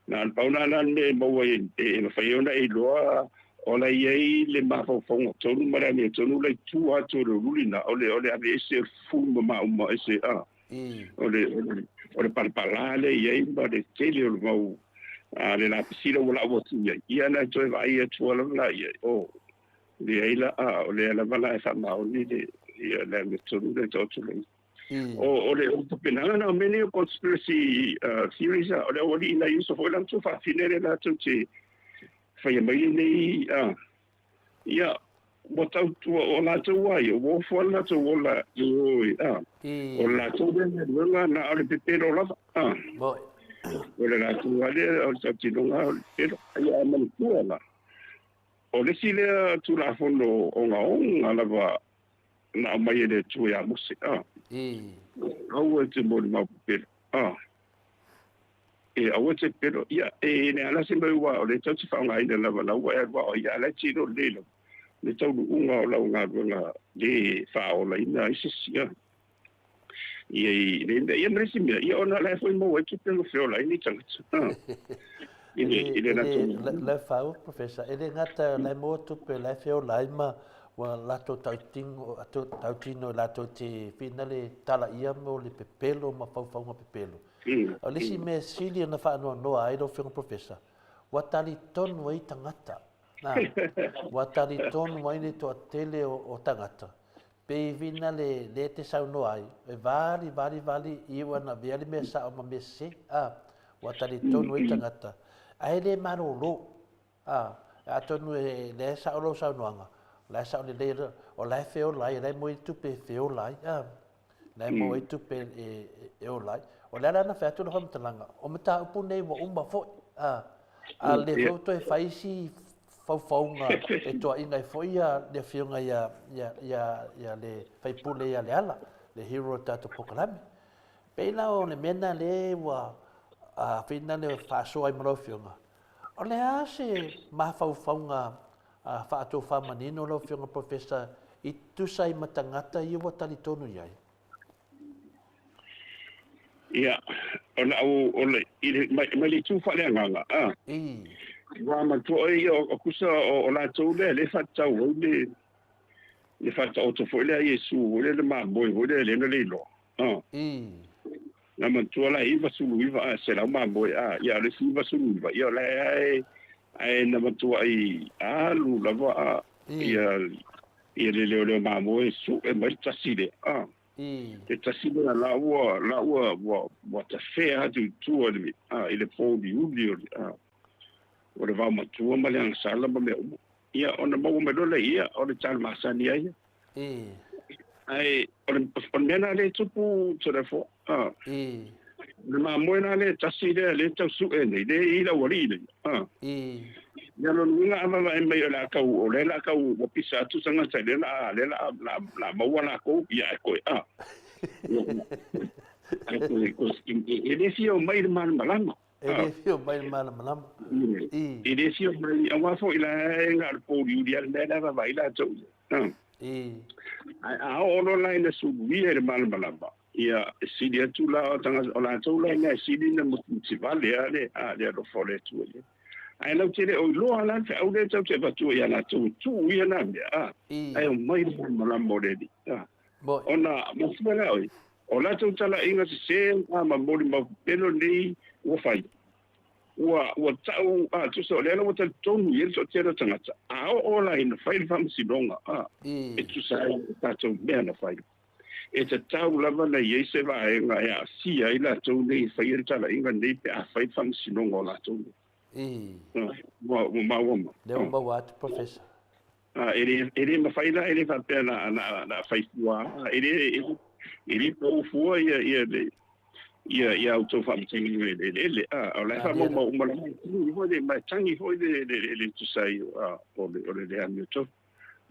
na o le pau lena la le mea e maua ai e mafai ai ona e iloa o la e i ai le mafaufauga tonu ma le amiotonu la i tua atu o le uliuli lena, o le o le aveese o le fufulu ma mauma ese, a, o le o le o le palapala lea e i ai ma le tele o le mau a le lapisi la ua lau atu i ai, ia na e toe vaai atu lava la i ai, o leai la, a, o lea lava la e faamaoni le ia le amiotonu lea e taoto nei. O, o le o tapenaga na o mea nei o conspiracy theories, o le aualii nai uso foi latou faafine lea latou te faia mai lenei, ia, ua tau, ua, o latou a ia, ua ofo lava le latou ola i o i, o le latou lea galuega na o le pepelo lava, o le latou lava lea o le tautinoga o le pepelo. Ia, ae manatua la, o le isi lea Tulafono ogaoga lava na aumai e le Atua ia Mose, a. Aua e te molimau pepelo, a. E aua e te pepelo, ia, e le ala se mea ua o le tau te faaaogaina lava lau ua e alu ao ia, a la e tino lelei lava le taunuuga o lau galuega le faaolaina ai se isi, a. Ia, i le mea, ia ma le isi mea, ia ona la e foi maua ai tupe ma feola ai ni tagata, a. I le, i le latou. Le fau, Professor, e le gata la e maua tupe la e feola ai ma ua latou tautino, tautino latou te whina le tala ia mo le pepelo ma faufauga pepelo. O le isi mea sili ona faanoanoa ai lau Afioga Professor, ua talitonu ai tagata. Na, ua talitonu ai le toatele o, o tagata. Pei whina le, le te saunoa ai, e vali, vali, vali, i ua na vea le mea sao ma mea sese. A, ua talitonu ai tagata. Ae le malolo. A, atonu e lea e sao lau saunoaga, o la e sao lelei, o la e feola ai, o la e maua ai le tupe e feola ai, a, la e maua ai tupe e, e ola ai. O le ala na fai atu le faamatalaga, o mataupu nei ua uma foi, a, a le foi ua toe fai isi faufauga e toaina ai foi ia le afioga ia, ia, ia, ia le faipule ia Leala, le hero o le tatou polokalame. Pei la o le mea lena lea ua fina le faasoa ai ma lau Afioga, o le a se mafaufauga faatofamanino lau Afioga Professor i tusa ai ma tagata ia ua talitonu i ai? Ia, o lau, o le, i le, mai, mai le itu faaleagaga, a. Ua matua ia o kusa o latou lea le faatatau ai le, le faataoto foi lea Iesu foi lea le mamoe foi lea lea na le iloa. A. Na matua la 99 a 100 mamoe a, ia o le isi 99, ia o la e ae na matua ai alu lava a, ia, ia le leoleo mamoe sue mai le tasi lea. A. Le tasi lea la ua, la ua, ua, ua tafea atu i tua i le, a, i le pouliuli o le, a, o le vaomatua ma le agasala ma mea uma. Ia, ona maua mai loa lea ia, o le tala masani ai ia. Ae, o le, o le mea lena lea e tupu Toleafoa, a. Le mamoe lena lea e tasi lea lea e tau sue nei, lea e i le aualii nei, a. Ia lona uiga a vavae mai o le a tau, o lea o le a tau ua pisa atu tagata lea o le a, lea o le a, le a, le a maua latou, ia ae toe, a. Ae toe, e le fia omai i le malamalama. E le fia omai i le malamalama. E le fia omai, aua foi la e na o le pouliuli lava le mea la e vaavaai latou i ai. Ae a oo loa la ina suluia i le malamalama, ia e sili atu la o tagata, o latou la ina e sili ona musumusi vale lava le, a, le alofa o le Atua i ai. Ae latou te le o iloa la le feau lea tatou te avatua ia latou e tuu ia na mea, a, ae omai i le malamalama o le Alii. A. Ona mafua lea oe, o latou talaiga sese a ma molimau pepelo nei ua fai, ua, ua tau, a, tusa o lea la ua talitonu i ai le toatele o tagata, a oo la ina fai le faamasinoga, a, e tusa ai ma tatou mea na fai. E tatau lava ona i ai se vaega e aafia ai latou nei e faia le talaiga nei pe a fai le faamasinoga o latou nei. Ua, ua maua mai. Lea ua maua atu, Professor. A, e le, e le mafai la, e le faapea na, na, na fai fua, e le, e le pau fua ia, ia le, ia, ia outou faamatalaga i le eleele. A, o la e faamaumau uma lava, e foi le, ma e tagi foi le, le, le, le tusa ai, a, o le, o le le amiotonu.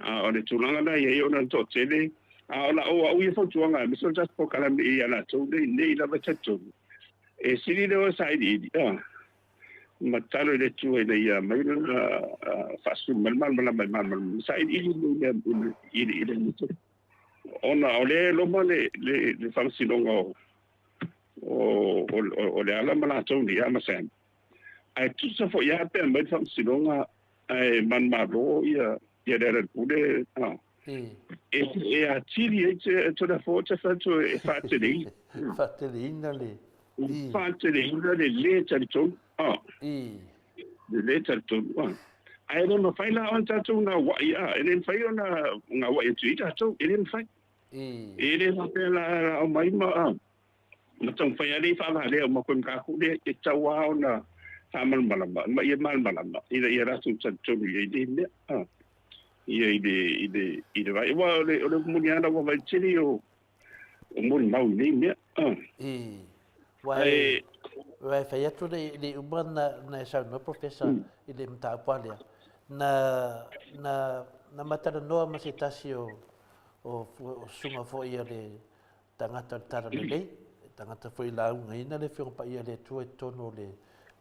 A, o le tulaga la i ai ona le toatele, a o la o au ia fautuaga, aemaise o le tatou polokalame ia latou nei, nei lava e talitonu. E sili lea o sailiili, a, ma tatalo i le Atua ina ia aumai lona faasulu mai le malamalama i malamalama sailiili nei mea i le amiotonu. Ona o lea e loma le, le, le faamasinoga o, o, o, o Leala ma latou nei, a ma Sam. Ae tusa foi lava pe aumai le faamasinoga ae manumalo ia, ia Lealailepule, a, e, e atili ai te Toleafoa te fai atu e faateleina. Faateleina le. Faateleina le lē talitonu, a. Le lē talitonu, a. Ae le mafai la ona tatou gauai, a, e le mafai ona gauai atu i tatou, e le mafai. E le faapea la aumai ma, a, ma taumafai lava lea faavalea uma koe mataupu lea e tatau lava ona faamalamalama ma ia malamalama ina ia latou talitonu i ai nei mea. A, ia i le, i le, i le vai. Aua o le, o le upu moni lava na ua vaai tele o, o molimau i nei mea. A. Aua e, aua e fai atu le, le uma na, na e saunoa Professor i le mataupu lava lea, na, na, na ma talanoa ma se tasi o, o, o susuga foi a le tagata o le Talalelei, tagata foi i laugaina le Afioga Paia a le Atua i totonu o le,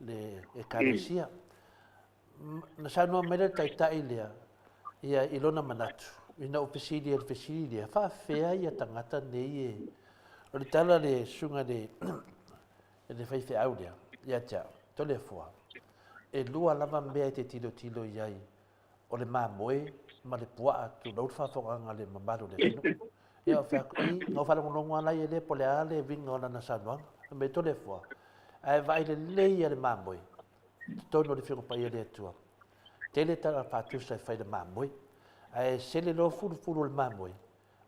le Ekalesia. Na saunoa mai le taitai lea ia i lona manatu, ina ua fesili ai i le fesili lea, faafefea ia tagata nei e... O le tala a le susuga i le, le faifeau lea ia te au, Toleafoa, e lua lava mea e te tilotilo i ai o le mamoe ma le puaa, tulou le faafofogaaga a le mamalu o le atunuu. Ia, ou fai atu, i, na ou faalogologo lava la ia lea po o le a le uiga o lana saunoaga. Fai mai, Toleafoa, ae vaai lelei ia le mamoe i totonu o le Afioga Paia a le Atua. Tele tala faatusa e fai i le mamoe, ae sele loa fulufulu o le mamoe,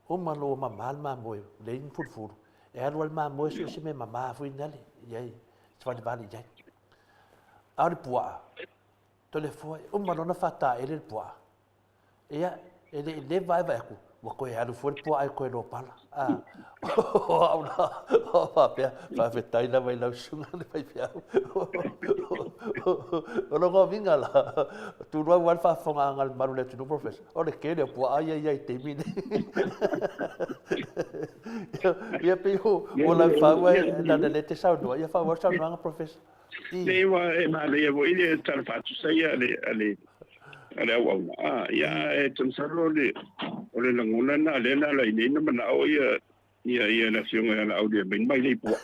uma loa ua mama le mamoe, leai ni fulufulu, e alu lava le mamoe sue se mea mama foi nale i ai, savalivali i ai. A o le puaa, Toleafoa, e uma loa ona faataele le puaa. Ia, e le i leva ae vaai atu, Ua toe alu foi le puaa e toe lopala. A, o au la, o au faapea, faafetai lava i lau susuga le faifeau. O lona uiga la, tulou lava le faafofogaaga a le mamalu o le atunuu, Professor, o le tele o puaa ia e i ai i le taimi lenei. Ia pei o lau fau ai, leaga o lea e te saunoa, ia faaauau le saunoaga, Professor. Nei ua e manaia foi le tala faatusa ia a le, a le, a le auauna. A, ia, e te masalo o le, o le lagona na lea na ala ai nei na manao ia, ia, ia le afioga ia Laauli e aumai mai lei puaa.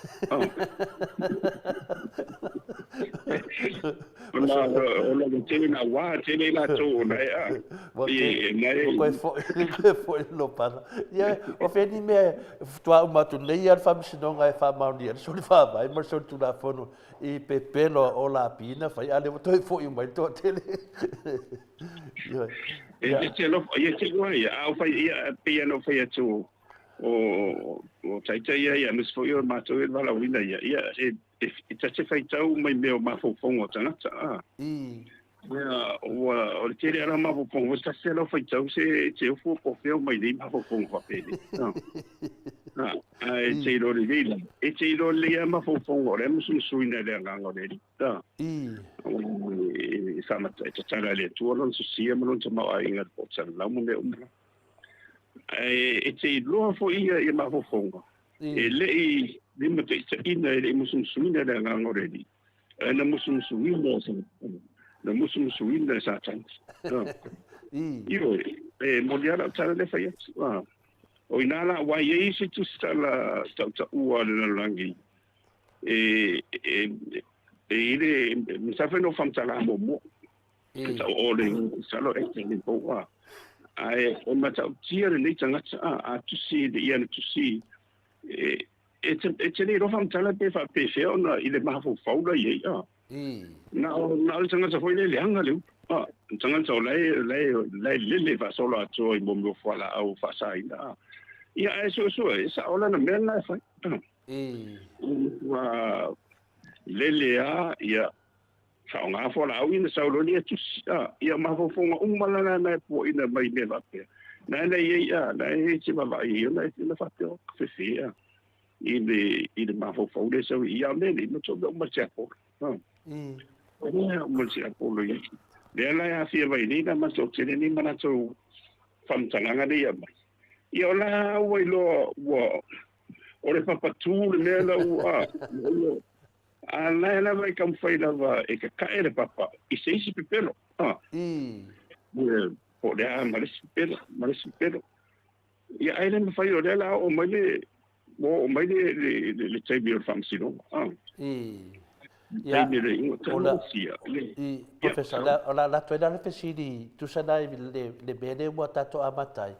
Ona o le tele na wā, tele i latou o nae a. Ua toe foi, toe foi le lopala. Ia, o fea ni mea faatoa uma atu nei lava le Faamasinoga e faamaonia le soli faavae ma le soli Tulafono i pepelo o lapi na fai, a o lea ua toe foi mai le toatele. Ioe. E te alofa, ia te ua ia, a o fai, ia, pei ona ou fai atu, o taitai ia, aemaise foi o matou e valaauina ia, ia, e ta te faitau mai mea o mafaufauga o tagata, a. Ia, ua, o le tele lava o mafaufauga, ua tasi lava lau faitau se te ofo po o fea o mai nei mafaufauga faapenei. A, a e te iloa lelei la, e te iloa lelei lava mafaufauga o lea e musumusuina e le Agaga o le Alii. A, e faamata, e tatala e le Atua lona sosia ma lona tamaoaiga i le poosalalau ma mea uma la. Ae e te iloa foi ia mafaufauga, e le i limataitaiina, e le i musumusuina e le Agaga o le Alii. Ae na musumusuina na musumusuina e Satani. Ioe, e moni lava lau tala lea e fai atu. O i ina la, aua e i ai isi tusitala tautaua a le lalolagi e, e, e i le, masalo foi na ou faamatala muamua. E tau o le masalo e te le pou a. Ae e matautia lenei tagata a, a tusi i ana tusi e, E te, e te le iloa faamatala pe faapefea ona i le mafaufau la i ai, a. Na o, na o le tagata foi lea e leaga le upu, a. Le tagata o la e, la e, la e lele faasolo atoa i mea o fualaau faasaina, a. Ia, ae suesue, e sao lana mea lena e fai, a. Ua lele lava, ia, faaaoga fualaau ia na sau loa lea tusi, a. Ia, o mafaufauga uma la na e puaina mai i mea faapea. Na na i ai, a, na e te vaavaai i ai ona e na faapea, o ka fefe, a, i le, i le mafaufau lea e sau i i, a o mea nei, matua mea uma le tiapolo, a. O mea uma le tiapolo ia. Lea la e aafia mai nei la matou tele nei ma latou faamatalaga nei e aumai. Ia o la ua iloa ua, o le papatū le mea la ua, a, A la e lava e taumafai lava e kakae le papa i se isi pepelo. A. Ia, po o le a ma le isi pepelo, ma le isi pepelo. Ia, ae le mafai o lea la oo mai le, ua oo mai le, le, le, le taimi o le faamasinoga. A. Ia, Taimi o le iuga, o la, talosia. Le, i, ia, Professor, o la, o la latou ai la le fesili, tusa la i le, le mea lea ua tatou amata ai,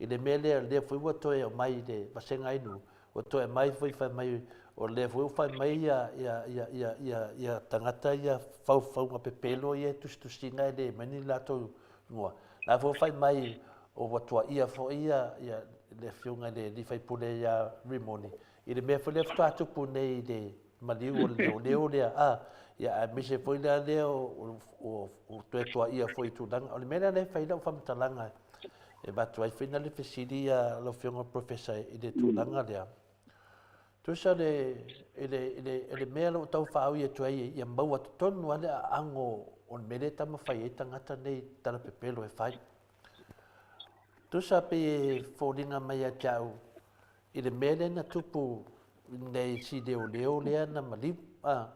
i le mea lea, lea foi ua toe aumai i le vasega inu, Ua toe aumai foi fai mai o lea foi ua fai mai ia ia ia ia ia ia tagata ia faufauga pepelo ia e tusitusiga e le aumai ni latou igoa. La foi ua fai mai o ua tuaia foi ia ia le afioga i le alii faipule ia Rimoni i le mea foi lea faatoa tupu nei i le maliu o le leoleo lea a ia aemaise foi la lea o o toe tuaia foi i tulaga. O le mea lea lea e fai lau faamatalaga E avatu ai foi na le fesili a lau Afioga i le Professor i le tulaga lea. Tusa le, i le, i le, i le mea o lo o tau faaui atu ai ia maua totonu lava le aago o le mea lea e taumafai ai tagata nei tala pepelo e fai. Tusa pei e foliga mai ia te au i le mea lea na tupu nei si leoleo lea na maliu, a,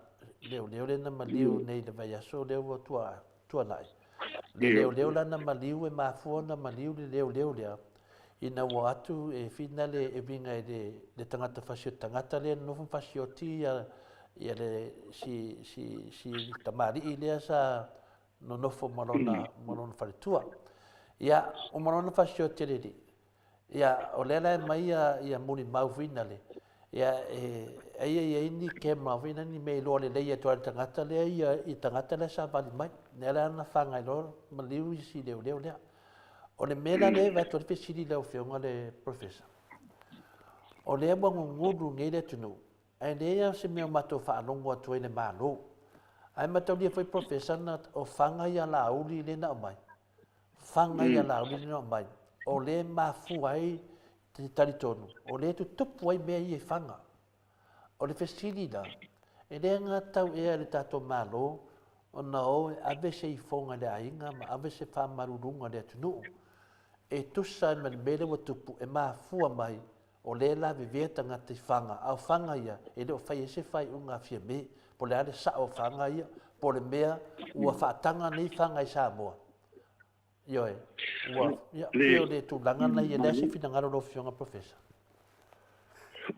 leoleo lea na maliu nei i le vaiaso lea ua tua, tuanai. Le leoleo la na maliu e mafua ona maliu le leoleo lea, ina ua atu e finale e uiga i le, le tagata fasioti tagata lea na nofo ma fasioti ia, ia le si, si, si tamalii lea sa nonofo ma lona, ma lona faletua. Ia, uma loa ona fasioti e le alii, Ia, o lea la e aumai ia, ia molimau foi nale, ia, e, aia i ai ni camera foi nale, ni mea iloa lelei atu ai le tagata lea ia, i tagata lea sa vali mai. Lea la na whangai loa maliu isi leoleo lea. O le mea la lea e avatu ai le fesili i lau Afioga le Professor, o lea ua gugulu nei le atunuu, ae leai lava se mea o matou faalogo atu ai i le Malo. Ae mataulia foi Professor na o fana ia Laauli lea na aumai, Fana ia Laauli lea na aumai. o lea e mafua ai te talitonu, o lea e tutupu ai mea ia i Faga. O le fesili la, e le gatau ea e le tatou Malo ona o e ave se ifoga i le aiga ma ave se faamaluluga i le atunuu e tusa ai ma le mea lea ua tupu e mafua mai o lea e lavevea tagata i Faga, a o Faga ia e le o fai ai se faaiuga a Fiame, po o le a le sao o Faga ia, po o le mea ua faataga nei Faga i Samoa. Ioe, ua, ia, pei o le tulaga lena ia, o le a se finagalo o lau Afioga Professor?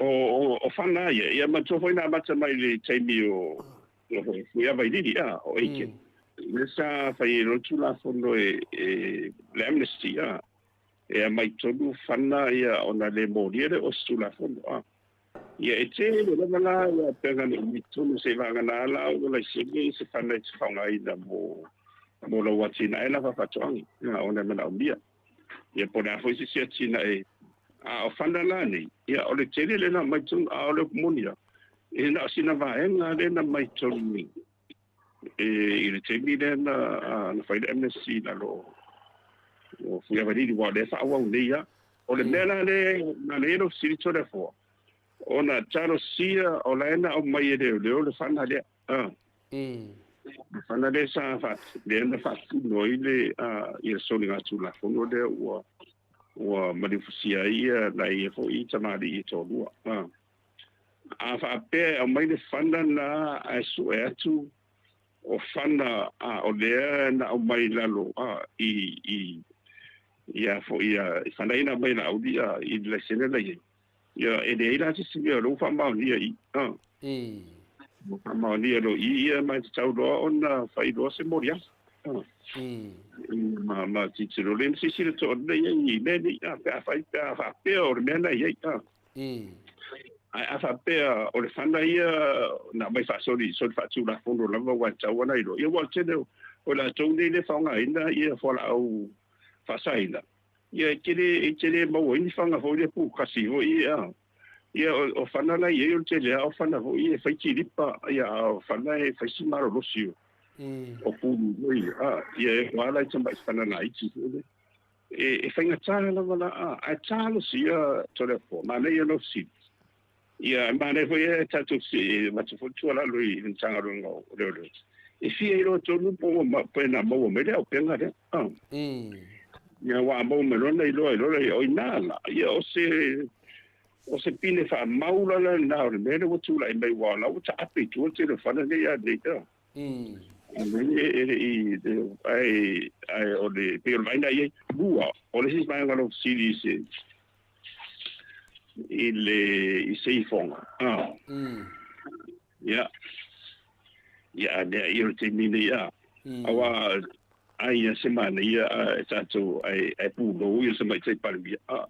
O fana ia, ia manatua foi na amata mai i le taimi o Fuiavailili, a, o Aiken. Lea sa fai ai loa le Tulafono e le Amnesty, a, e aumai tonu fana ia ona le molia lea o se Tulafono, a. Ia e tele lava la ia pega na aumai tonu seivagana la ua laisene se fana e te faaaogaina mo lau atinae la faafaatoaga, a, ona e manaomia. Ia po o le a foi se isi atinae. A o fana la nei, ia o le tele lea na aumai tonu, a o le upu moni lava, e na o sina vaega lea na aumai tonu i le taimi lea na fai le MSC i lalo o Fuiavalili, aua o lea e faaauau nei lava. O le mea la lea na ala ai lou fesili Toleafoa, ona talosia o la e na aumai e leoleo le fana lea. Le fana lea sa lea na faatino ai le ia soligatulafono lea ua maliufusia ai ia nai ia foi tamalii e toalua. A faapea e aumai le fana na ae sue atu o fana a o lea na aumai i lalo a i i ia foi i fana ia na aumai e Laauli a i le laisene la i ai. Ia e leai la se isi mea o lea ua faamaonia i i. Ua faamaonia loa i i ia ma e tatau loa ona fai loa se moliaga. Ma ma tilotilo lelei ma silasila totoa lelei ai i mea nei a pe a fai pe a faapea o le mea na i ai a. Ae a faapea o le fana ia na aumai faasoli soli faatulafono lava aua e tatau ona iloa, ia aua o le tele o latou nei lea e faaaogaina ia fualaau faasaina, Ia e te le, e te le maua ai ni fana foi lea pukasi foi ia. Ia o fana la e i ai o le tele lava o fana foi e fai tilipa, ia a o fana e fai si malolosi o, o pulu foi ia. Ia e oo lava la i tamai fana laiti foi lea. E faigata lava la, ae talosia Toleafoa, manaia lou fesili. Ia, e manaia foi e tatou e avatu foi le tuualalo i le Matagaluega o Leoleo, e fia iloa tonu po ua pe na maua mai le auupega lea. Ia, aua a maua mai loa ona iloa ai loa lea, o i ina la, ia o se o se pine faamau la lena o le mea lea ua tulai mai, aua o la ua taape i tua le tele o fana nei a nei. E le i, ae, ae o le, pei o le vaaiga i ai. Lua, o le isi vaega o lau fesili i se, i le, i se ifoga. Ah. Ia, ia, a lea ia o le taimi nei, a. Aua, ai ia se manaia a e tatou, ae, ae pulou ia le Tamaitai Palemia. Ah.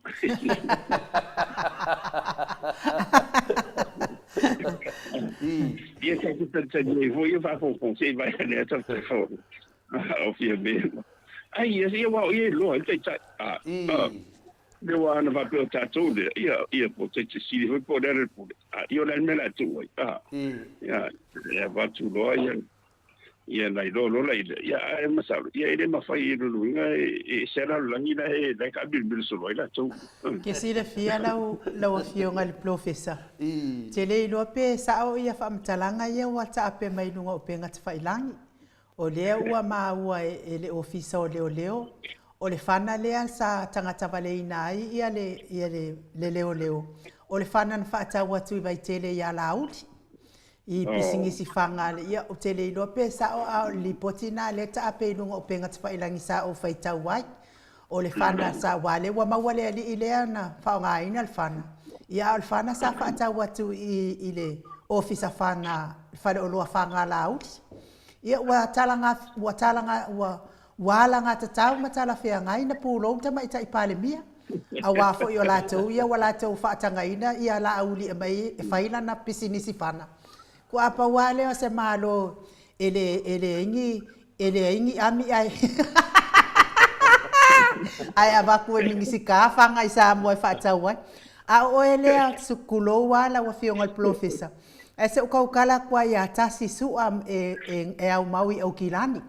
Ia tatou talitali ai foi ia faafogafoga se i vaai ane lava tatou o Fiame. Ai ia, ia aua o ia e iloa ai le taitai. Ah, ah. Le aua ana faapea o tatou lea, ia, ia po o te sili foi po o le a le pule. Ah, ia o le a le mea o le a tuu ai. Ah, ia, e avatu loa ia Ia na iloa loa la ia, ia ae masalo, ia e le mafai i lona uiga e ese a lalolagi la e la e taamilomilo solo ai latou. Ke silafia lau lau afioga i le polofesa, te le iloa pe sao ia faamatalaga ia ua taape mai luga o upega tafailagi. O lea ua maua e le Ofisa o Leoleo, o le fana lea sa tagatavaleina ai ia le ia le le leoleo, o le fana na faatau atu i Vaitele ia Laauli. I pisinisi faga le ia, ou te le iloa pe sao a o le lipoti na lea taape i luga o upega tafailagi sa ou faitau ai. O le fana sa aua lea ua maua le alii lea na faaaogaina le fana, ia a o le fana sa faatau atu i i le ofisa fana le faleoloa faga Laauli. Ia ua talaga ua talaga ua Ua alagatatau ma talafeagai na pulou Tamaitai Palemia, aua foi o latou ia ua latou faatagaina ia Laauli e mai e fai lana pisinisi fana. Kua pau lava lea o se Malo e le e leai ni e leai ni ami ae ae avatu e Minisita fana i Samoa e faatau ai. A o oe lea tulou lava lau Afioga i le Polofesa, ae se i ou tautala atu lava ia Tasi Sua e e aumau i Aukilani.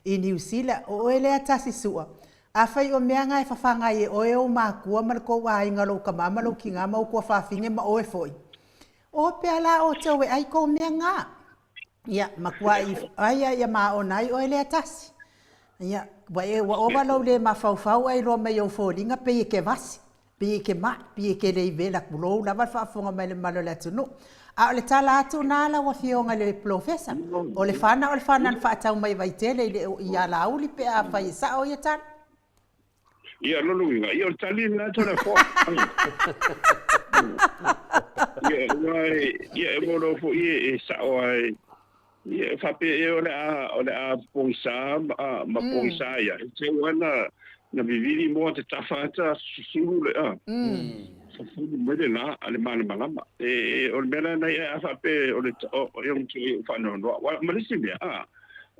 I Niu Sila, o oe lea Tasi Sua. Afai o mea na e fafaga ai e oe ou makua ma le tou aiga, lou tama ma lou tina ma ou tuafafine ma oe foi, o pea la outou e ai tou mea na. Ia, matuai ai a ia maona ai oe lea tasi. Ia, ua e ua ova lou le mafaufau ae iloa mai i ou foliga pei e te vasi, pei e te mai, pei e te le i vela, tulou lava le faafofoga mai le mamalu o le atunuu. A o le tala atu na lau Afioga i le Polofesa, o le fana o le fana na faatau mai e Vaitele i le i Alauli pe afai e sao ia tala. Ia, lona uiga, ia o le tali lena Toleafoa. Ia, aua e, ia e molo foi e, e sao ai. Ia, e faapea ea o le a, o le a pogisa ma, ma pogisa ia. E tau ana na vivili moa te tafa ata susulu le a. Susulu mai le la a le malamalama. E, e, o le mea la nei a faapea o le, o, o, e o le faanoanoa. Wa, ma le isi mea, a,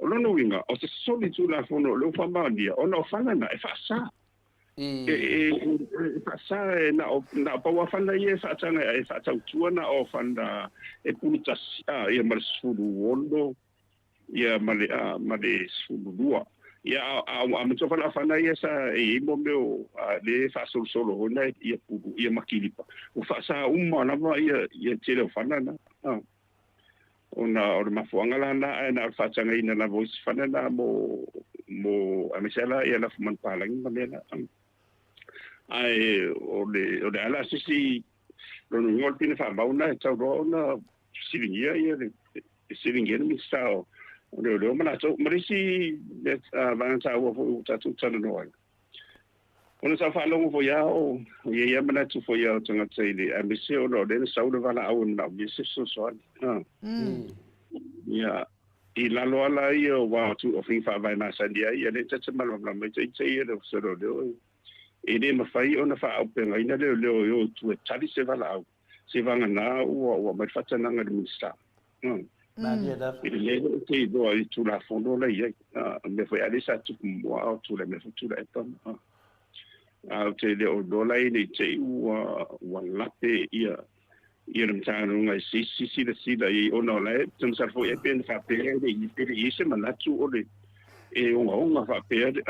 O lona uiga, o se soli Tulafono o lea ua faamaonia, ona o fana na e faasa. E, e, e faasa e na o, na o pau lava fana ia e faataga e faatautua na o fana e pulu tasi, a, ia ma le 16, ia ma le, a, ma le 12. Ia, a, a, a matua fana o fana ia sa e i ai mo mea o, a, le faasolosolo foi na ia pulu, ia makilipa. Ua faasa uma lava ia, ia tele o fana na. A. Ona o le mafuaaga la lena ae na o le faatagaina lava o isi fana na mo mo aemaise lava la ia lafo manupapalagi ma mea na. Ae o le o le a la se isi lona uiga o le pine faamau lena e tatau loa ona fesiligia ia le fesiligia le Minisita o Leoleo ma latou ma le isi mea vaega taua foi ua tatou talanoa ai. Ona sa faalogo foi lava o i ai lava manatu foi o tagata i le aemaise ona o lea na sau le valaau e manaomia se fesoasoani. Ia, i lalo lava la ia o wa o faiga faavae masani ai, ia lea ta te malamalama ai ita ia le Ofisa o Leoleo e le mafai ona faaaupegaina leoleo e o i tua e tali se valaau, seivagana ua aumai le faatanaga i le Minisita. Malie lava. I le mea lea ou te iloa i Tulafono la e i ai. O le mea foi a lea sa tupu muamua a o tulai mai foi Tuilaepa. Ae ou te le o iloa la ina i te i ua ua lape ia ia le Matagaluega i se isi silasila i ai ona o la e ou te masalo foi e pei ona faapea e le i e le i i ai se manatu o le e ogaoga faapea le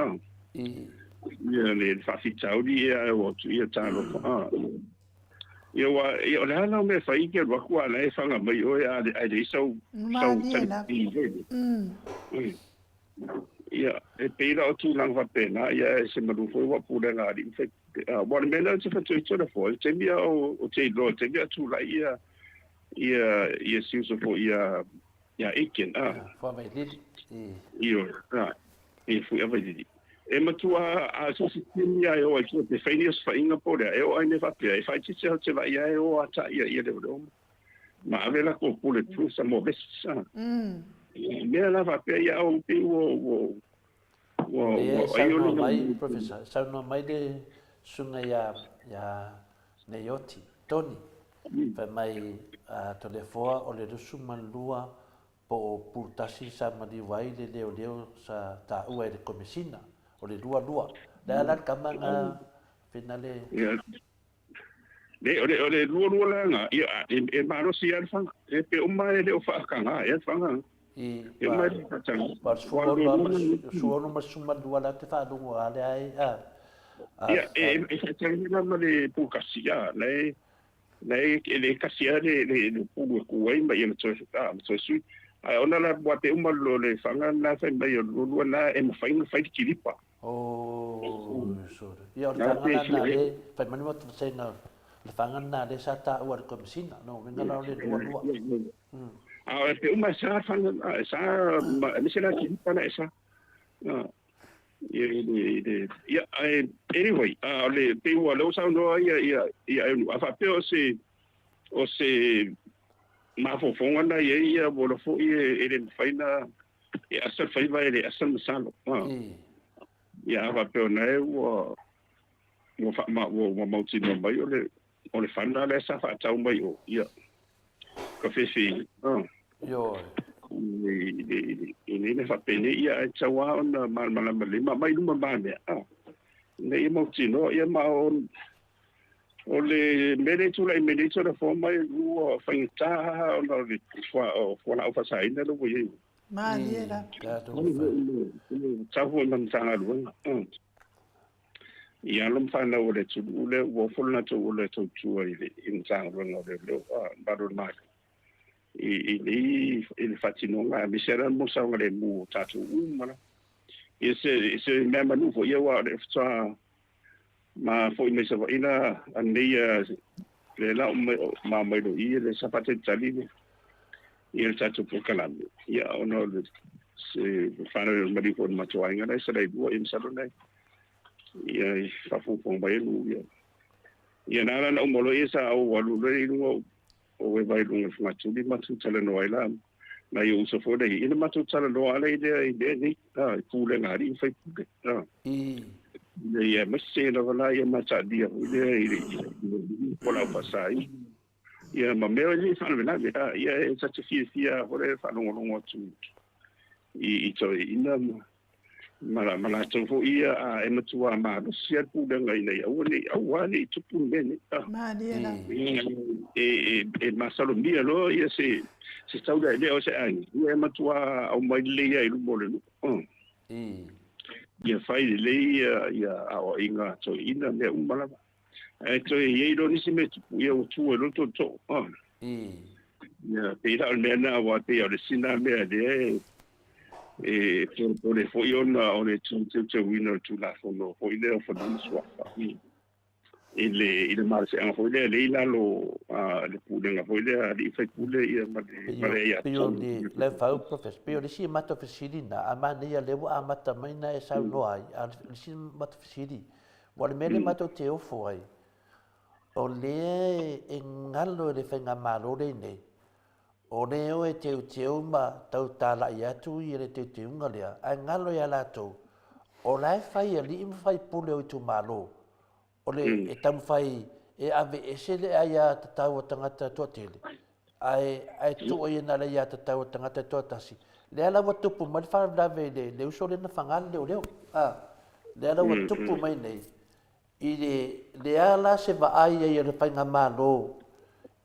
ia le faafitauli ia e o atu ia talofa. Ia ua, ia o le a la o mea e fai ke alu aku a la e faga mai oe a ae leai sau sau Malie tali lava. lele. Ia e pei la o tulaga faapena ia e se malu foi ua pulega a alii ma faipule. A ua o le mea lea ou te faitoito le foe, i le taimi a o ou te iloa i le taimi a tulai ia ia ia si uso foi ia ia Aiken a. Fuavailili. I. Ioe, a, e Fuiavailili. E matua a so se taimi a e o ai tua pe fai ni osofaiga po o le a, e oo ai mea faapea, e faaitiitia au te vaai a e o a ta ia ia leoleo ma ave latou bullet proofs a mo vests a. Ia mea la faapea ia au pei ua ua ua Lea ua e ai o saunoa le mai, Professor, e saunoa mai le susuga ia, ia Neioti, Tony, fai mai, a, Toleafoa o le 22 po o Pulutasi sa maliu ai le leoleo sa taua e le Komesina, o le 22. Le a la le tama na finale. Ia, le, o le, o le 22 la na, ia, e, e malosi lava le fana. E pe uma e le o faataga ea le fana. I, E uma e le o faataga. Wa, o le 16 ma le, 16 ma le 12 la te faalogo a le ai, a, a, Ia, e, e faataga la ma le Pulutasi, a, la e, Na e le kasi lava le, le, le pulu e ku ai ma ia ma toe, a, ma toe sui. Ae ona la ua te uma lo le fanga na fai mai o le lua na e mafai ona fai le kilipa. Oh, sorry. Ia o le fanga na na le, fai mai mo te na, le fanga na le sa ta ua le komisina, no winga la o le lua lua. A o te uma sa fanga, sa, ma, me se la kilipa na e sa. Ia, ae, anyway, o le, pei ua lea ua saunoa ia, ia, ia Ainu, a faapea o se, o se mafaufauga na i ai ia ua foi e, e le mafai na e asa le faiva e le asa le masalo. Ia, a faapea o na e ua, ua faama, ua, ua mautinoa mai o le, o le fana lea sa faatau mai o, ia, ka fefe, Ioe. I le mea faapenei, ia, ae tatau lava ona malamalama lelei ma aumai i luma ma mea, ina ia mautinoa. Ia ma o, o le mea lea e tulai mai nei Tulafono mai ua faigata lava ona o le o fualaau faasaina lea ua i ai. Malie lava. Tatau foi ma Matagaluega. I alo ma fanau a le atunuu lea ua ofo le latou ola e tautua i le Matagaluega o Leoleo, Malu o le Malo, i nei i le faatinoga aemaise lava mo le saogalemu o tatou uma lava. Ia se se mea manu foi ia aua o le faatoa ma foi mai Savaii la anei lea la ma mai loa i le sa faatalitali le ia le tatou polokalame ia ona o le se faalavelave maliu foi o le matou aiga la e Salailua ia masalo la ia i faafogafoga mai e ia ia na ala na uma loa ia sa ou alu loa i luga o e vai i luga o le fogatuli matou talanoa ai la nai ou uso foi lea ina matou talanoa ala i lea i lea nei i pulega a alii ma faipule ina ia aemaise lava la ia mataalia foi lea i le folau faasaina ia ma mea e faalavelave ia e ta te fiafia foi lea faalogologo atu i toeaiina ma ma latou foi ia a e matua malosi lava le pulega ina ia aua ne i aua ne i tupu le mea nei. Malie lava. E e masalomia loa ia se se taulealea o se aiga, ia e matua aumai lelei lava i luma o le nuu. Ia fai lelei ia ia aoaiga a toeaiina mea uma lava. Ae toe i ai loa nisi mea tupu, ia ua tu ai loa le tootoo. Ia pei la o le mea lena aua pei o le isi lena mea lea e e polepole foi ona o le toe teuteuina o le Tulafono foi lea o Fanua ma Suafa i le i le malosiaga foi lea lea i lalo o le pulega foi lea a alii ma faipule ia ma le ma le Pei o le le fau professor pei o le isi matou fesili na a manaia lea ua amata mai na e saunoa ai a o le isi matou fesili Aua o le mea lea matou te ofo ai, o lea e galo e le faigamalo lenei, o lea e o e teuteu ma tau talai atu i le teuteuga lea, ae galo ia latou, o la e fai e alii ma faipule o itumalo, o le e taumafai e aveese le aiatatau a tagata toatele, ae ae tuu ai na le aiatatau a tagata e toatasi. Lea la ua tupu mai le faalavelave i le, le uso lea na faga le leoleo. A, lea la ua tupu mai nei, i le, lea la se vaai ai a le faigamalo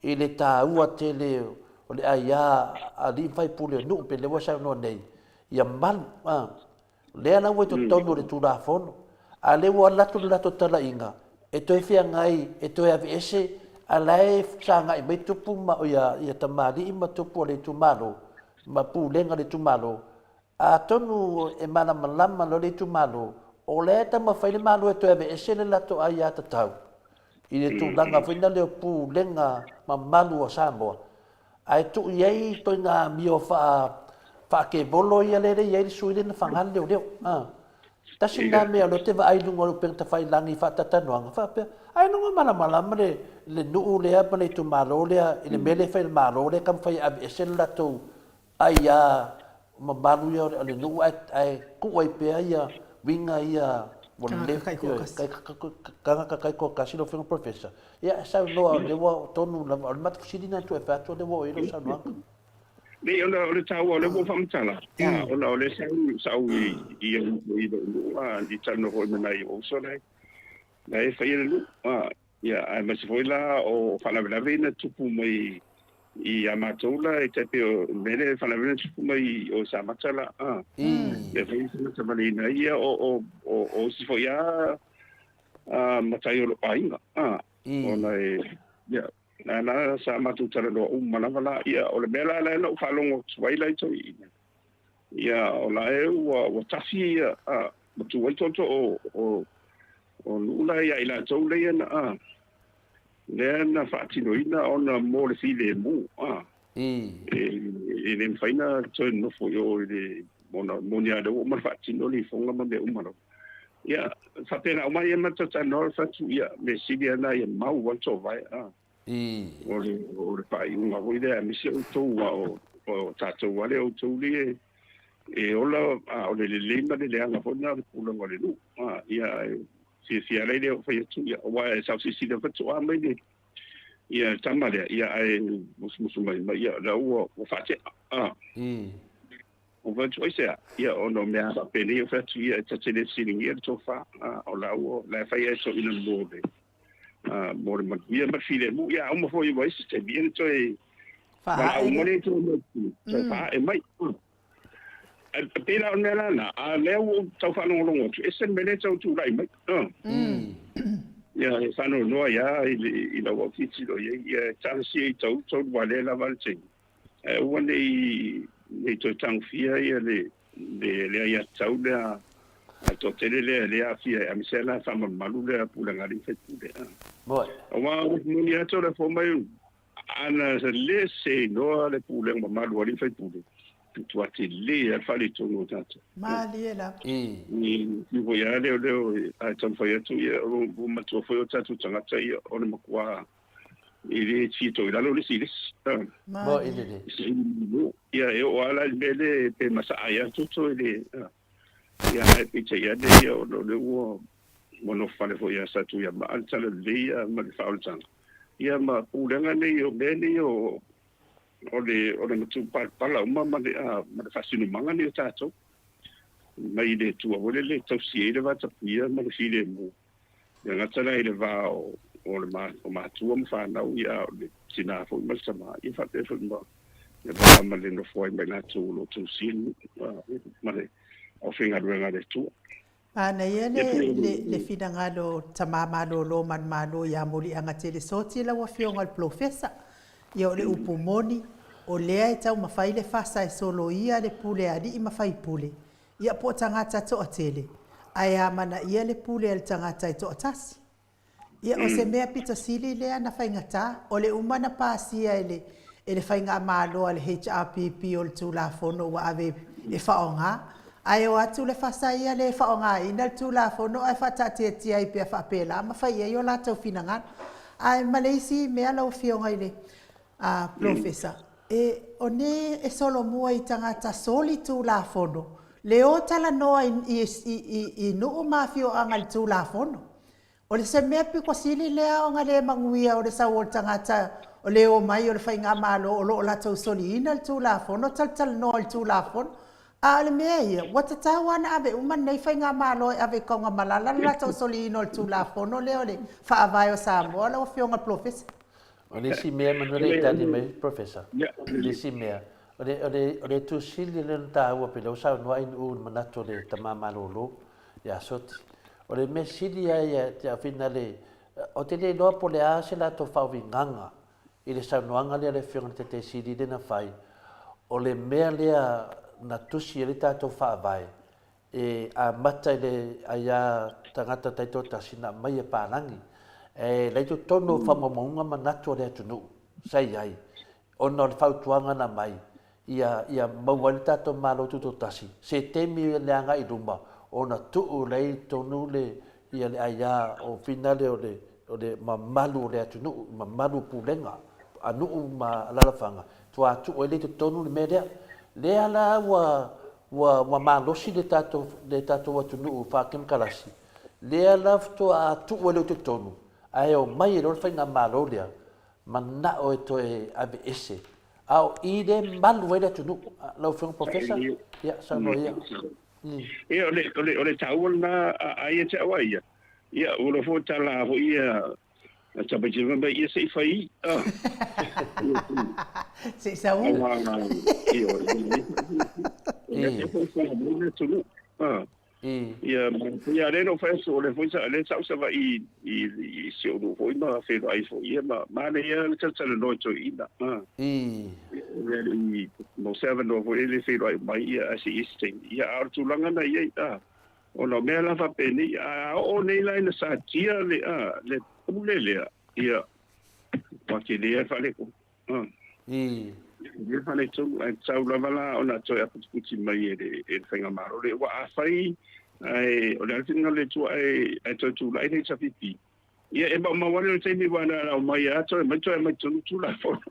i le taua tele o le aia a alii ma faipule o nuu, pei lea ua saunoa nei, ia malu. A. Lea la ua i totonu o le Tulafono, a o lea ua alu atu le latou talaiga e toe feagai, e toe aveese, a o la e sagai mai tupu ma, ia, ia tamalii ma tupu o le itumalo, ma pulega o le itumalo. Atonu e malamalama loa le itumalo, o lea e taumafai le Malo e toe aveese le latou aiatatau i le tulaga foi lea o pulega mamalu a Samoa, Ae tuu i ai ituaiga amio faakevolo ia lea e i ai le sui lea na faga le leoleo. A. Tasi lena mea o lea ou te vaai i luga o le upega tafailagi i faatatalanoaga faapea, ailoga malamalama le le nuu lea ma le itumalo lea i le mea lea e fai e le Malo lea e taumafai e aveese le latou aia mamalu ia o le nuu ae ae tuu ai pea ia uiga ia ua Tagata taitoatasi. Tagata taitoatasi lau Afioga Professor. Ia, e saunoa o lea ua tonu lava, o le matou fesili lena e fai atu o lea ua oo i ai lau saunoaga. Leai, ona o le taua o lea ua ou faamatala, ona o lea sa ou sa ou i i i lou nuu a i talanoa foi ma nai ou uso la la e faia le nuu a ia aemaise foi la o faalavelave ia na tupu mai ia matou la e tai pei o le mea lea faalavelave na tupu mai o Samata la a lea foi na matavaleina ai ia o o o isi foi a matai o lou aiga, ona e, ia, na la sa matou talanoa uma lava la, ia, o le mea la lea na ou faalogo atu ai la i toeaiina, ia, o la e ua, ua tafi ia, a, ua tu ai tootoo o, o, o nuu la ia i latou lea na, a, lea na faatinoina ona mo le filemu, a, e, e le mafai na toe nonofo i o i le, ona moni lava o lea ua uma ona faatino le ifoga ma mea uma lava. Ia, faapena uma ia matou talanoa le fatu, ia, mea sili lava lena ia mau ai le toovae, a. O le, o le faaiuga foi lea, aemaise outou, a o, o tatou lava lea, outou lea e ola, a o le lelei ma le leaga foi lena o le pulega o le nuu, a, ia, e fiafia lava le fai atu, ia, aua e saosilasila faatoa mai le, ia, le tama lea, ia, ae musumusu mai, mai, ia, la ua, ua faatea, a. Ou fai atu, Aisea? Ia, ona o mea faapenei, ou fai atu, Ia, ta te le fesiligia le tofa, o la ua, la e fai ai toeaiina mo le, mo le manuia ma le filemu. Ia, a uma foi ua i ai se taimi, ia ona toe valaau Faaee uma lea. lea i toe faaee mai. E pei la o le mea la lena, a o lea ua ou tau faalogologo atu, ese le mea lea e tau tulai mai. Ia, e faanoanoa ai lava i lau au tilotilo i ai, ia talosia i tau aua o lea e lava le taimi, ae aua ne i toe tagofia le aiatatau lea a le toatele lea e le aafia ai, aemaise lava la faamalumalu lea pulega a alii ma faipule. Aua o le moni lava Toleafoa mai, Ana le seinoa le pulega mamalu a alii ma faipule, matua tele lava le faaletonu o tatou. Malie lava. I fiu foi lava leoleo ae taumafai atu, ia ua matua foi o tatou tagata ia o le matua e le fia toe i lalo le isi i le isi. Malie. Ia e oo lava la i le mea lea pe masaa ai lava le toto e le ia ae peitai ane ia ona o lea ua ua nofo fale foi ia Satuiamaa le talalelei ia ma le faaolataga ia ma pulega nei o mea nei o o le o le matupalapala uma ma le ma le faasinomaga nei o tatou mai le Atua foi lele e tausi ai le vatapuia ma le filemu le gata la i le va o o le ma o matua ma fanau ia o le tina foi ma le tama ia faapea foi ma le va ma le nofo ai ma i latou o lo o tausia ma le aufaigaluega a le Atua. Manaia le, le, le finagalo o tama malolo manumalo ia Muliagatele Soti lau Afioga i le Polofesa. Ia o le upu moni, o lea e taumafai le fasa e soloia le pule a alii ma faipule, ia po o tagata toatele, ae amanaia le pule a le tagata e toatasi. Ia, o se mea pito sili lea na faigata, o le uma na pasia e le e le faigamalo a le HRPP o le Tulafono ua ave e faaaoga, ae o atu le fasa ia le faaaogaina le Tulafono ae faataatiatia ai pea faapela ma fai i ai o latou finagalo. Ae ma le isi mea lau Afioga i le Polofesa, e o ne e solomua i tagata soli Tulafono le o talanoa i i nuu ma afioaga i le Tulafono. O le se mea pito sili lea ona le manuia o le sau o le tagata o le omai o le faigamalo o lo o latou soliina le Tulafono, talatalanoa i le Tulafono. A o le mea ia, ua tatau lava ona ave uma lenei faigamalo e ave i Tanugamalala le latou soliina o le Tulafono lea o le Faavae o Samoa lau Afioga i le Polofesa. O le isi mea manu le i tali mai Professor, le isi mea, o le, o le, o le itu sili lea ona taua pei lea ua saunoa ai Nu'u i le manatu o le tama malolo ia Soti. O le mea sili lava ia te au finale, ou te le iloa po o le a se latou faauigaga i le saunoaga lea a le Afioga i le Taitai Sili lea na fai, o le mea lea na tusi ai le tatou Faavae, e amata i le aia tagata taitoatasi na aumai e palagi. E la i totonu o faamaumauga manatu o le atunuu sa i ai, ona o le fautuaga na aumai, ia, ia maua ai le tatou Malo Tutoatasi, se taimi i le agai i luma, ona tuu lea i totonu le, ia le aia o finale o le, o le mamalu o le atunuu, mamalu o pulega a nuu ma alalafaga, faatoa tuu ai lea i totonu le mea lea. Lea la ua, ua, ua malosi le tatou, le tatou atunuu faa-kemokarasi, lea la faatoa tuu ai lea i totonu, ae omai ai loa le faigamalo lea, manao e toe aveese. A o i lea e malu ai le atunuu. Lau Afioga Professor, ia, saunoa ia. Ia, o le, o le, o le taua lena a ia te au a ia. Ia, ua iloa foi tala foi ia a tamaiti fai mai, ia se i fai i. Se i sau. Ia, atunuu. Ia, ia lea na ou fai atu, o lea foi sa, lea sa ou Savaii i, i si ou nuu foi ma feiloai foi, ia ma manaia le talatalanoa i toeaiina. Ia, i, mo se avanoa foi lele e feiloai uma ai, ia, ae se i i ai se taimi. Ia, a o le tulaga na i ai, ona o mea la faapenei, a oo nei la ina satia le, le pule lea, ia, ua tele lava le faaletonu. Le faaletonu, ae tatau lava la ona toe aputiputi mai e le, e le faigamalo lea. Aua afai ae o le a le finagalo o le Atua ae, ae toe tulai le HRPP, ia e maumau ane le taimi aua na ona omai lava toe aumai toe aumai totonu Tulafono.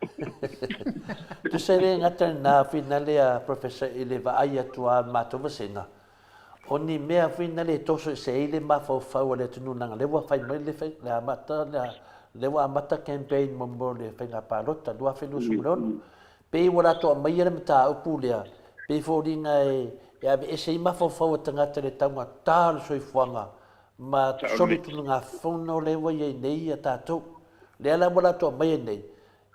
Tusa e le gata lena finale a Professor i le vaai atu a le matou vasega, O ni mea foi na le toso ese ai le mafaufau a le atunuu leaga lea ua fai mai le le amata lea ua amata campaign mo mo le faiga palota 2026. Pei ua latou aumaia le mataupu lea, pei foliga e e aveese ai mafaufau o tagata i le taugata o le soifuaga ma solitulafono lea ua i ai nei ia tatou. Lea la ua latou aumaia nei,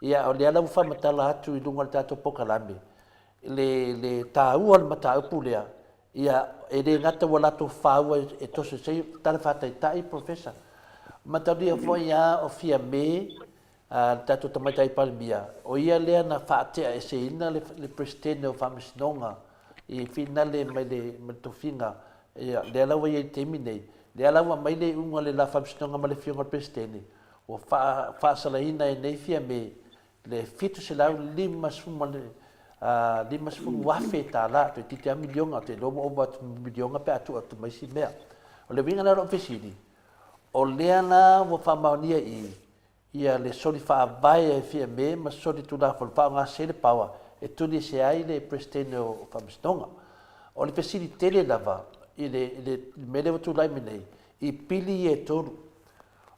ia o lea la ua faamatala atu i luga o le tatou polokalame. le, le taua o le mataupu lea, ia, e le gata ua latou faua e toso se tala faataitai, Professor. Mataulia foi lava o Fiame, a le tatou Tamaitai Palemia, o ia lea na faateaeseina le, le Peresetene o Faamasinoga i finale mai le, mai le tofiga, ia, lea la ua i ai i le taimi nei, lea la ua aumai le iuga o le la Faamasinoga ma le Afioga i le Peresetene, ua faa, faasalaina e nei Fiame le $750,000, toeitiiti lava miliona, ou te iloa ua ova atu ma miliona pe a tuu atu ma isi mea. O le uiga la o lau fesili, o lea la ua faamaonia i i, ia le soli faavae a Fiame ma soli tulafono faaaoga se le power e tuli ese ai le Peresetene o Faamasinoga. O le fesili tele lava i le, i le mea lea ua tulai mai nei, i pili ia e tolu.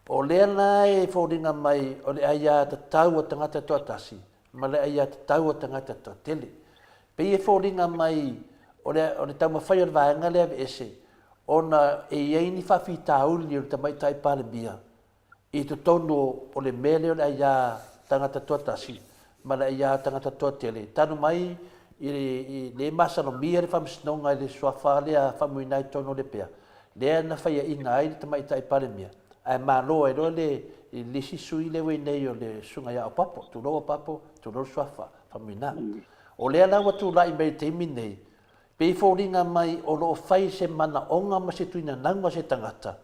O lea la e foliga mai o le aiatatau a tagata toatasi ma le aiatatau a tagata toatele. Pei e foliga mai o le, o le taumafai o le vaega lea aveese ona e i ai ni faafitauli o le Tamaitai Palemia i totonu o le mea lea o le aia tagata toatasi ma le aia tagata toatele, talu mai i le masalomia le Faamasinoga i le suafa lea Faumuina i totonu o Lepea, lea na faiaina ai le Tamaitai Palemia, ae malo ai loa le le isi sui lea ua i nei o le Susuga ia Opapo, tulou Opapo, tulou le suafa Faumuina. O lea la ua tulai mai i le taimi lenei, pei e foliga mai o lo o fai se manaoga ma se tuinanauga se tagata,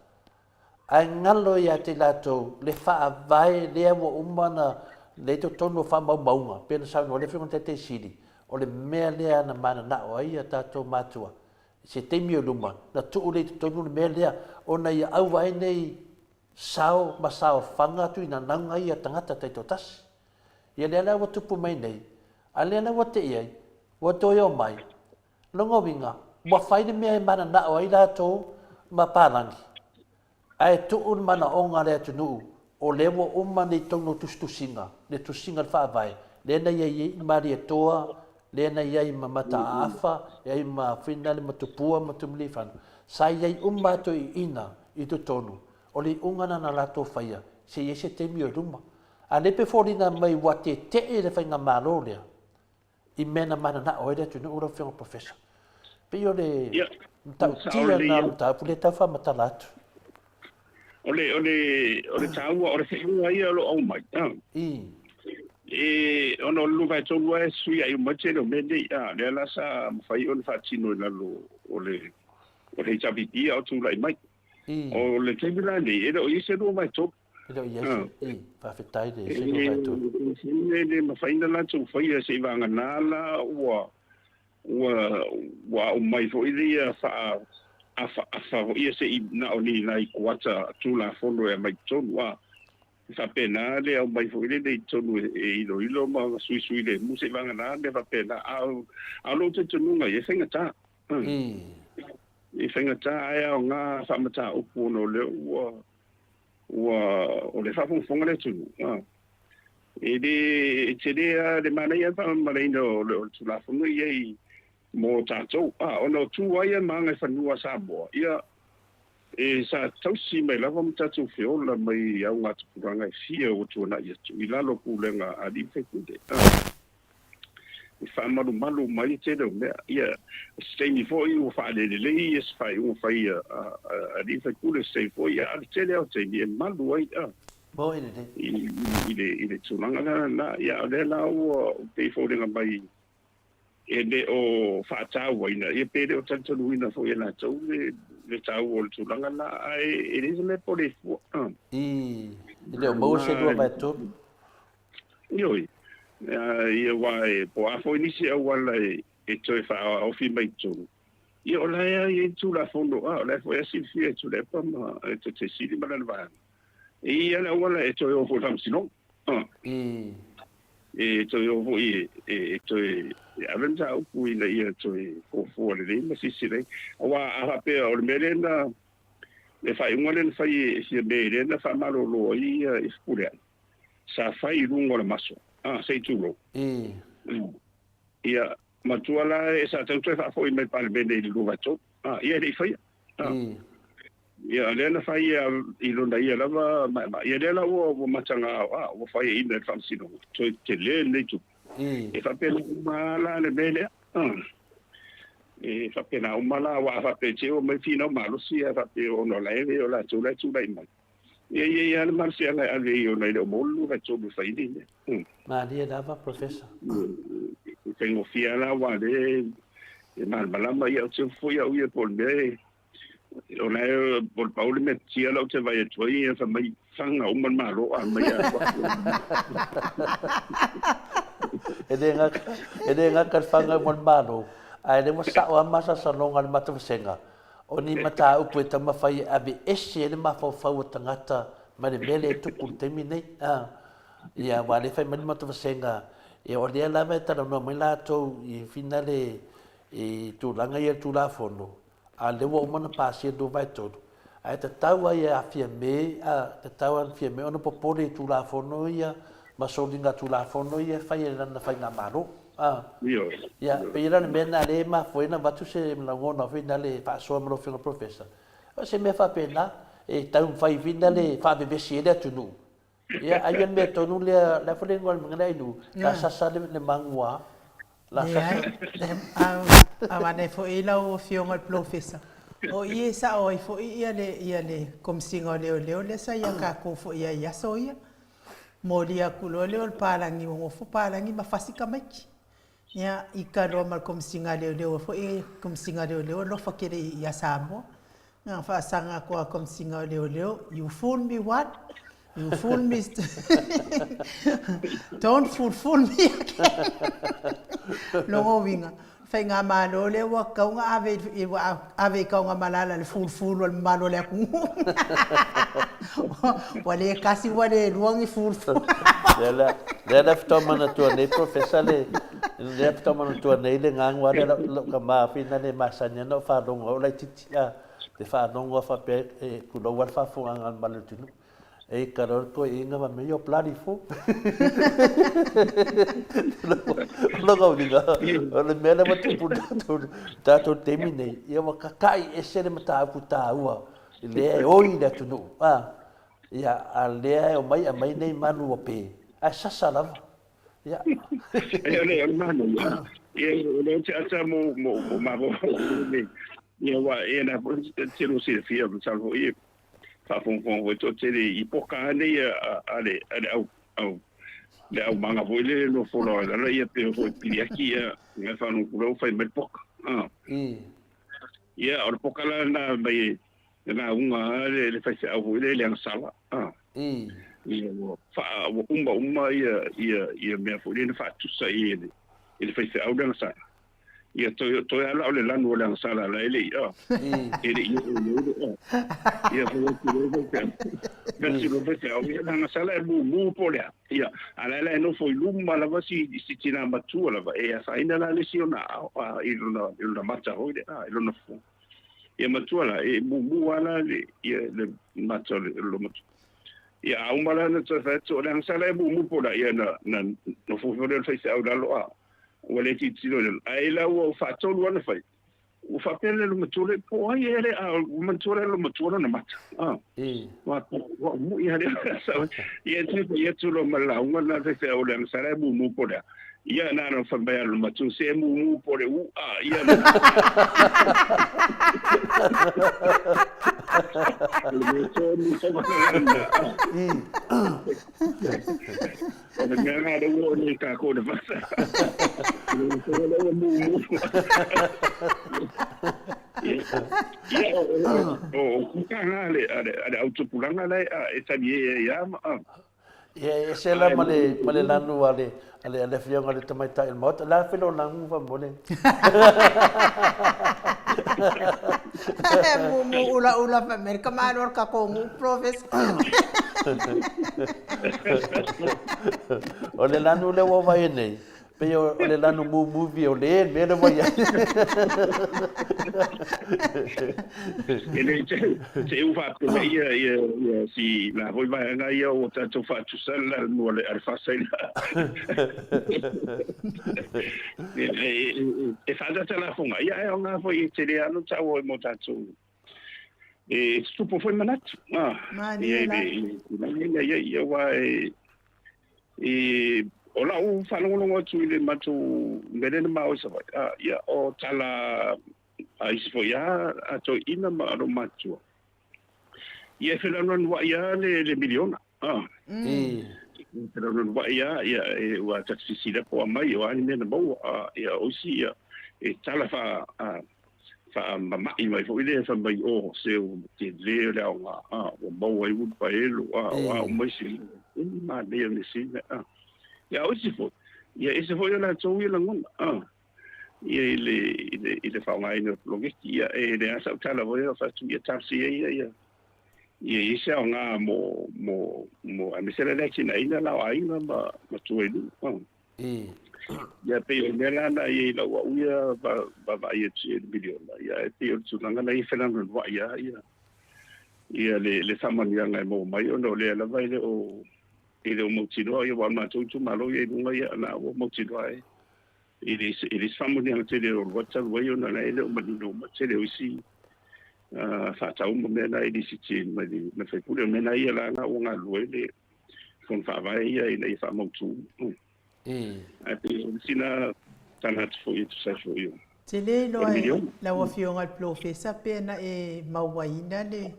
Ae galo ia te i latou le faavae lea ua uma ona lea i totonu o faamaumauga, pei ona saunoa ai le Afioga i le Taitai Sili, o le mea lea na mananao ai a tatou matua i se taimi o luma, na tuu lea i totonu le mea lea, ona ia aua ai ne i sao ma saofaga tuinanauga ia a tagata taitoatasi. Ia lea la ua tupu mai nei, a lea la ua te i ai, ua toe omai, Lona uiga, ua fai le mea e mananao ai latou ma palagi, ae tuu le manaoga a le atunuu, o lea ua uma nei totonu o tusitusiga, le tusiga o le Faavae, lea na i ai i Malietoa, lea na i ai ma Mataafa, i ai ma Finale ma Tupua ma Tumiliifano, sa i ai uma lava toeaiina i totonu, o le iuga lena na latou faia, se i ai se taimi o i luma. A o lea pei e foliga mai ua tetee le faigamalo lea, i mea na mananao ai le atunuu lau Afioga Professor. Pei o le matautia lena o le mataupu lea e tau faamatala atu. O le, o le, o le taua, o le feʻauga ia o lo o aumai. I. E, ona o le 23 lava e fesuiai uma ai le tele o mea nei, a, lea la sa mafai ona faatino i lalo o le, o le HRPP a o tulai mai. I. O le taimi la nei, e le o i ai se 23. E le o i ai se, i, faafetai le se 23. E le mafai ona latou faia seivaganā la ua ua ua aumai foi lea faa afaafa foi ia se i na o ni nai kuata Tulafono e aumai i totonu a e faapena le aumai foi lele i totonu e iloilo ma suisui lemu seivaganā mea faapena a o a o lou talitonuga ia e faigata. E faigata ae aoga faamataupu ona o lea ua ua o le faafogafoga le atunuu, a. E le e tele lava le manaia le faamalamalamaina o le Tulafono i ai mo tatou, a, ona o tu lava ia ma agaifanua a Samoa, ia, e sa tausi mai lava ma tatou feola mai augatupulaga e fia ua tuanai atu i lalo o pulega a alii ma faipule, a. E faamalumalu mai le tele o mea. Ia, o se taimi foi ua faalelelei ia se faaiuga fai a alii ma faipule, se taimi foi, a o le tele lava o taimi e malu ai a i le i le tulaga la lena. Ia, o lea la ua pei e foliga mai e le o faatauaina, ia pe le o talitonuina foi e latou le taua o le tulaga lena, ae e leai se mea e pole ai fua. I le o maua se 2/3. Ioe, ia aua e po o a foi nisi auala e toe faaofi mai i totonu, ia o la e i ai le Tulafono, a o la e foi e silafia e Tuilaepa ma e Taitai Sili ma lana vaega, e i ai lava le auala e toe o foi i le Faamasinoga, e toe o foi e toe ave le mataupu ina ia toe fuafua lelei ma silasila i ai. Aua a faapea o le mea lea na, le faaiuga lea na fai e Fiame lea na faamalolo ai ia Fepuleai, sa fai i luga o le maso, a, se i tulou. Ia, matua la e sa tatau toe faafoi mai Palemene i le 23, a, ia e le i faia. A, ia, lea na fai i lona ia lava maemae. Ia, lea la ua mataga, a, ua faiaina e le Faamasinoga, toe tele lenei tupe. E faapena uma la le mea lea. E faapena uma la, aua a faapea e te omai finau malosi ae faapea ona o la e o latou la e tulai mai. Ia e i ai lava le malosiaga e ave i ona e le o maua le 2/3 e fai ai nei mea. Malie lava Professor. E faigofie lava la aua o lea e malamalama ia, ou te ofo foi au ia po o le mea e O la e o le pau le mea tia la ou te vaai atu ai ia fai mai faga uma le Malo a mai a alu atu. E le gata, e le gata le faga uma le Malo, ae lea ua sao lava masalosaloga a le matou vasega, o ni mataupu e taumafai e aveese ai le mafaufau o tagata mai le mea lea e tupu i le taimi lenei. A, ia, aua o lea e fai mai le matou vasega, ia o lea lava e talanoa mai latou i finale i tulaga ia i le Tulafono, A lea ua uma ona pasia le 2/3, ae tatau lava ia Fiame, a, tatau lava Fiame ona popole i Tulafono ia ma soliga Tulafono ia e fai e lana Faigamalo. A. Ioe. Ia, pei la o le mea lena lea e mafua ai ona avatu se lagona foi lena e faasoa ma lau Afioga i le Professor. O se mea faapena, e taumafai foi lena e faavevesi ai le atunuu. Ia, ai o le mea tonu lea, o le a foi le igoa o le mea lea Ainuu, la sasa le maguā, la sasa. Leai, avane foi lau Afioga i le Polofesa, o i e sao ai foi ia le, ia le Komesina o Leoleo lea sa ia tatou foi ai i aso ia. Molia atu loa lea o le palagi ua nofo palagi ma fasi tamaiti. Ia, ita loa ma le Komesina a Leoleo foi, Komesina a Leoleo alofa tele ia Samoa. Na faasaga atu a Komesina o Leoleo, you fool me one, you fool me don't fool fool me again. Lona uiga, faigamalo lea ua tatau ona ave i, ua ave i Taogamalala le fulufulu a le mamalu o le atunuu. Ua le tasi ua le lua ni fulufulu. Lea la, lea la faatoa manatua nei Professor le, lea faatoa manatua nei le gagu lea lau, lau tama foi lena e masani ai ona ou faalogo ai o laitiiti a, te faalogo lava faapea e tulou lava le faafofogaaga a le mamalu o le atunuu. E ita loa le toeaina fai mai, you're bloody fool. O lona uiga, o le mea lea ua tupu i le tatou, tatou taimi nei, ia ua tata'i ese le mataupu taua lea e oi i le atunuu, a, ia, a o lea e omai aumai nei manu ua pe, ae sasa lava. Ia. E o le manaia, ia o lea ou te ata mo mo mafaufau nei. Ia aua ia na foi e te lua silafia masalo foi e faafogafoga foi toatele i poka lava nei a le a le au au le aumaga foi lele nofo loa i lalo ia pei foi piliaki ia ngai faalogo ua fai mai le poka. Ia o le poka la lena mai e lauga lava le faifeau foi lea i le agasala. Ia ua faa ua uma uma ia ia ia mea foi lea na faatusa i le i le faifeau le agasala. Ia toe toe ala o le lanu o le agasala la e le i a. E le i oo i le a. Ia foi atu le faifeau. Fai atu le faifeau ia le agasala e mumu po o le a. Ia a la e nofo i luma lava si si tina matua lava e afaina la le isi ona aao a i lona i lona mata foi le a i lona fofoga. Ia matua la, e mumu lava la le, ia, le mata o le, o le matua. Ia, a uma la na toe fai atu, o le agasala e mumu po la, ia, na, na nofo foi lea o le faifeau i lalo, a, ua le tilotilo i lalo. Ae la ua faatolu lava na fai, ua faapea le matua lea, po o ai ea lea, a ua manatua la le matua lona mata. A, ua, ua mu'i lava lea. Ia, toe fai atu loa ma le lauga lena a le faifeau, o le agasala e mumu po o le a. Ia na ona fai mai lava o le matua, se e mumu po o le u a, ia na. O le mea tonu lava lena. O le mea lena lea ua oo nei tatou i le vasa. O le matua lea ua mumu. Ia, o kuka na a le au tupulaga la e talie ai lava. Ia e ese la ma le, ma le lanu a le, a le, a le afioga i le tamaitai o le Maota. O le a foi lou lanu faamolemole? Mumu ulaula fai mai le tamaloa o le tatou nuu, Professor. O le lanu lea ua ou vaai ai nei, Pei o le lanu mumu o le mea lea ua i ai. E le te u faapea ia ia ia si la foi vaega ia ua tatou faatusa le lanu a le faasaina. E faaataata lafoga ia ae aoga foi e tele lava lou taua mo tatou e tutupu foi manatu. Malie la. Ia ia aua e O la'u faalogologo atu i le matou mea lea na maua i Savaii, a, ia, o tala a isi foi lava a toeaiina ma olomatua, ia e felaunanua'i lava le le miliona, a. E felaunanua'i lava, ia, e, ua ta te silasila po o aumai, o a ni mea na maua, a, ia, o isi, ia, e tala faa, a, faamama'i mai foi lea fai mai, o, se ua tele o le aoga, a, ua maua ai uilipaelo, a, o a uma isi, e manaia o le measili, a. Ia, a o isi foi, ia, ese foi o latou ia lagona, a, ia i le, i le, i le faaaogaina o le poloketi, ia, e leai lava sau tala foi lea o fai atu, ia talosia ia, ia, ia i ai se aoga mo, mo, mo, aemaise la le atinaeina la o aiga ma, ma tua i nuu, a. Ia pei o le mea la na i ai lau au ia vaavaai atu i le miliona, ia e pei o le tulaga na ia felagolagoai lava ia ia le le faamanuiaga e maua mai ona o lea lava e le o e le o mautinoa ia aua o le matou itumalo ia i luga ia na ua mautinoa e e le e le se faamanuiaga tele o lua talu ai ona la e le o manino uma tele o isi faatau ma mea na e lisiti mai le sui usufono o mea na ia la na ua galulue ai le Fono Faavae ia ina ia faamautu. Ae pei o sina tala atu foi e tusa ai foi o Te le iloa e lau Afioga i le Polofesa pe na e mauaina le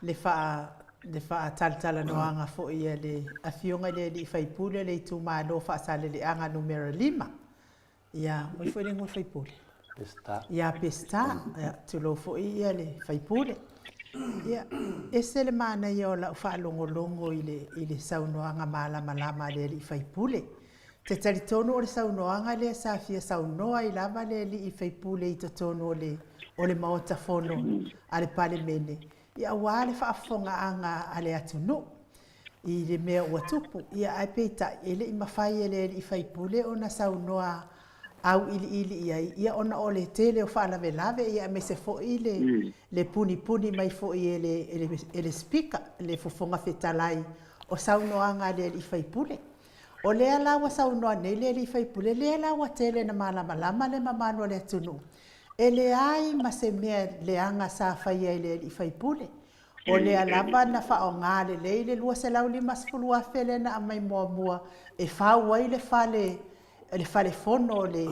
le faa le faatalatalanoaga foi a le Afioga i le Alii Faipule o le Itumalo Faasaleleaga Numera 5. Ia, o ai foi le igoa o le faipule? Peseta. Ia Peseta, ia, tulou foi ia le faipule. Ia, ese le manaia o lau faalogologo i le, i le saunoaga malamalama a le alii faipule. Te talitonu o le saunoaga lea sa fia saunoa ai lava le alii faipule i totonu o le, o le Maota Fono a le Palemene, ia aua le faafofogaaga a le atunuu i le mea ua tupu. Ia, ae peitai, e le i mafai e le alii faipule ona saunoa auiliili i ai, ia ona o le tele o faalavelave, ia aemaise foi le, le punipuni mai foi e le, e le, e le Speaker, le Fofoga Fetalai, o saunoaga a le alii faipule. O lea la ua saunoa nei le alii faipule, lea la ua tele na malamalama le mamalu o le atunuu, e leai ma se mea leaga sa faia e le alii faipule. O lea lava na faaaoga lelei le $250,000 lea na aumai muamua e fau ai le fale, le fale fono o le,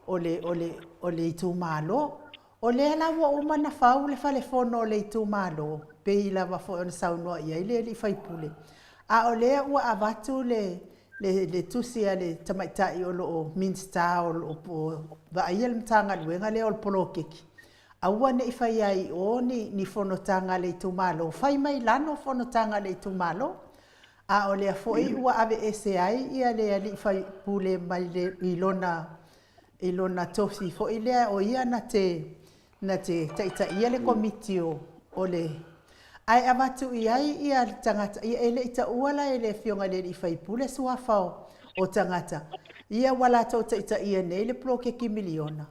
o le, o le, o le itumalo. O lea la ua uma ona fau le fale fono o le itumalo, pei lava foi ona saunoa i ai le alii faipule, a o lea ua avatu le, le, le tusi a le tamaitai o lo o Minisita o lo o vaaia le Matagaluega lea o le poloketi, aua ne i faia ai i o ni, ni fonotaga a le itumalo, fai mai lalo fonotaga a le itumalo. A o lea foi ua aveese ai ia le alii faipule mai le, i lona, i lona tofi foi lea o ia na te, na te taitaia le komiti o, o le, ae avatu i ai ia le tagata, ia e le i taua la e le afioga i le alii faipule suafa o, o tagata, ia ua latou taitaia nei le poloketi miliona.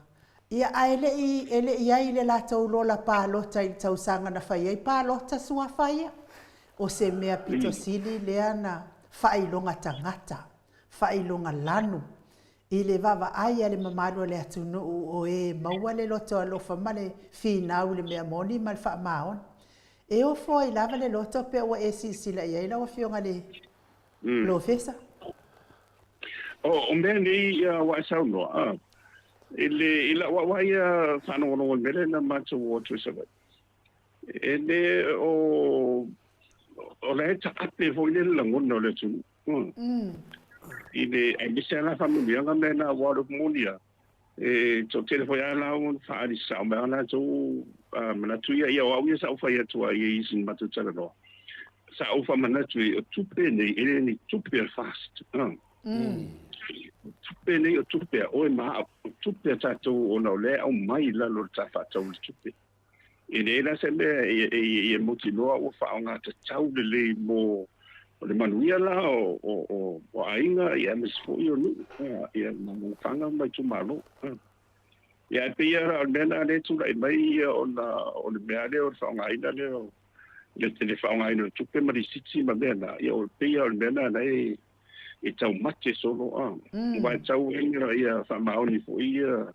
Ia, ae le i, e le i i ai i le latou lola palota i le tausaga na fai ai palota suafa ia. O se mea pito sili lea na faailoga tagata, faailoga lanu i le vaavaai a le mamalu o le atunuu o e maua le loto alofa ma le finau i le mea moni ma le faamaoni. E ofo ai lava le loto pe ua e silasila i ai lau Afioga i le Polofesa? O mea nei ua e saunoa, a, i le, i lau au lava ia faalogologo i le mea lea na matou o atu i Savaii, e le o, o la e taape foi lea le lagona o le atunuu, i le, aemaise lava la faamanuiaga mea na aua o le upu moni lava, e toatele foi lava la ua faaali sao mai lava latou manatu ia. Ia o au ia sa ou fai atu ai i isi na matou talanoa, sa ou faamanatu i ai, o tupe nei, e le ni tupe a le FAST. O tupe nei o tupe a oe ma au, o tupe a tatou ona o lea e aumai i lalo o le Ta Faatatau o le Tupe. E leai la se mea e mautinoa ua faaaoga tatau lelei mo le manuia la o aiga aemaise foi o nuu ma alaalafaga ma itumalo. Ia ae pei lava o le mea lena lea e tulai mai ona o le mea lea o le faaaogaina lea o le faaaogaina o tupe ma lisiti ma mea na, ia e pei lava o le mea lena e taumate solo aua e tau ai ia faamaoni foi ia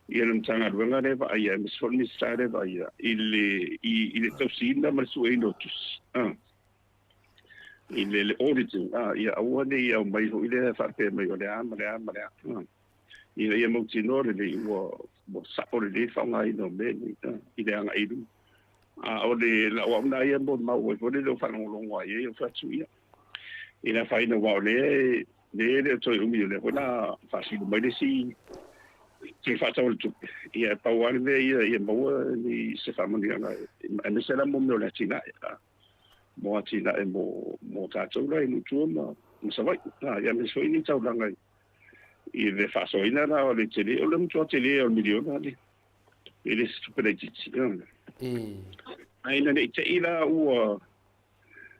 ia le Matagaluega lea e vaaia, aemaise foi le Minisita lea e vaaia i le, i, i le tausiina ma le sueina o tusi. I le auditing, ia aua ne i aumai foi lea faapea mai o le a ma le a ma le a, ina ia mautinoa lelei ua sa'o lelei le faaaogaina o mea nei i le agai i luma. A o le la'u au lena ia molimau ai foi lele o faalogologo ai ai o fai atu ia i le afaina aua o lea e lea e le o toe umi o lea foi o le a faasino mai le isi toe faatau o le tupe, ia e pau lava le mea ia ia maua ni se faamanuiaga aemaise la mo mea o le atinae mo atinae mo tatou la i nuu tua ma Savaii, ia aemaise foi ni taulaga i le faasoaina la o le tele, o le matua tele o le miliona le e le se tupe laitiiti. Ae ina ne i te i la ua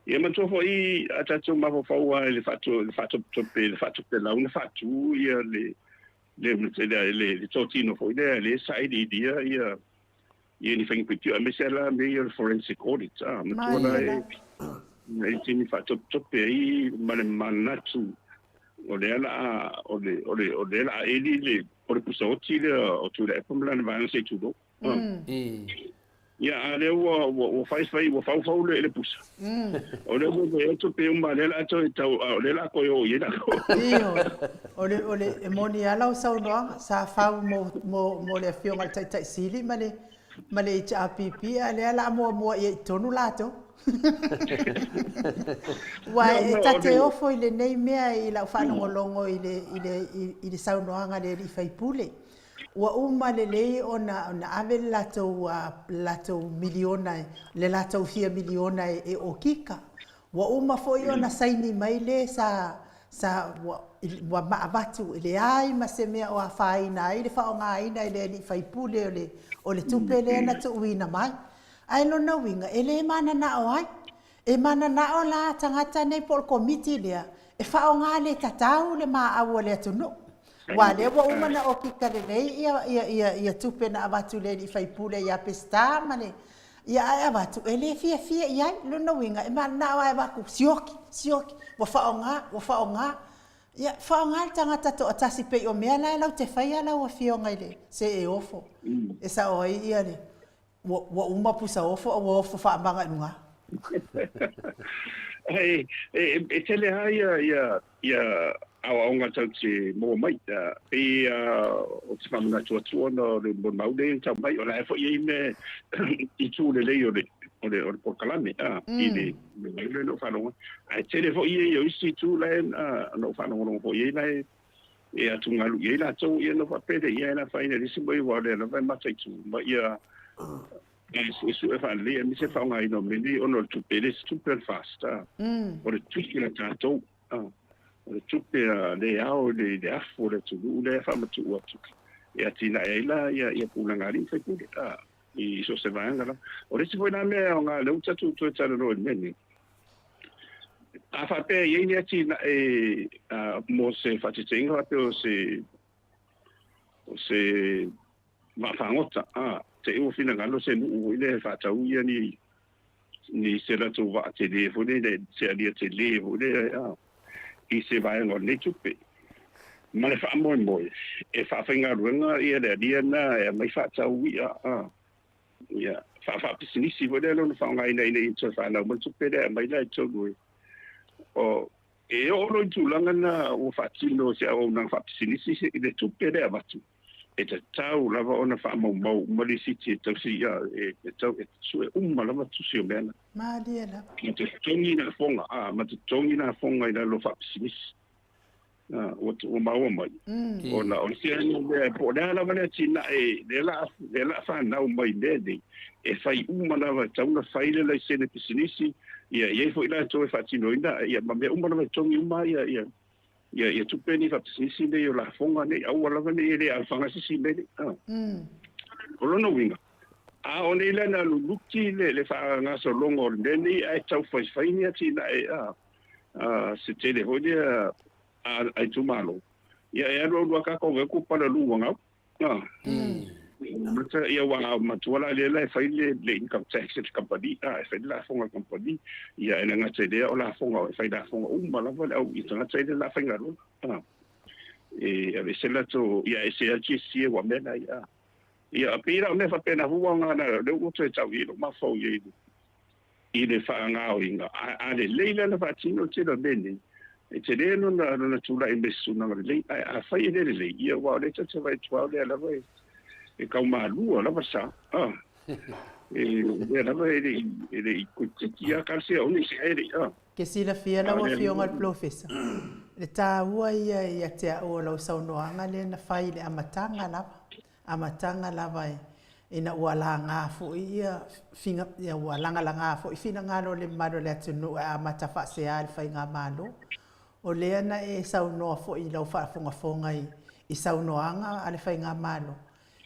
ia manatua foi a tatou mafaufau lava i le faatopetope le faatopelau na faatu ia le le totino foi lea lea e sailiilia ia ia ni faiga pipiu aemaise la mea ia o le forensic audit matua la e te ni faatopetope ai ma le manatu o lea la a o le o le o lea la a eli le o le pusaoti lea o Tuilaepa ma lana vaega se i tulou. Ia a lea ua ua ua faifai ua faufau le le pusa. O lea ua vaai atu pe uma lea la a toe tau a o lea la a toe o i ai latou. Ioe. O le o le e moni lava lau saunoaga, sa fau mo mo mo le afioga i le Taitai Sili ma le ma le HRPP a o lea la a muamua i ai i totonu latou. Aua e ta te ofo i lenei mea i lau faalogologo i le i le i le saunoaga a le alii faipule. Ua uma lelei ona ona ave le latou le latou miliona le latou fia miliona e okika. Ua uma foi ona saini mai le sa sa ua ua ma avatu e leai ma se mea o afaina ai le faaaogaina e le alii faipule o le o le tupe lea na tuuina mai. Ae lona uiga e le mananao ai. E mananao la tagata nei po o le Komiti lea e faaaoga le tatau le maau o le atunuu. Aua o lea ua uma ona okika lelei ia, ia, ia, ia tupe na avatu i le alii faipule ia Peseta ma le, ia ae avatu e le fiafia i ai. Lona uiga e mananao lava e avatu sioki, sioki, ua faaaoga, ua faaaoga. Ia, faaaoga le tagata toatasi pei o mea la e latou te faia lau Afioga i le see ofo e sao ai ia le, Ua uma pusa ofo a ua ofo faamaga i luga. E tele lava ia ia aoaoga tatou te maua mai. Pei ou te faamanatu atu ona o le molimau lea e tau mai, o la e foi e i ai mea itu lelei o le polokalame i le mea lea na ou faalogo ai. Ae tele foi ia o isi itu la e na ou faalogologo foi i ai la e e atugalu i ai latou, ia ona faapea lea, ia e le afaina i le isi mea aua o lea lava e mataitu ma ia e suesue faalelei aemaise le faaaogaina o mea nei ona o le tupe, e le o se tupe a le FAST, o le tupe a tatou, o le tupe a le ao i le afu o le atunuu lea e faamatuu atu e atinae ai la ia pulega a alii ma faipule i so o se vaega lava. O le isi foi la mea e aoga, lea ua tatou toe talanoa i le mea lenei, A faapea e i ai ni atinae mo se faataitaiga faapea o se o se vaafagota, a, te i ua finagalo se nuu foi lea e faatau ia ni ni se latou vaa tele foi lea, se alia tele foi lea, a, i se vaega o lenei tupe. Ma le faamoemoe e faafaigaluega ia le alia lena e aumai faatau ia, a, Ia, faa-faapisinisi foi lea lona faaaogaina ina ia toe fanau mai le tupe lea e aumai la i totonu e o e oo loa i tulaga na ua faatino se auaunaga faapisinisi i le tupe lea e avatu, e tatau lava ona faamaumau uma lisiti e tausi ia e tau e sue uma lava tusi o mea na. Malie lava. Ma totogi lafoga, a, ma totogi lafoga i lalo o faapisinisi. Ua maua mai. Ona o le feagai lea, po o le a lava le atinae lea la lea la fanau mai mea nei, e fai uma lava, e tatau ona fai le laisene pisinisi, ia i ai foi latou e faatinoina, ia ma mea uma lava e totogi uma ia ia ia ia tupe nei faapisinisi nei o lafoga nei, aua lava nei e le alofaga se isi mea nei. O lona uiga, a o nei la na luluki le le faagasologa o le mea nei ae tau faifai ni atinae a se tele foi lea a itumalo, ia e alu alu lava tatou e pala lu ua gau. Mata ia ua matua la lea la e fai le le income tax e le kamupani, e fai le lafoga a le kamupani, ia e le gata i lea o lafoga e fai lafoga uma lava le au i tagata ia la faigaluega. E aveese latou ia ese lava le GST ua mea la ia. Ia pei la o mea faapena foi ua aoga lea ua toe tau i ai lou mafaufau i ai. i le faagaoiga. A, a lelei la ona faatino le tele o mea nei, e tele lona, lona tulai mai se tulaga lelei, ae afai e le lelei, ia aua o lea tatou te vaai atu lava o lea lava e, e taumalua lava le sa. A, e, lea lava e le i, e le i toeitiiti lava talosia ona i se ae le i, a. Ke silafia lau Afioga i le Polofesa, le taua ia ia te au o lau saunoaga lea na fai i le amataga lava, amataga lava ina ua laga foi ia figa, ia ua lagalaga foi finagalo o le mamalu o le atunuu e amata faasea i le Faigamalo. O lea na e saunoa foi i lau faafogafoga i saunoaga a le Faigamalo,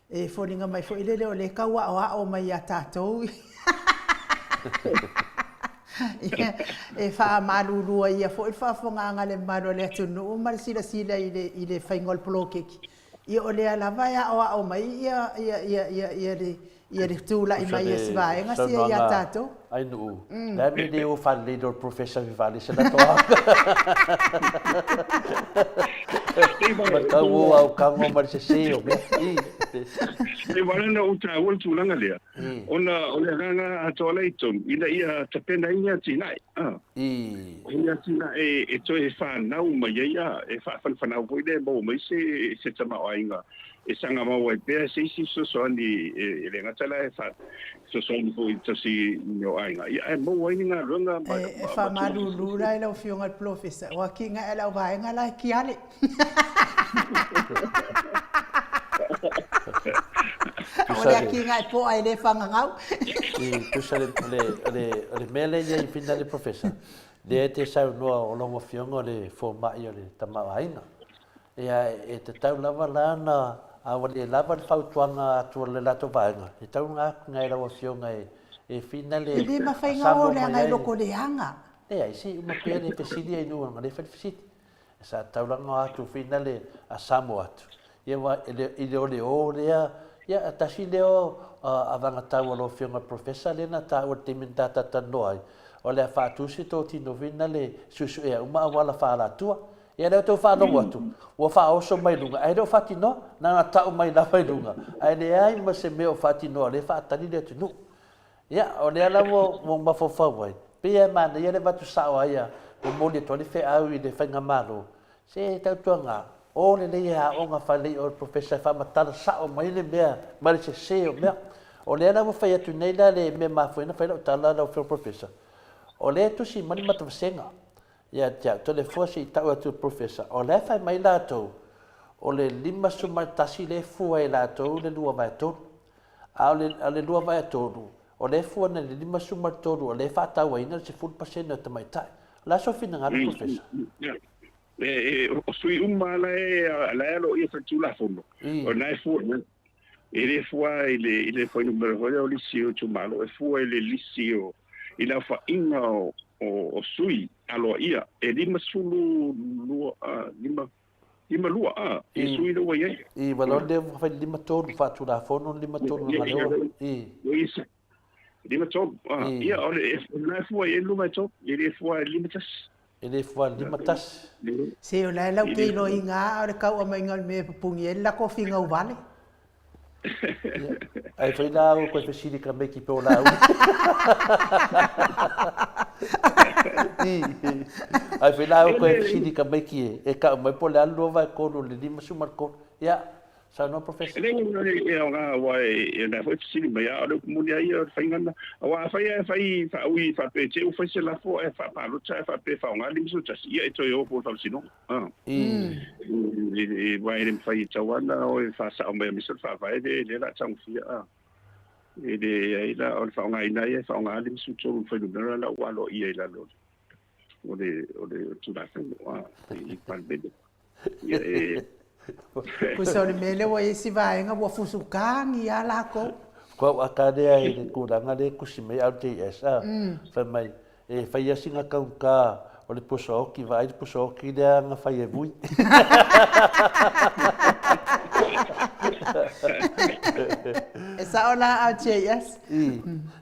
E foliga mai foi lele o lea e tau aoao mai ia tatou e faamalulu ai ia foi le faafofogaaga a le mamalu o le atunuu ma le silasila i le, i le faiga o le poloketi. Ia o lea lava e aoao mai ia, ia, ia, ia, ia le, ia le tulai mai o si vaega sia ia tatou. Ainuu, le a le mea le o faalelei loa le Professor Vivale se latou aoga. Ma tau o au kago ma le sese o mea. E wala na ou taua le tulaga lea, ona o le agaga atoa la i totonu, ina ia tapenaina atinae. O ni atinae e toe fanau mai ai, e faafanafanau foi lea e maua mai se se tamaoaiga e saga mau ai pea se isi fesoasoani e le gata la e fesoasoani foi i le tausiga o aiga, ia ae maua ai ni galuega ma E faamalulu la i lau Afioga i le Polofesa, ua kiga ea lau vaega la e kiale. O le akiga e poa e le fagagau. I tusa le, le, le, le mea lea i ai fina le Professor, lea e te saunoa o lau Afioga o le fomai o le tamaoaiga. Ia, e tatau lava la na, a ua le lava le fautuaga atu a le latou vaega, e tatau ona atu i lau Afioga e fina le E le mafai ona o leaga e loko leaga. Leai, se i uma pea le fesili ai nuu ona le fai le fesili. Sa tatau la ona o atu fina le asamo atu. Ia aua i le o le o lea, ia tasi lea o avagatau a lau Afioga i le Professor lea na taua i le taimi na ta talatalanoa ai, o le a faatusi totino fina le suesuea uma auala faaalatua. Ia lea ou te faalogo atu, ua faaoso mai luga, ae le o faatinoa, na ona tau mai lava i luga, ae leai ma se mea o faatinoa, o lea e faatali le atunuu. Ia, o lea la ua ou mafaufau ai, pei lava e manaia le avatu sao ai a momoli atu ai le feau i le faigamalo, se tautuana, o lelei e aoga faalelei oe le Professor e faamatala sao mai le mea ma le sese o mea. O lea la ua fai atu nei la le mea mafua ai ona fai lau tala lau Afioga Professor, o lea e tusi mai le matavasega Ia te au, telefua se i tau atu le Professor, o la e fai mai latou, o le 51 lea e fua e latou le 2/3. A o le, o le 2/3, o lea e fua nei le 53 o lea e faatauaina le 10% o tamaitai. O le a sou finagalo Professor? E, o sui uma la e, la e aloaia faitulafono, o lena e fua i ai. E le fua i le, i le fuainumera foi lea o lisi o itumalo, e fua i le lisi o, i le aofaiga o, o, o sui aloaia, e 52, 5, 52 a, i sui lea ua i ai. I, ua loa lea ua fai le 53, faatulafono le 53 na galeoa. I. 53, a, ia, o le, o lena e fua i ai le 23, e le fua i le 51. E le fua i le 51. Se o la e lau te iloiga a o le kauamaiga o le mea e pupuni ai le lako figau vale. Ai fai la au koe fesili ka meiki pe o la au. Ai fai la au koe fesili ka meiki e, e kau mai po le alu lua vai kolu le lima suma le kolu. Ia, saunoa Professor. E le e aoga aua e la foi fesili mai a o le upu moni a ia o le faiga lena. Aua afai ae fai faaui faapea te i ua fai se lafo ae faapalota ae faapea e faaaoga le 51, ia e toe o foi i le faamasinoga. Aua e le mafai e tatau lava ona o e faasao mai aemaise o le Faavae lea o le a tagofia. E leai la, o le faaaogaina ia e faaaoga le 53 o le fuainumera la ua aloaia i lalo o le Tulafono i le Palemene. Ia e... Tusa o le mea lea ua i ai si vaega ua fusukagi lava lakou. Kua aka lea i le tulaga lea e tusi mai LJS a, fai mai, E fai lava sina taugata o le pusa oti, vaai le pusa oti lea na fai e Vui. E sao la RJS.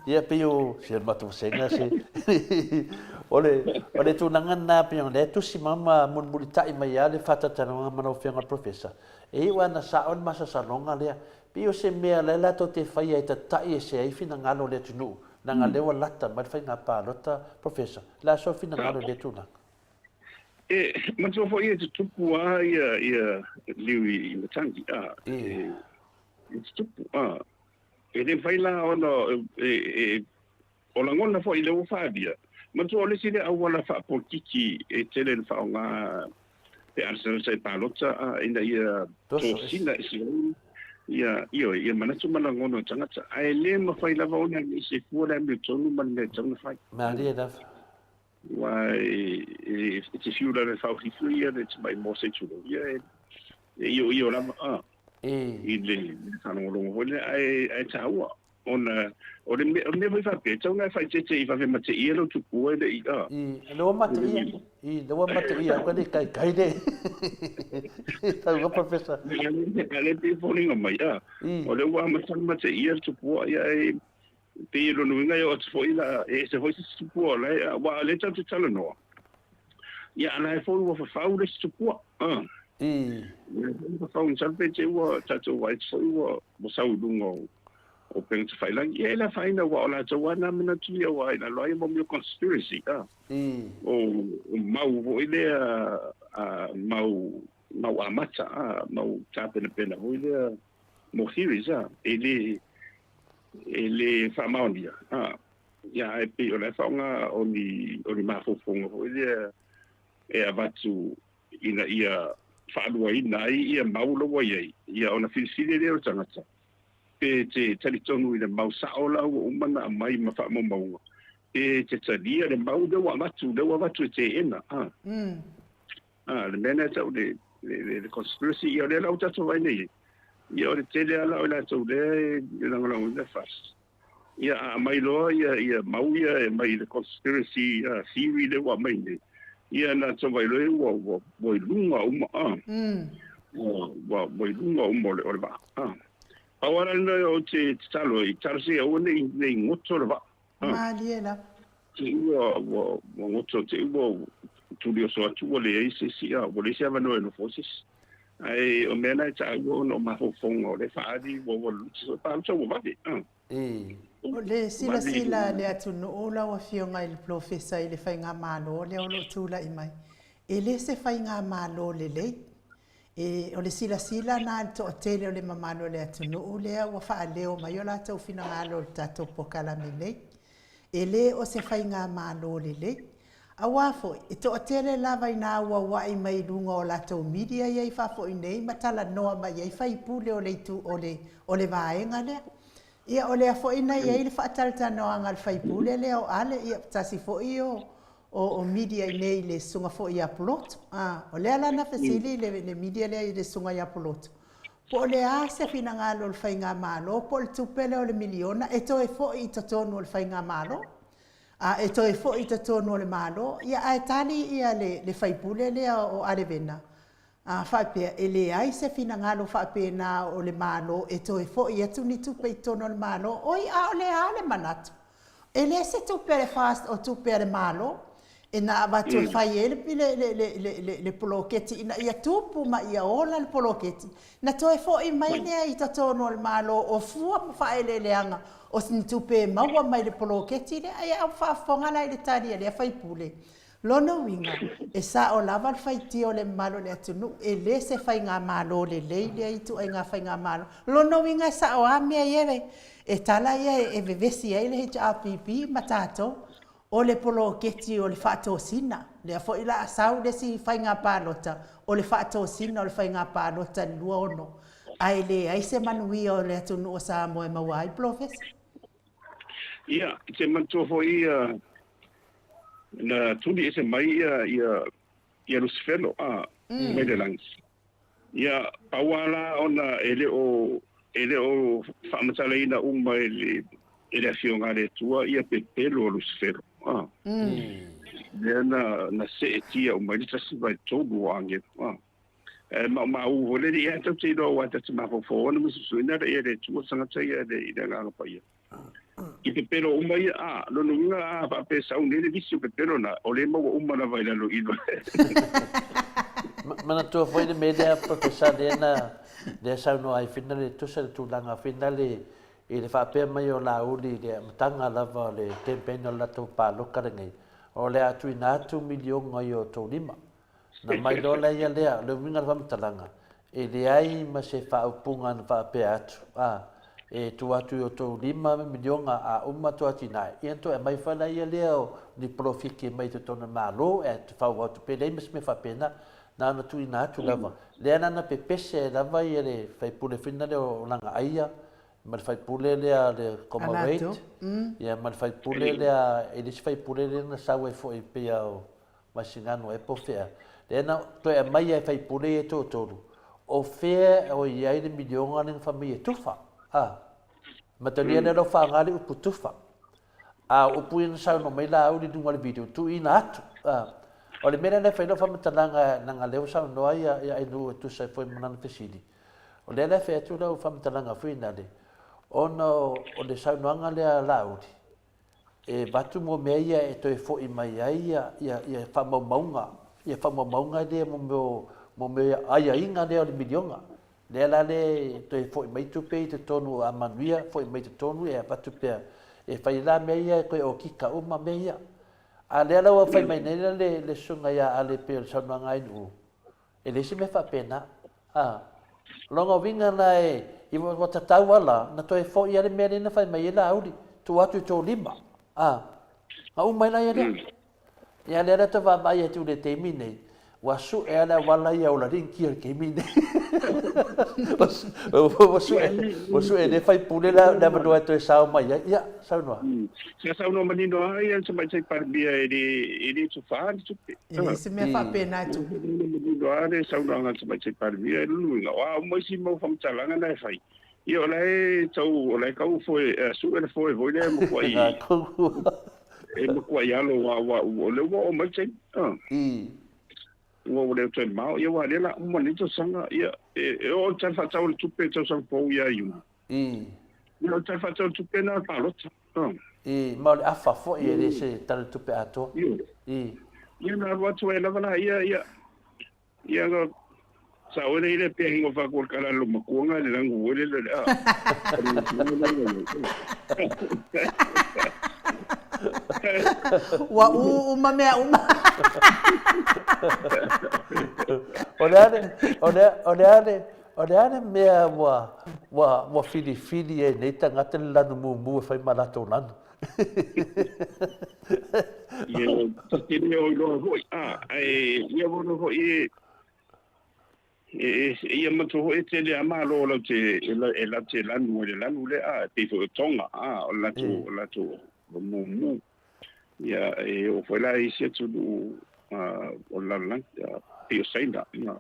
Ia pei o se matou vasega se o le o le tulaga lena pei o lea tusi ma ma mulimulitai mai lava le faatatalanoaga ma lau Afioga i le Professor. E iu lava ina sao le masalosaloga lea, pei o se mea lea latou te faia e tatai ese ai finagalo o le atunuu. Leaga lea ua lata mai le faiga palota, Professor, o le a sou finagalo i lea tulaga? E manatua foi e tutupu lava ia ia liu i matagi, a, e tutupu, a. E le mafai la ona e o lagona foi lea ua faaalia. Manatua o le isi lea auala faapolokiki e tele ina faaaoga pe a selesa i palota, a, ina ia tosina ese ai ia, ioe, ia manatu ma lagona o tagata. Ae le mafai lava ona ese fua le amiotonu ma le mea e tatau ona fai. Malie lava. Aua e te fiu lava e faaofifi ia le tamai moa se i tulou, ia e ioio lava a, i le faalogologo foi lea, ae taua ona o le mea foi faapea, e tatau ona e faaeteete i vave mateia lou tupua e le i a. I, le ua mateia, i, le ua mateia, aua ne i taitai le tauga Professor. A lea pei e foliga mai a, o lea ua amata ona mateia le tupua, ia e pei e lona uiga e oo atu foi la, e ese foi se isi tupua o la e, aua o lea tatou te talanoa, ia a la e foi ua fafau le isi tupua, a. Ua fafau masalo pe te i ua tatou vaai atu foi ua sau i luga o upega tafailagi. Ia e le afaina aua o latou lava na manatu ia aua i lalo lava ia mo mea o conspiracy, a. O mau foi lea mau mau amata, a, mau tapenapena foi lea mo theories, a, e le e le faamaonia, a, ia ae pei o la e faaaoga o ni o ni mafaufauga foi lea e avatu ina ia faaluaina ai ia mau la ua i ai, ia ona filifili lea o le tagata pe te talitonu i le mau sao la ua uma ona aumai ma faamaumauga, pe te talia le mau lea ua avatu, lea ua avatu e teena, a. A, le mea lena e tau le, le, le, le conspiracy, ia o lea la ua tatou vaai nei i ai. Ia o le tele lava la o i latou lea e lagolagoina FAST. Ia a aumai loa ia, ia mau ia e aumai i le conspiracy theory lea ua aumai nei, ia na tatou vaai loa ua, ua, ua i luga uma, a. Ua, ua, ua i luga uma o le, o le vaa, a. Pau lava la le mea ou te tatalo ai, talosia ia aua ne i, ne i goto le vaa. Malie lava. Te i ua, ua, ua goto, te i ua tuli oso atu ua leai se isi, a, ua leai se avanoa e nofo ai se isi. Ae o mea na e taua ona o mafaufauga o lea e faaali ua, ua palota ua vave. A. O le silasila a le atunuu lau Afioga i le Polofesa i le Faigamalo lea o lo o tulai mai, e le se Faigamalo lelei. E, o le silasila lena a le toatele o le mamalu o le atunuu lea ua faaleo mai o latou finagalo i le tatou polokalame nei. E le o se faigamalo lelei. Aua foi, e toatele lava ina auauai mai i luga o latou media ia i fafo iinei ma talanoa mai ai faipule o le itu o le o le vaega lea. Ia o lea foi na i ai le faatalatalanoaga a le faipule lea o Ale, ia tasi foi o o media inei i le susuga foi ia Pulotu. A, o lea la na fesili le, le media lea i le susuga ia Pulotu, po o le a se finagalo o le Faigamalo, po o le tupe lea o le miliona e toe foi i totonu o le Faigamalo, a, e toe foi i totonu o le Malo. Ia, ae tali ia le, le faipule lea o Alevena, a faapea e leai se finagalo faapena o le Malo e toe foi atu ni tupe i totonu o le Malo, oi, a o le a le manatu? E le se tupe a le FAST o tupe a le Malo e na avatu e fai ai le, le, le, le, le, le poloketi ina ia tupu ma ia ola le poloketi, na toe foi mai lea i totonu o le Malo o fua ma faaeleeleaga o ni tupe e maua mai le poloketi lea. Ia, ua faafofoga la i le tali a lea faipule. Lona uiga, e sao lava le faitio o le mamalu o le atunuu, e le se faigamalo lelei lea ituaiga faigamalo. Lona uiga e sao lava mea ia e tala ia e vevesi ai le HRPP ma tatou, o le poloketi o le faatosina. Lea foi la a sau le isi faiga palota, o le faatosina o le faiga palota i le 26, ae leai se manuia o le atunuu o Samoa e maua ai polofesa. Ia, e te manatua foi ia na tuli ese mai ia ia ia Lusifelo a mai le lagi. Ia pau lava la ona e le o e le o faamatalaina uma e le e le Afioga a le Atua ia pepelo o Lusifelo a. Lea na na seetia uma ai le 1/3 o agelu a. E maumau foi le ia tatou te iloa aua tatou te mafaufau ona ma susuina le ia le Atua tagata ia le i le Agaga Paia. I pepelo uma ia, a, lona uiga a faapea e sau nei le visi o pepelo na, o lea e maua uma lava i lalo i lo. Manatua foi le mea lea Professor lea na lea saunoa ai Fina le tusa le tulaga Fina le I le faapea mai o Laauli i le amataga lava o le campaign o le latou paloka lenei, o le a tuuina atu miliona i o outou lima. Na mai loa la ia lea, o le uiga o le faamatalaga, e leai ma se faaupuga na faapea atu, a, e tuu atu i o outou lima miliona a uma tou atinae, ia ona toe aumai foi la ia lea o ni polofiki mai totonu o le Malo e faaauau atu pea, e leai ma se mea faapena. Na ona tuuina atu lava. Lea la na pepese ai lava ia le faipule foi lea o Lagaaia ma le faipule lea a le Comrade, ia ma le faipule lea, e le isi faipule lea na sau ai foi pei a o Vaisigano ea po o fea, lea na toe aumai ai e faipule ia e toatolu, o fea o i ai le miliona lea na fai mai e tufa, a. Matalia lea o lo o faaaoga le upu tufa. A o upu ia na saunoa mai Laauli i luga o le video, tuuina atu. A. O le mea lea na fai lau faamatalaga, leaga lea ua saunoa ia, ia Ainuu e tusa ai foi ma lana fesili. O lea la e fai atu lau faamatalaga foi nale, ona o le saunoaga lea a Laauli, e avatu mo mea ia e toe foi mai ai ia, ia, ia faamaumauga, ia faamaumauga lea mo mea o, mo mea aiaiga lea o le miliona. Lea la le toe foi mai tupe i totonu a manuia, foi mai totonu e avatu pea e fai la mea ia e toe okika uma mea ia. A lea la ua fai mai nei la le, le susuga ia Ale pei o le saunoaga a Ainuu, E leai se mea faapena. A. O lona uiga la e, i ua tatau lava la ona toe foi lava le mea lea na fai mai ai Laauli, tuu atu i tou lima. A. Na uma ai la ia lea. Ia lea la e tau vaavaai atu i le taimi nei, ua sue lava le auala ia ola link i le taimi nei. Ua sue, ua sue e le faipule le avanoa e toe sao mai ai. Ia, saunoa. Sa saunoa manino lava ia le Tamaitai Palemia e le, e le tufa le tupe. E leai se mea faapena e tupu. Manino lava le saunoaga a le Tamaitai Palemia, lona uiga, o a uma isi mau faamatalaga na e fai, ia o la e tau, o la e tau foe, sue le foe foi lea e matuai, e matuai alo aua o lea ua oo mai le taimi. Ua le toe mamao, ia aua o lea o le a uma lenei tausaga, ia e oo i le Tala Faatatau o le Tupe i le tausaga fou ia Iuni. Ia o le Tala Faatatau o le Tupe lena o le palota. I, ma o le afa foi e le se Tala o le Tupe atoa. I. Ia na alu atu ai lava la ia, ia, ia na sa oe le ile pia hingo fa ko kala lo makuanga le langu wele le a. Ua u uma mea uma. O le a le, o le, o le a le, O le a le mea ua, ua, ua filifili ai nei tagata le lanu mumu e fai ma latou lanu? Ia, ta te le o iloa foi, a, ae ia ua foi e, e, e, ia matua foi e tele a malo lau te, e, la, e lau te lanu ai le lanu lea, a, e pei foi o Tonga, a, o le latou, o le latou mumu. Ia, e oo foi la i isi atunuu, a, o le lalolagi, a, pei o Saina, a.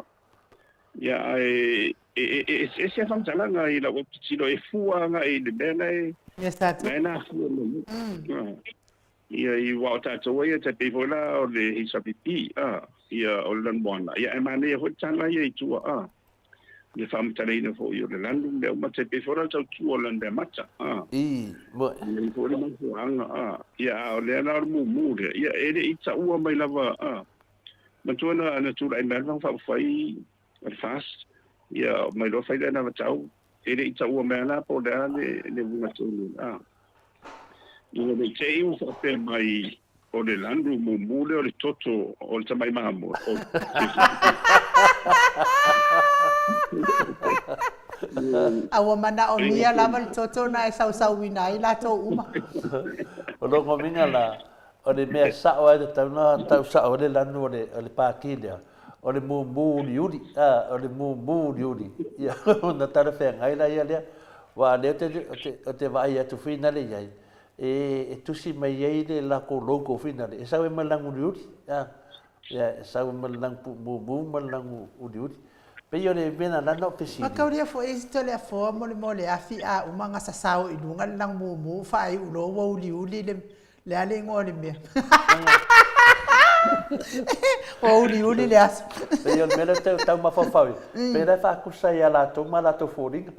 Ia, ae e eseese lava faamatalaga i lau autitilo e fua agai i le mea la e la e nafua mai ai. Ia, i aua o tatou ia, tai pei foi la o le HRPP, a, ia, o le lanumoana, ia, ae manaia foi le tala ia i tua, a, le faamatalaina foi o le lanu, mea uma, tai pei foi la o le tautua o le lanumeamata, a, I, mo. Ia, i foi le mafuaaga, a, ia, a o lea la o le mumu lea, ia, e le i taua mai lava, a, Matua na, na tulai mai le Vaega Faaupufai o le FAST, ia mai loa fai le anavatau, e le i taua mai la po o le a le, le uiga tonu, a. Ina ne i te i ua faapea mai o le lanu mumu lea o le toto o le tamai mamoe, o A ua manaomia lava le toto na e sausauina ai latou uma. O lona uiga la, O le mea sao lava e tatau ona tau sao ai le lanu o le, o le pākī lea, o le mumu uliuli, a, o le mumu uliuli, ia, ona talafeagai laia lea. Aua o lea ou te, ou te, ou te vaai atu foi nale i ai, e, e tusi mai ai le latou logo foi nale, e sau ai ma le lanu uliuli, a, ia, e sau ai ma le lanu mumu ma le lanu uliuli. Pei o le mea na lana o fesili. Mataulia foi isi Toleafoa mo le afi a uma ona sasao i luga le lanu mumu faaiu loa ua uliuli le Le a le igoa o le mea? Ua uliuli le aso. Pei o le mea lea ou te tau mafaufau ai, pei la e faatusa ia latou ma latou foliga.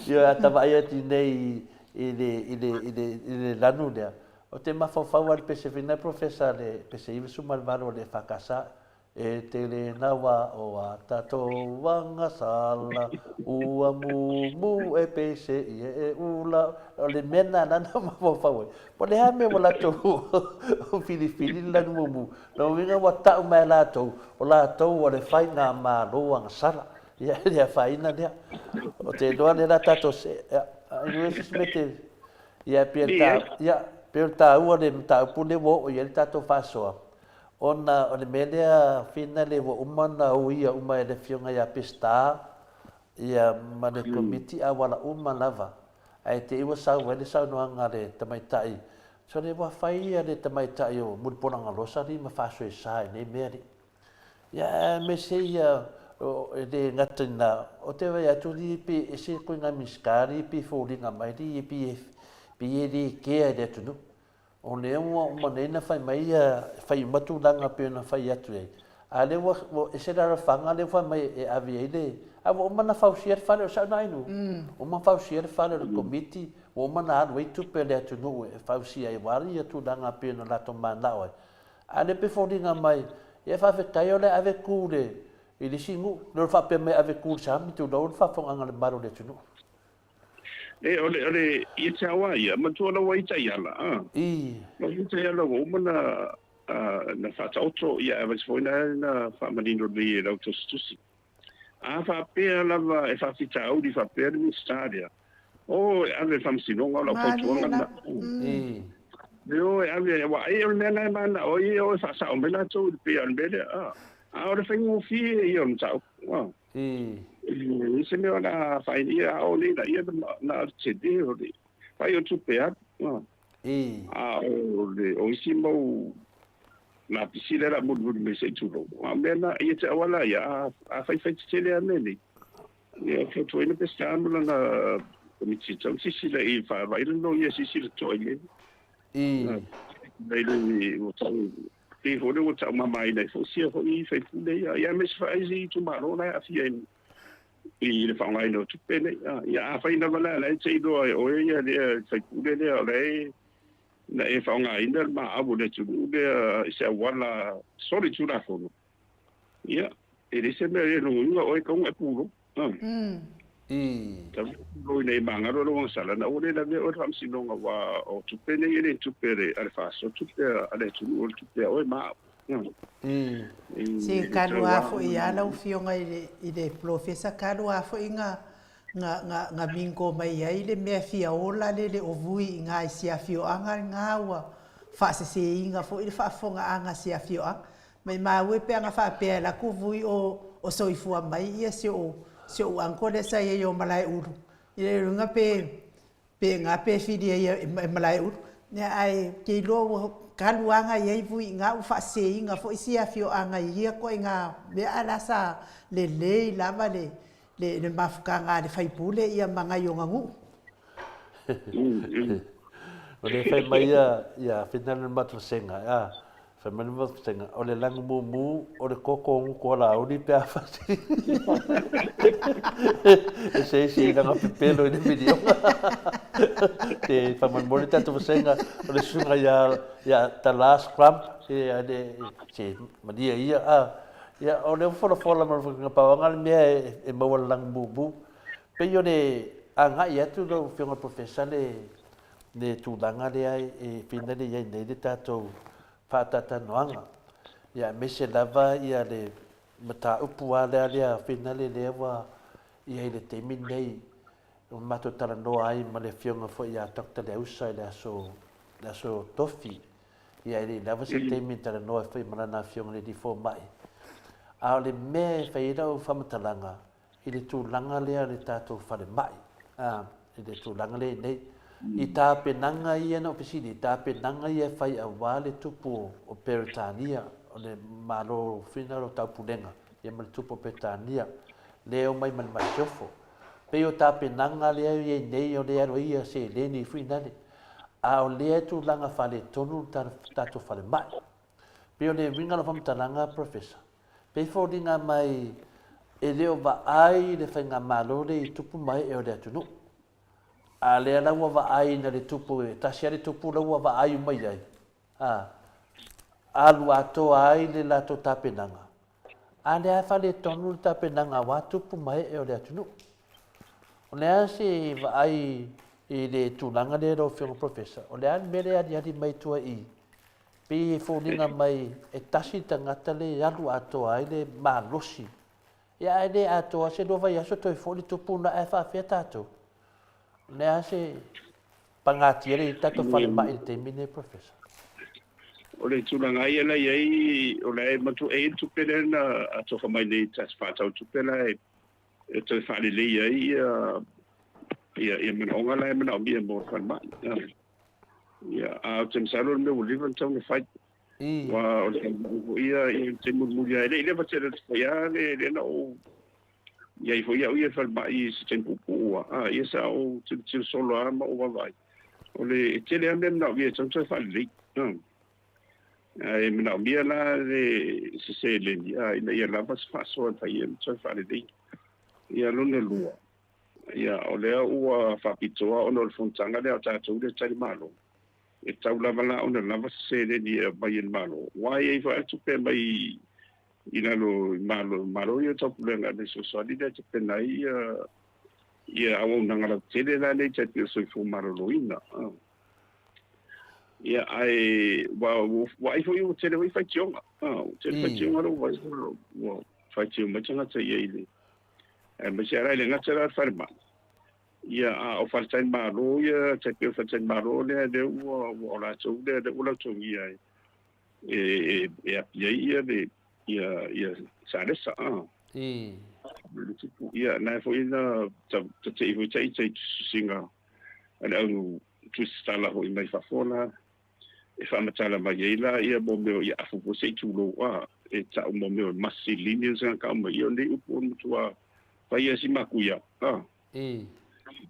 Ioe, a ta vaai atu nei i le, i le, i le, i le lanu lea, ou te mafaufau lava i le pese foi lena professor le pese 98 o le EFKS. E tele nawa o a tatou agasala, ua mumu e pese i e ula. O le mea lena na na mafaufau ai. Po o le a mea ua latou filifili le lanu mumu. Lona uiga ua tau mai e latou, o latou o le faigamalo agasala. Ia e le afaina lea. Ou te iloa lea la tatou se, ia, anyway se isi mea te, ia pei o le ta, ia, pei o le taua o le mataupu lea ua oo i ai le tatou faasoa, Ona o le mea lea finale ua uma ona uia uma e le Afioga ia Peseta ia ma le Komiti auala uma lava, ae te i ua sau ai le saunoaga a le tamaitai, sole ua fai ia le tamaitai o Mulipola-galosa alii ma faasoesa i nei mea alii. Ia aemaise ia e le gata i na, ou te vaai atu alii pe ese ituaiga Minisita alii pe foliga mai alii pei e le kea i le atunuu. O lea ua uma nei na fai mai ia, fai uma tulaga pei ona fai atu ai, a lea ua, ua ese le alofaga lea ua fai mai e ave ai le, a ua uma ona fausia le fale, o sau na inu, ua uma ona fausia le fale o le Komiti, ua uma ona alu ai tupe a le atunuu e fausia ai aua ia tulaga pei ona latou mananao ai. A lea pei e foliga mai, ia faafetai o le a ave ku i le isi nuu, le o le faapea mai e ave ku i le sami, tulou le faafofogaaga a le mamalu o le atunuu. E, o le, o le, ia te au a ia, matua lau ai taiala, a. I. Lau ai taiala ua uma na, a, na faataoto, ia aemaise foi na, na faamanino lelei e lau tusitusi. A faapea lava e faafitauli faapea le Minisita lea, o e ave i le Faamasinoga, o lau fautuaga lena. I. E o e ave, aua ai o le mea la e mananao ai e o e faasao mai latou i le pei o le mea lea, a. A o le faigofie ia o le mataupu, a. E leai se mea o le a fai ia a o nei la ia na o le tele o le fai o tupe alu. A o le o isi mau lapisi lea la mulimuli mai se i tulou. A o mea na ia te auala ia a a fai fai tetele a mea nei. Ia fautuaina Peseta ma lana komiti tau silasila i faavaai le loia silasila totoa i mea nei. Nai le ua tau Pei foi lea ua taumamaina ai foi sia foi faipule ia, ia aemaise foi isi itumalo la e aafia i le faaaogaina o tupe nei. Ia afai lava la la e te iloa e oe ia lea faipule lea o la e na e faaaogaina le maau o le atunuu lea i se auala solitulafono, ia e leai se mea e lona uiga o oe e tatau ona e pulou. I. Tau pulou ina ia magalo lou agasala na ua le lavea oe i le faamasinoga aua o tupe nei e le tupe a le FAST, o tupe a le atunuu, o le tupe a oe ma au. I. Se kalu a foi a lau afioga i le i le polofesa kalu a foi nga nga nga nga mingo mai ai le mea fia ola le le o vui i nga i se afioaga nga ua faaseseiga foi le faafofogaaga a se afioaga Maimau e pe ana faapea e laku vui o o soifua mai ia si ou si ou uncle lea sa iai o Malaeulu i le luga pe pe ga pe fili ai e Malaeulu ia ae ke iloa ua kalu aga iai vui iga ua faaseiga foi sia afioaga i ia koaiga mea ae la sa lelei lava le le le mafutaga a le faipule ia ma gaioga nuu. O lea fai mai ia ia Finale le Matosega a fai mai le Matosega o le lanu mumu o le koko o gutu alauli pe a fasi e se isi i lana pepelo i le miliona te faamolemole le tatou vasega o le susuga ia ia Tala Scrump e le se malie ia a ia o lea ua folafola ma le pau lava le mea e maua le lanu mumu Pei o le agai atu lau Afioga i le Professor le le tulaga lea e finale i ai nei le tatou faatalatalanoaga, ia aemaise lava ia le mataupu lava lea lea finale lea ua i ai i le taimi lenei ua matou talanoa ai ma le Afioga foi ia Doctor Leausa i le aso le aso Tofi, ia e le i lava se taimi e talanoa ai foi ma lana Afioga i le Alii Fomai. A o le mea e fai ai lau faamatalaga, i le tulaga lea o le tatou falemai, a, i le tulaga lea i nei. I tapenaga ia na ou fesili, i tapenaga ia e fai aua le tupu o Peretania, o le Malo foi lena o Taupulega, ia ma le tupu o Peretania, lea e omai ma le masiofo. Pei o tapenaga lea e i ai nei, o lea e alu ai seleni foi nale, a o lea e tulaga faaletonu le tatou falemai. Pei o le uiga o lau faamatalaga Professor, Pei foliga mai e le o vaai le faigamalo lea i tupu ma ee o le atunuu. A lea la ua vaai ina le tupu, e tasi lava le tupu la ua vaai uma i ai, a, alu atoa ai le latou tapenaga. A lea e faaletonu le tapenaga aua tupu ma ee o le atunuu. O le a se vaai i le tulaga lea lau Afioga Professor? O le a le mea lea e aliali mai tua i i? Pei e foliga mai e tasi le tagata lea e alu atoa ai le malosi. Ia ae le atoa se lua vaiaso toe foi le tupu lena ae faafefea tatou? O le a se pagatia lea i le tatou falemai i le taimi lenei Professor? O le tulaga ia la i ai, o la e matua e i ai le tupe lea na atofa mai nei i se faatau tupe la e toe faalelei ai ia manaoga la e manaomia mo le falemai. Ia, a ou te masalo o le mea ua leva ona tatau ona fai. Aua o le falemai foi ia, i le taimi mulimuli lava, e le i leva tele atu foi lava lea na ou i ai foi au ia i le falemai i se taimi puupuu lava. Ia sa ou tilotilo solo lava ma ou vaavaai, o le tele lava mea e manaomia e tatau ona toe faalelei. Ae manaomia la le se seleni ina ia lava se faasoa e fai ai ma toe faalelei. Ia lona lua, ia o lea ua faapitoa ona o le fonotaga lea a tatou lea tali Malo, e tatau lava la ona lava se seleni e aumai e le Malo, aua e i ai foi lava tupe e aumai i lalo i Malo, Malo ia o Taupulega le fesoasoani lea e tapena ai ia auaunaga lautele la nei tai pei o soifua maloloina. Ia, ae ua vaai foi ua tele foi faitioga. Ua tele faitioga lea ua vaai ua faitio mai tagata i ai i le aemaise lava i le gata la o le falemai. Ia, a o faletalimalo ia, tai pei o faletalimalo lea lea ua o latou lea lea ua lautogia e api ai ia le ia Salesa. Ia, na foi na tatei foi ita i tusitusiga a le au tusitala foi mai fafo la e faamatala mai ai la ia mo mea o ia afu foi se i tulou a e ta'u mo mea o masilini o se kau mai ia o nei upu o le matua fai si makuia a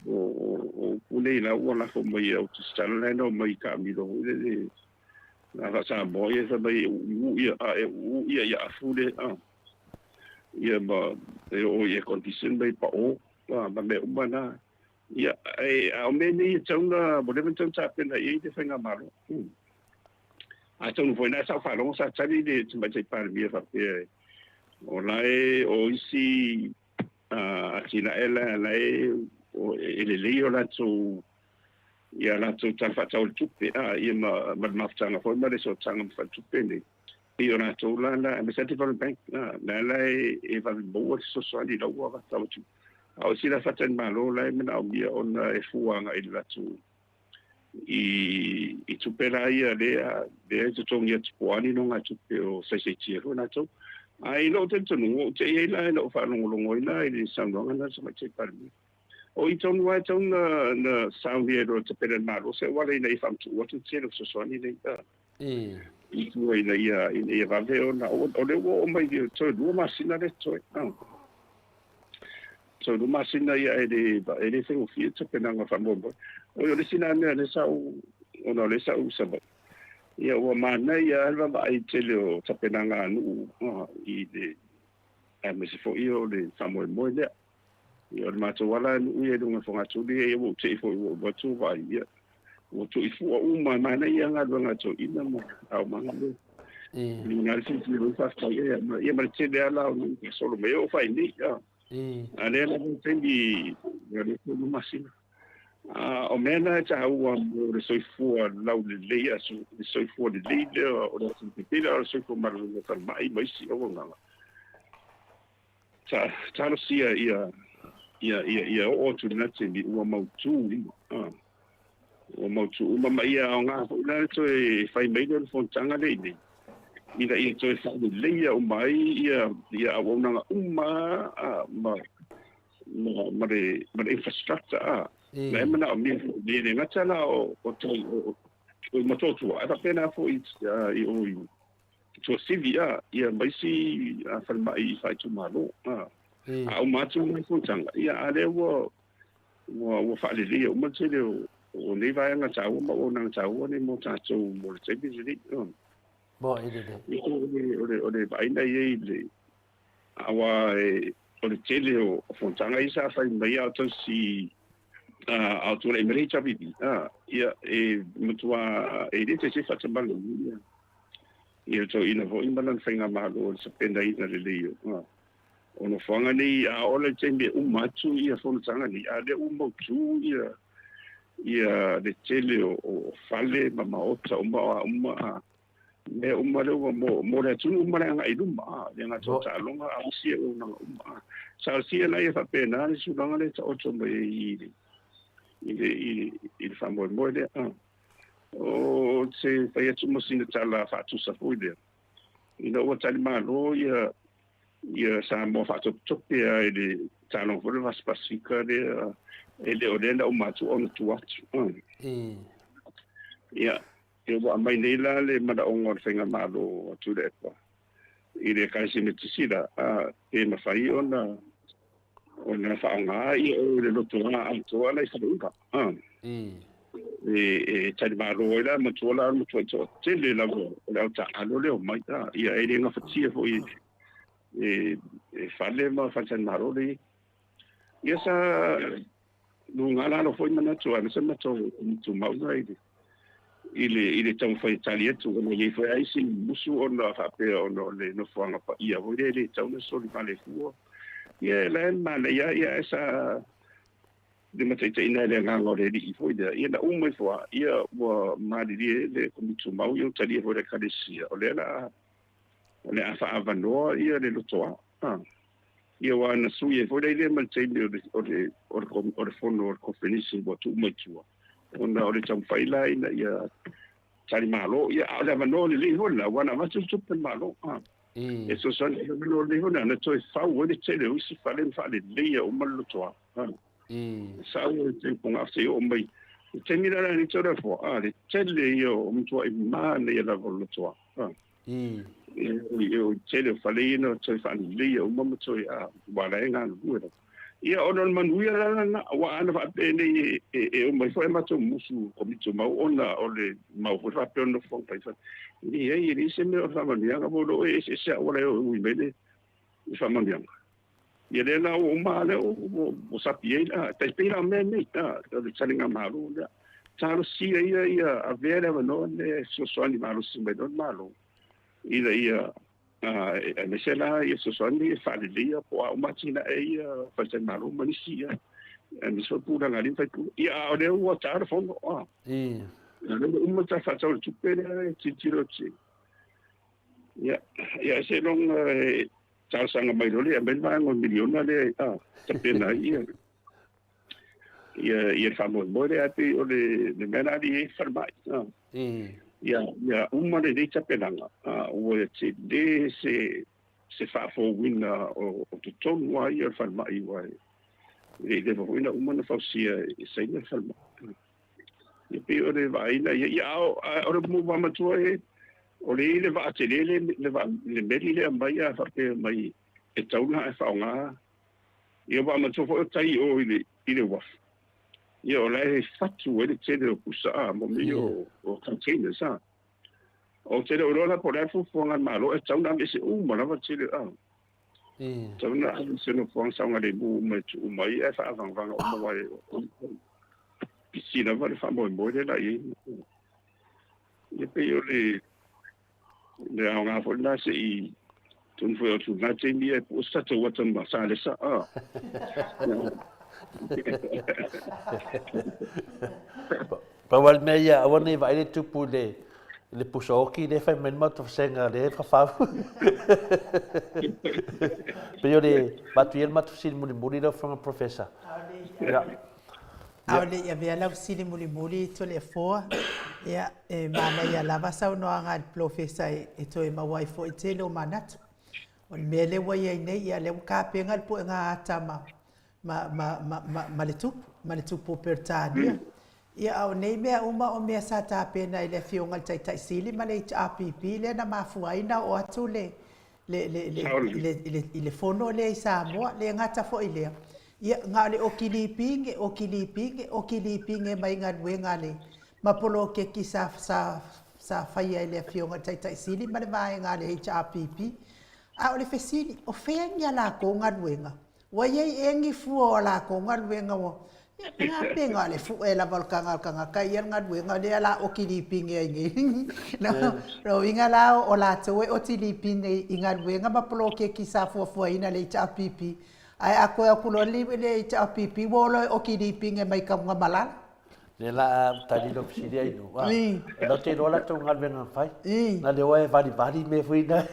o upu nei la ua lafo mai e au tusitala la e na omai i taamilo foi lele la faa-Samoa ia fai mai e u'u'u ia a e u'u'u ia ia afu le a ia ma e oo i air condition mai pa'o a ma mea uma na. Ia, e, a o mea nei e tatau ona, ua leva ona tatau ona tapena i ai le faigamalo. Atonu foi na sa ou faalogo sa tali le Tamaitai Palemia faapea o la e o isi atinae la la e e lelei o latou ia latou tala faatatau o le tupe a ia ma le mafutaga foi ma le sootaga ma faletupe nei pei o latou la la aemaise lava Development Bank la la e vave maua le fesoasoani i lau ua tau atu. A o isi la faletalimalo la e manaomia ona e fua agai i le latou i tupe la ia lea e totogi atu po o a ni nogatupe o saisaitia foi latou. Ae i lou talitonuga, ua ou tei ai la i lou faalogologo ai la i le saunoaga lena a le Tamaitai Palemia. O i tonu lava e tatau ona saunia e loa tapena e le Malo se auala ina ia faamatuu atu le tele o fesoasoani nei i tua ina ia vave ona o lea ua oo mai i toe 2 masina lea totoe. Toe 2 masina ia e le faigofie le tapenaga faamoemoe. O le isi lena mea lea sa ou, ona o lea sa ou i Savaii, ia ua manaia lava le vaavaai tele o tapenaga a nuu i le aemaise foi o le faamoemoe lea. Ia o le matou ala nuu ia i luga o Fogatuli, ia ua ou tei foi ua ou atu vaai, ia ua tuifua uma, manaia galuega a toeaiina ma aumaga lea. Luga le fiafia foi faafetai ia ma le tele lava la o nuu faasolo mai e oo faainei. A lea lava le taimi o le 3 masina. A o mea na e taua mo le soifua laulelei, le soifua lelei lea o le atunuu, pei la o le soifua maloloina falemai ma isi auaunaga. Talosia ia oo atu i lena taimi ua mautu uma. Ua mautu uma ma ia aoga foi la toe fai mai lea o le fonotaga lea i nei, ina ia toe faaleleia uma ai ia auaunaga uma ma le infrastructure a. Na e manaomia foi e le gata la o tai o Motootua, ae faapena foi i o i Tuasivi a, ia ma isi falemai i faaitumalo. A uma atu lenei fonotaga, ia a lea ua faaleleia uma le tele o nei vaega taua ma auaunaga taua nei mo tatou mo le taimi lenei. Mo e lelei. O le vaaiga i ai le aua o le tele o fonotaga ia sa fai mai a o tausi a o tulai mai le HRPP, ia e matua e le te se faatamala ia. i le toeaina foi ma lana faigamalo i le sapenaina lelei o o nofoaga nei. A oo la i le taimi e uma atu ia fonotaga nei, a o lea ua mautu ia ia le tele o o fale ma maota uma o a uma a mea uma lea ua mo mo le atunuu ma le agai i luma, a le gata o taaloga a o isi auaunaga uma a. Talosia la ia faapena le tulaga lea e taoto mai ai i le i le i le faamoemoe lea. A o se fai atu ma sina tala faatusa foi lea, ina ua talimalo ia ia Samoa faatopetope lava i le taaloga foi lea Vasi Pasifika lea, e le o lea na uma atu ona tua atu. Ia, ia ua aumai nei la le manaoga o le faigamalo a Tuilaepa i le Ekalesia Metotisi la, a, pe mafai ona ona faaaoga ia o le lotoa atoa la i Faleula. A. E, e talimalo ai la matua la matuai toatele lava o le au taaalo lea omai. A, ia e le gafatia foi e, e fale ma faletalimalo le ia sa luga lalo foi manatu aemaise matou tumau la i le i le i le taumafai e tali atu ona i ai foi isi musu ona faapea ona o le nofoaga paia foi lea e le tatau ona soli valefua. Ia la e manaia ia ae sa limataitaiina e le agaga o le Alii foi lea. Ia na uma ifo lava, ia ua malilie le Komiti Tumau, ia ua talia foi le Ekalesia, o lea la o le a faaavanoa ia le lotoa. Ah. Ia aua na sui ai foi la i lea ma le taimi o le, o le, o le, o le fono o le konferenisi ua tuu mai tua, ona o le taumafai la ina ia talimalo, ia a o le avanoa lelei foi lena, aua na avatu le tupe a le Malo. Ah. E fesoasoani i le avanoa lelei foi lena, na toe fau ai le tele o isi fale ma faaleleia uma le lotoa. Ah. Sa au e te ponga se o mai. Le taimi la la ni tau fo a le tele ia o matuai manaia lava o le lotoa. Ah. E o tele o fale ia na toe faaleleia uma ma toe a ua la e galulue lava. Ia ona o le manuia la lena, aua ana faapea nei e, e omai foi a matou musu Komiti Tumau ona o le mau foi faapea o le nofoaga faifale. Leai, e leai se mea o le faamanuiaga, ua iloa e eseese auala e ui mai le faamanuiaga. Ia lea la ua uma lea ua sapi ai la, tai pei la o mea nei, o le taligamalo lea. Talosia ia ia avea le avanoa lea e fesoasoani malosi mai loa le Malo ina ia aemaise la ia fesoasoani e faaleleia po o a uma atinae ia faletalimalo ma nisi ia aemaise foi pulega a alii ma faipule. Ia a o lea ua ta le fono, a. Ia lea ua uma ta faatau le tupe lea e tilotilo atu. Ia, ia seiloga e talosaga mai loa lea e aumai le vaega o le miliona lea a tapena ai ia ia ia le faamoemoe lea pei o le le mea la i ai falemai. A. Ia ia uma lenei tapenaga, a ua tele se se faafouina o o totonu lava ia o le falemai aua e le i leva foi ona uma ona fausia e Saina le falemai. Ia pei o le vaaiga ia, ia a o le vaamatua e o le i le vaa tele le le vaa le meli lea mai a faapea mai e tatau ona e faaaoga. Ia vaamatua foi o tai o i le i le uafu. Ia o la e fatu ai le tele o pusaa mo mea ia o o containers a. Ou te le o iloa la po o le a le fuafuaga a le Malo e tatau ona aveese uma lava le tele a. Tatau ona ave se nofoaga saogalemu uma e tuu mai ae faavagavaga uma aua e pisi lava le faamoemoe lea la i ai. Ia pei o le le aoga foi lena se i tonu foi o atu lena taimi e pue se tatou ata ma Salesa. Ah. Pau lava le mea ia, aua ne i vaai le tupu i le, i le pusa oti lea e fai mai le matou vasega lea e fafau. Pei o le avatu ia le matou fesili mulimuli lau Afioga Professor. Ia. A o le i avea lau fesili mulimuli Toleafoa, ia, e manaia lava saunoaga a le Polofesa e toe maua ai foi tele o manatu. O le mea lea ua i ai nei, ia lea ua tapena le puega ata ma, ma, ma, ma, ma, ma le tupu, ma le tupu o Peretania. Ia, a o nei mea uma o mea sa tapena e le Afioga i le Taitai Sili ma le HRPP lea na mafua ai ona oo atu le, le, le, le, le, le, i le fono lea i Samoa, le gata foi i lea, ia, na o le oki lipine, oki lipine, oki lipine mai galuega a le, ma poloketi sa, sa, sa faia e le Afioga i le Taitai Sili ma le vaega a le HRPP. A o le fesili, o fea ni a lakou galuega? Ua i ai ea ni fua o a lakou galuega ua Ia, pe a pe na o le fuʻe lava o le taga o le tagata ia le galuega lea la oki lipine ai nei. Lona uiga la o latou e oti lipine i galuega ma poloketi sa fuafuaina e le HRPP, ae a toe o atu loa le HRPP ua o loa e oki lipine mai Tanugamalala. Lea la a tali lau fesili ai nu, a, lau te iloa latou galuega na fai, na le oa e valivali mea foi na.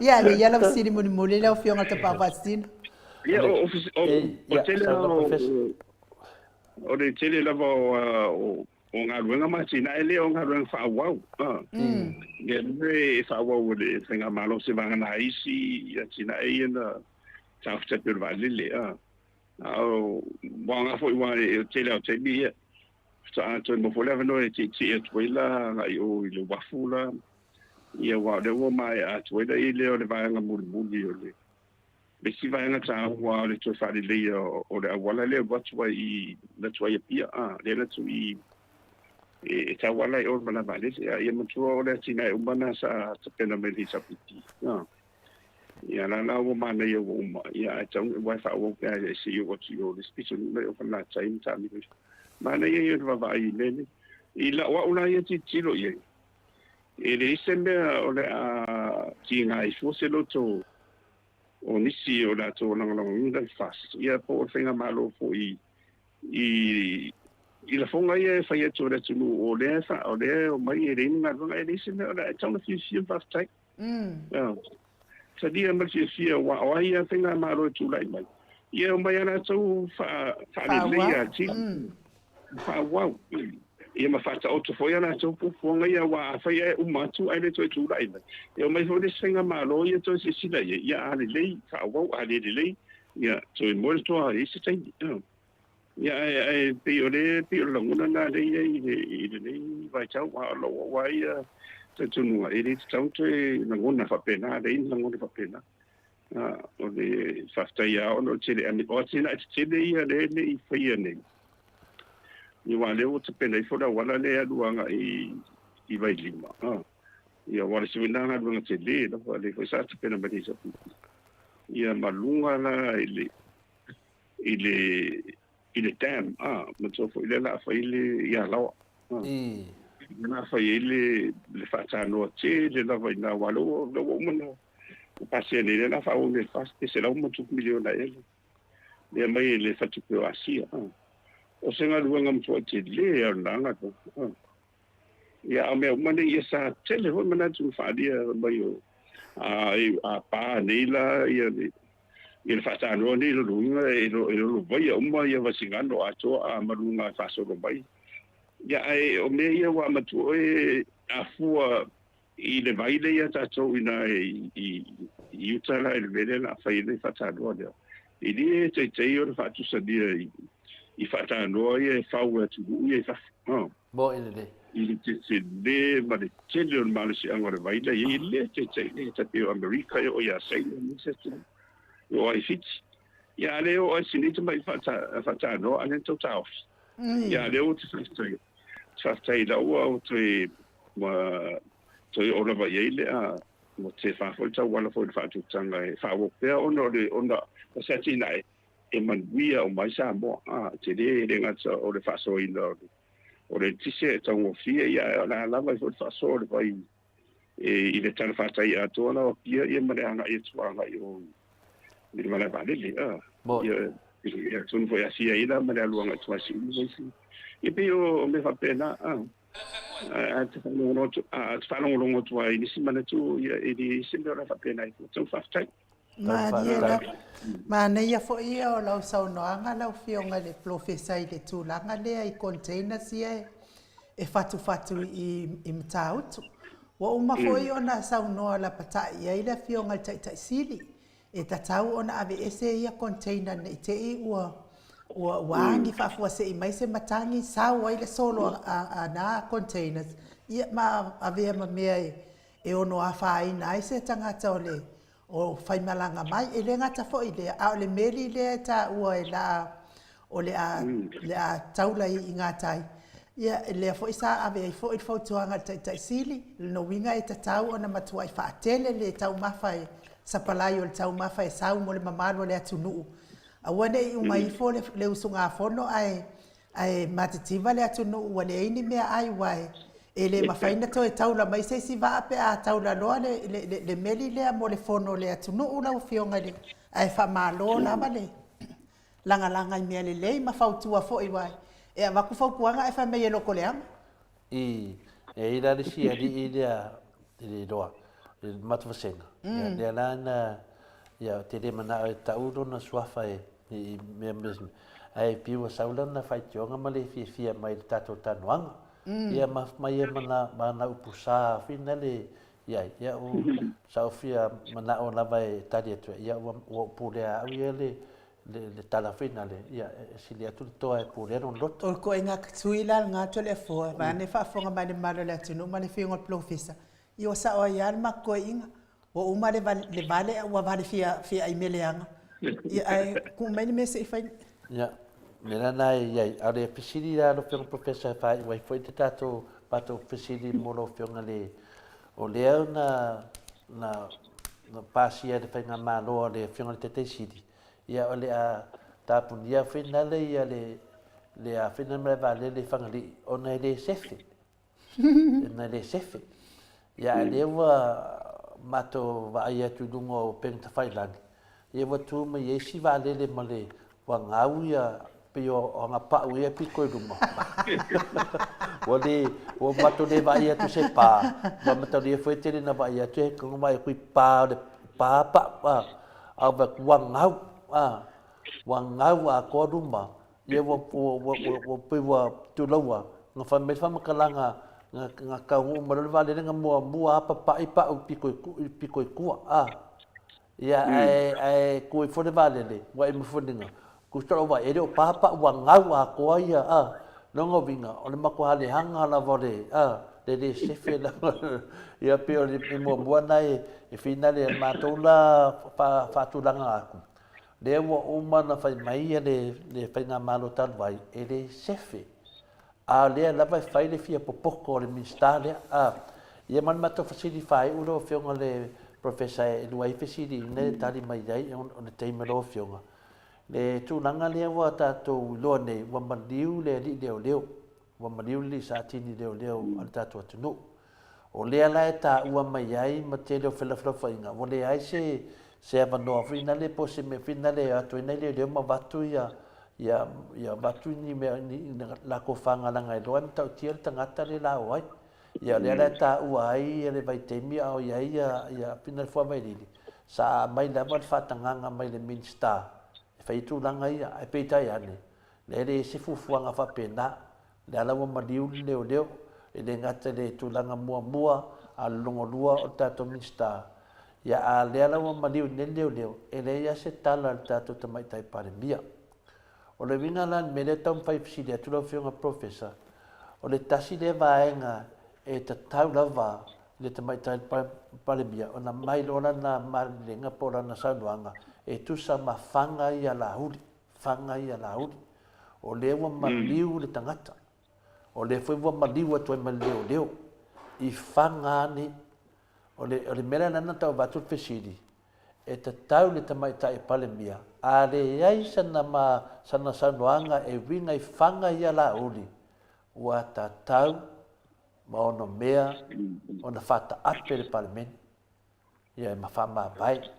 Ia, avea ia lau fesili mulimuli lau Afioga i le Tapaau Faasisina. Ia, o tele o le tele lava o galuega ma atinae lea o galuega faaauau. Lea e faaauau e le Faigamalo se vagana isi atinae ia na taofia pei o le vaalele. A o ua aoga foi aua o le tele lava o taimi ia faatoa toe maua foi le avanoa e tietie atu ai la agai i o i le uafu la, ia aua o lea ua maea atu ai la i lea o le vaega mulimuli o le isi vaega taua o le toe faaleleia o le auala lea ua atu ai i na atu ai Apia, a lea na atu i e tauala i o i le malae vaalele. A ia manatua o le atinae uma na sa tapena mai le HRPP. Ia la la ua manaia ua uma, ia ae tatau ona e faaauau pe a se i oo atu i o i le isi pitonuu la i o Falelatai ma taamilo ifo. Manaia ia o le vaavaai i mea nei. I lau au la ia tilotilo i ai, e leai se mea o le a tiga ai fua se loto o nisi o latou o lagolagoina le FAST, ia po o le faigamalo foi i i lafoga ia e fai atu e le atunuu o lea o lea e omai e leai ni galuega, e leai se mea o le a e tatau ona fiafia ma faafetai. Talia ma le fiafia aua o ai lava faigamalo e tulai mai, ia e omai lava latou faaleleia atili, faaauau, ia ma faataoto foi a latou fuafuaga ia, aua afai ae uma atu ae le toe tulai mai, e omai foi le isi faigamalo ia toe silasila i ai, ia a lelei, faaauau, a le lelei, ia toe moe le toa i isi taimi. Ia ae ae pei o le pei o le lagona lena lea e i ai i le i lenei vaitau, a o lou au lava ia talitonuga, e le tatau ona toe lagona faapena, leai ni lagona faapena. O le faafetai lava ona o le tele ane o atinae tetele ia lea e le i faia nei, ia aua o lea ua tapena ifo le auala lea e alu agai i Vailima, ia aua o le isi foi lena galuega tele lava lea foi sa tapena mai e le HRPP, ia ma luga la i le i le i le dam a manatua foi lea la fai le i Alaoa a la fai ai le le faatanoa tele lava i ina aua lea ua lea ua uma ona pasia nei lea la faaauau nei le FAST pe $100+ miliona ea le le aumai e le Faletupe o Asia a o se galuega matuai tele lava o lena galuega a ia a o mea uma nei ia sa tele foi manatu na faaalia mai o a a pa nei la ia le Ia le faatanoa nei lona uiga e lolovaia uma ia Vaisigano atoa a ma luga e faasolo mai. Ia ae o mea ia ua matua oe a fua i le vai lea ia tatou ina i i uta la i le mea lea na fai ai le faatanoa lea. E le taitai ona faatusania i faatanoa ia e fau e atunuu ia i fafo. Moe lelei. I le tetele ma le tele o le malosiaga o le vai lea e le taitai nei ta pei o Amerika e oo ia Saina ma isi atunuu e oo ai i Fiti. Ia a lea e oo ai sinei tamai faatanoa a lea na tau taofi. Ia a lea ua te faafetai faafetai la ua ua toe ua toe oo lava i ai le a ua tefa foi le tauala foi i le faatutaga e faaauau pea ona o le ona o se atinae e manuia uma ai Samoa. A, tele e le gata o le faasoaina o le o le eletise e taugofie, ia ae o le a lava ai foi le faasoa o le vai i le tala fatai atoa la o Apia ia ma le agai atu agai o i le malae vaalele. A, ia ia atonu foi e aafia ai la ma le alu agai atu Siumu ma isi. Ia pei o mea faapena, a, ae te faalogologo atu, a te faalogologo atu ai i nisi manatu, ia e leai se mea o le a faapena ai fua. Tau faafetai. Malie lava. Manaia foi ia o lau saunoaga lau Afioga i le Polofesa i le tulaga lea i containers ia e fatufatu i Matautu. Ua uma foi ona saunoa lapatai i ai le Afioga i le Taitai Sili, e tatau ona aveese ia container ne i te i ua ua agi faafuasei mai se matagi sau ai le solo a na containers ia ma avea ma mea e ono afaina ai se tagata o le o faimalaga mai. E le gata foi i lea, a o le meli lea e taua e la o le a, le a taula i gatai, ia, lea foi sa ave ai foi le fautuaga a le Taitai Sili, lona uiga e tatau ona matuai faatele le taumafa e, sapalai o le taumafa e sau mo le mamalu o le atunuu. Aua ne i uma ifo le, le usugafono ae, ae matitiva le atunuu ua leai ni meaai aua e, e le mafai ona toe taula mai se isi vaa pe a taula loa le, le, le, le meli lea mo le fono a le atunuu lau Afioga i le, ae faamalo lava le lagalaga i mea lelei ma fautua foi aua e avatu fautuaga ae fai mai e lotoleaga. I, e i ai la le isi alii lea e le iloa, le matou vasega, ia lea la na, ia ou te le manao e tau lona suafa e, i mea mea, ae pei ua sau lana faitioga ma le fiafia mai i le tatou talanoaga. Ia ma mai ai ma na, ma ana upu sa foi nale i ai, ia u, sa ou fia manao lava e tali atu ai, ia ua, ua ou pulea au ia le, le, le tala foi nale, ia e sili atu le toa e pulea lona loto. O le ituaiga sui la lena Toleafoa, vaeane faafofoga mai le mamalu o le atunuu ma le afioga i le polofesa, ia ua sao ai lava le matou toeaina, ua uma le le vale ae ua vale fia fia ai mea leaga. Ia ae tuu mai le mea se i fai. Ia, mea la na e i ai, a o le fesili la lau Afioga Professor e faaiu ai foi le tatou matou fesili mo lau Afioga le, o lea na na na pasia e le Faigamalo a le Afioga i le Taitai Sili, ia o le a tapunia foi nale ia le le a foi nale malae vaalele i Fagalii ona e le sefe. Ona e le sefe. Ia a lea ua matou vaai atu i luga o upega tafailagi, ia ua tu mai ai si vaalele ma le ua gau ia pei o agapau ia e pito i luma. Ua le, ua matou le vaai atu se pa, ua mataulia foi e tele na vaai atu e togo mai kui pa o le pa pa, a ua ua gau, ua gau atoa luma, ia ua ua ua ua pei ua tuloua, na fai mai le faamatalaga, na na taunuu mai loa le vaalele na muamua lava papai pau pito i pito i tua, Ia, ae, ae tu ifo le vaalele, ua e mafuniga, tusa lou vaai, e le o pa pau ua gau atoa ia, a. Lona uiga, o le matua leaga lava o le, a, le le sefe lava. Ia pei o le mea muamua lena e finale ai matou la faatulaga atu, lea ua uma ona fai mai le, le faigamalo talu ai, e le sefe. A o lea lava e fai le fia popoto o le Minisita lea. A, ia ma le matou fesili faaiu lau Afioga i le Professor e lua ai fesili ina e tali mai ai o le taimi o lau Afioga. Le tulaga lea ua tatou iloa nei, ua maliu le alii leoleo, ua maliu le alii Satini leoleo a le tatou atunuu. O lea la e taua mai ai ma tele o felafolafoaiga, ua leai se se avanoa foi nale po o se mea foi nale e o atu ai nai leoleo ma avatu ia ia ia avatu ni mea ni latou fagalaga e iloa ai matautia le tagata le la o ai. Ia o lea la e taua ai le vaitaimi a o i ai ia ia Pina le Fuavailili, sa aumai lava le faatagaga mai le Minisita e fai ai tulaga ia, ae peitai ane, lea e leai se fuafuaga faapena. Lea la ua maliu le leoleo, e le gata i le tulaga muamua, a o le lona lua o le tatou Minisita. Ia, a lea la ua maliu nei le leoleo, e leai lava se tala a le tatou Tamaitai Palemia. O le uiga la i le mea lea e taumafai e fesili atu lau Afioga Professor, o le tasi lea vaega e tatau lava i le Tamaitai Palemia ona mai loa lana malilega po o lana saunoaga e tusa ma faga ia Laauli. Faga ia Laauli. O lea ua maliu le tagata. O lea foi ua maliu atu ai ma le leoleo. I faga ane. O le, o le mea lea na tau avatu le fesili, e tatau le tamaitai Palemia, a leai sana, ma, sana saunoaga e uiga i faga ia Laauli, ua tatau ma ono mea ona faataape le Palemene. Ia ma faamavae.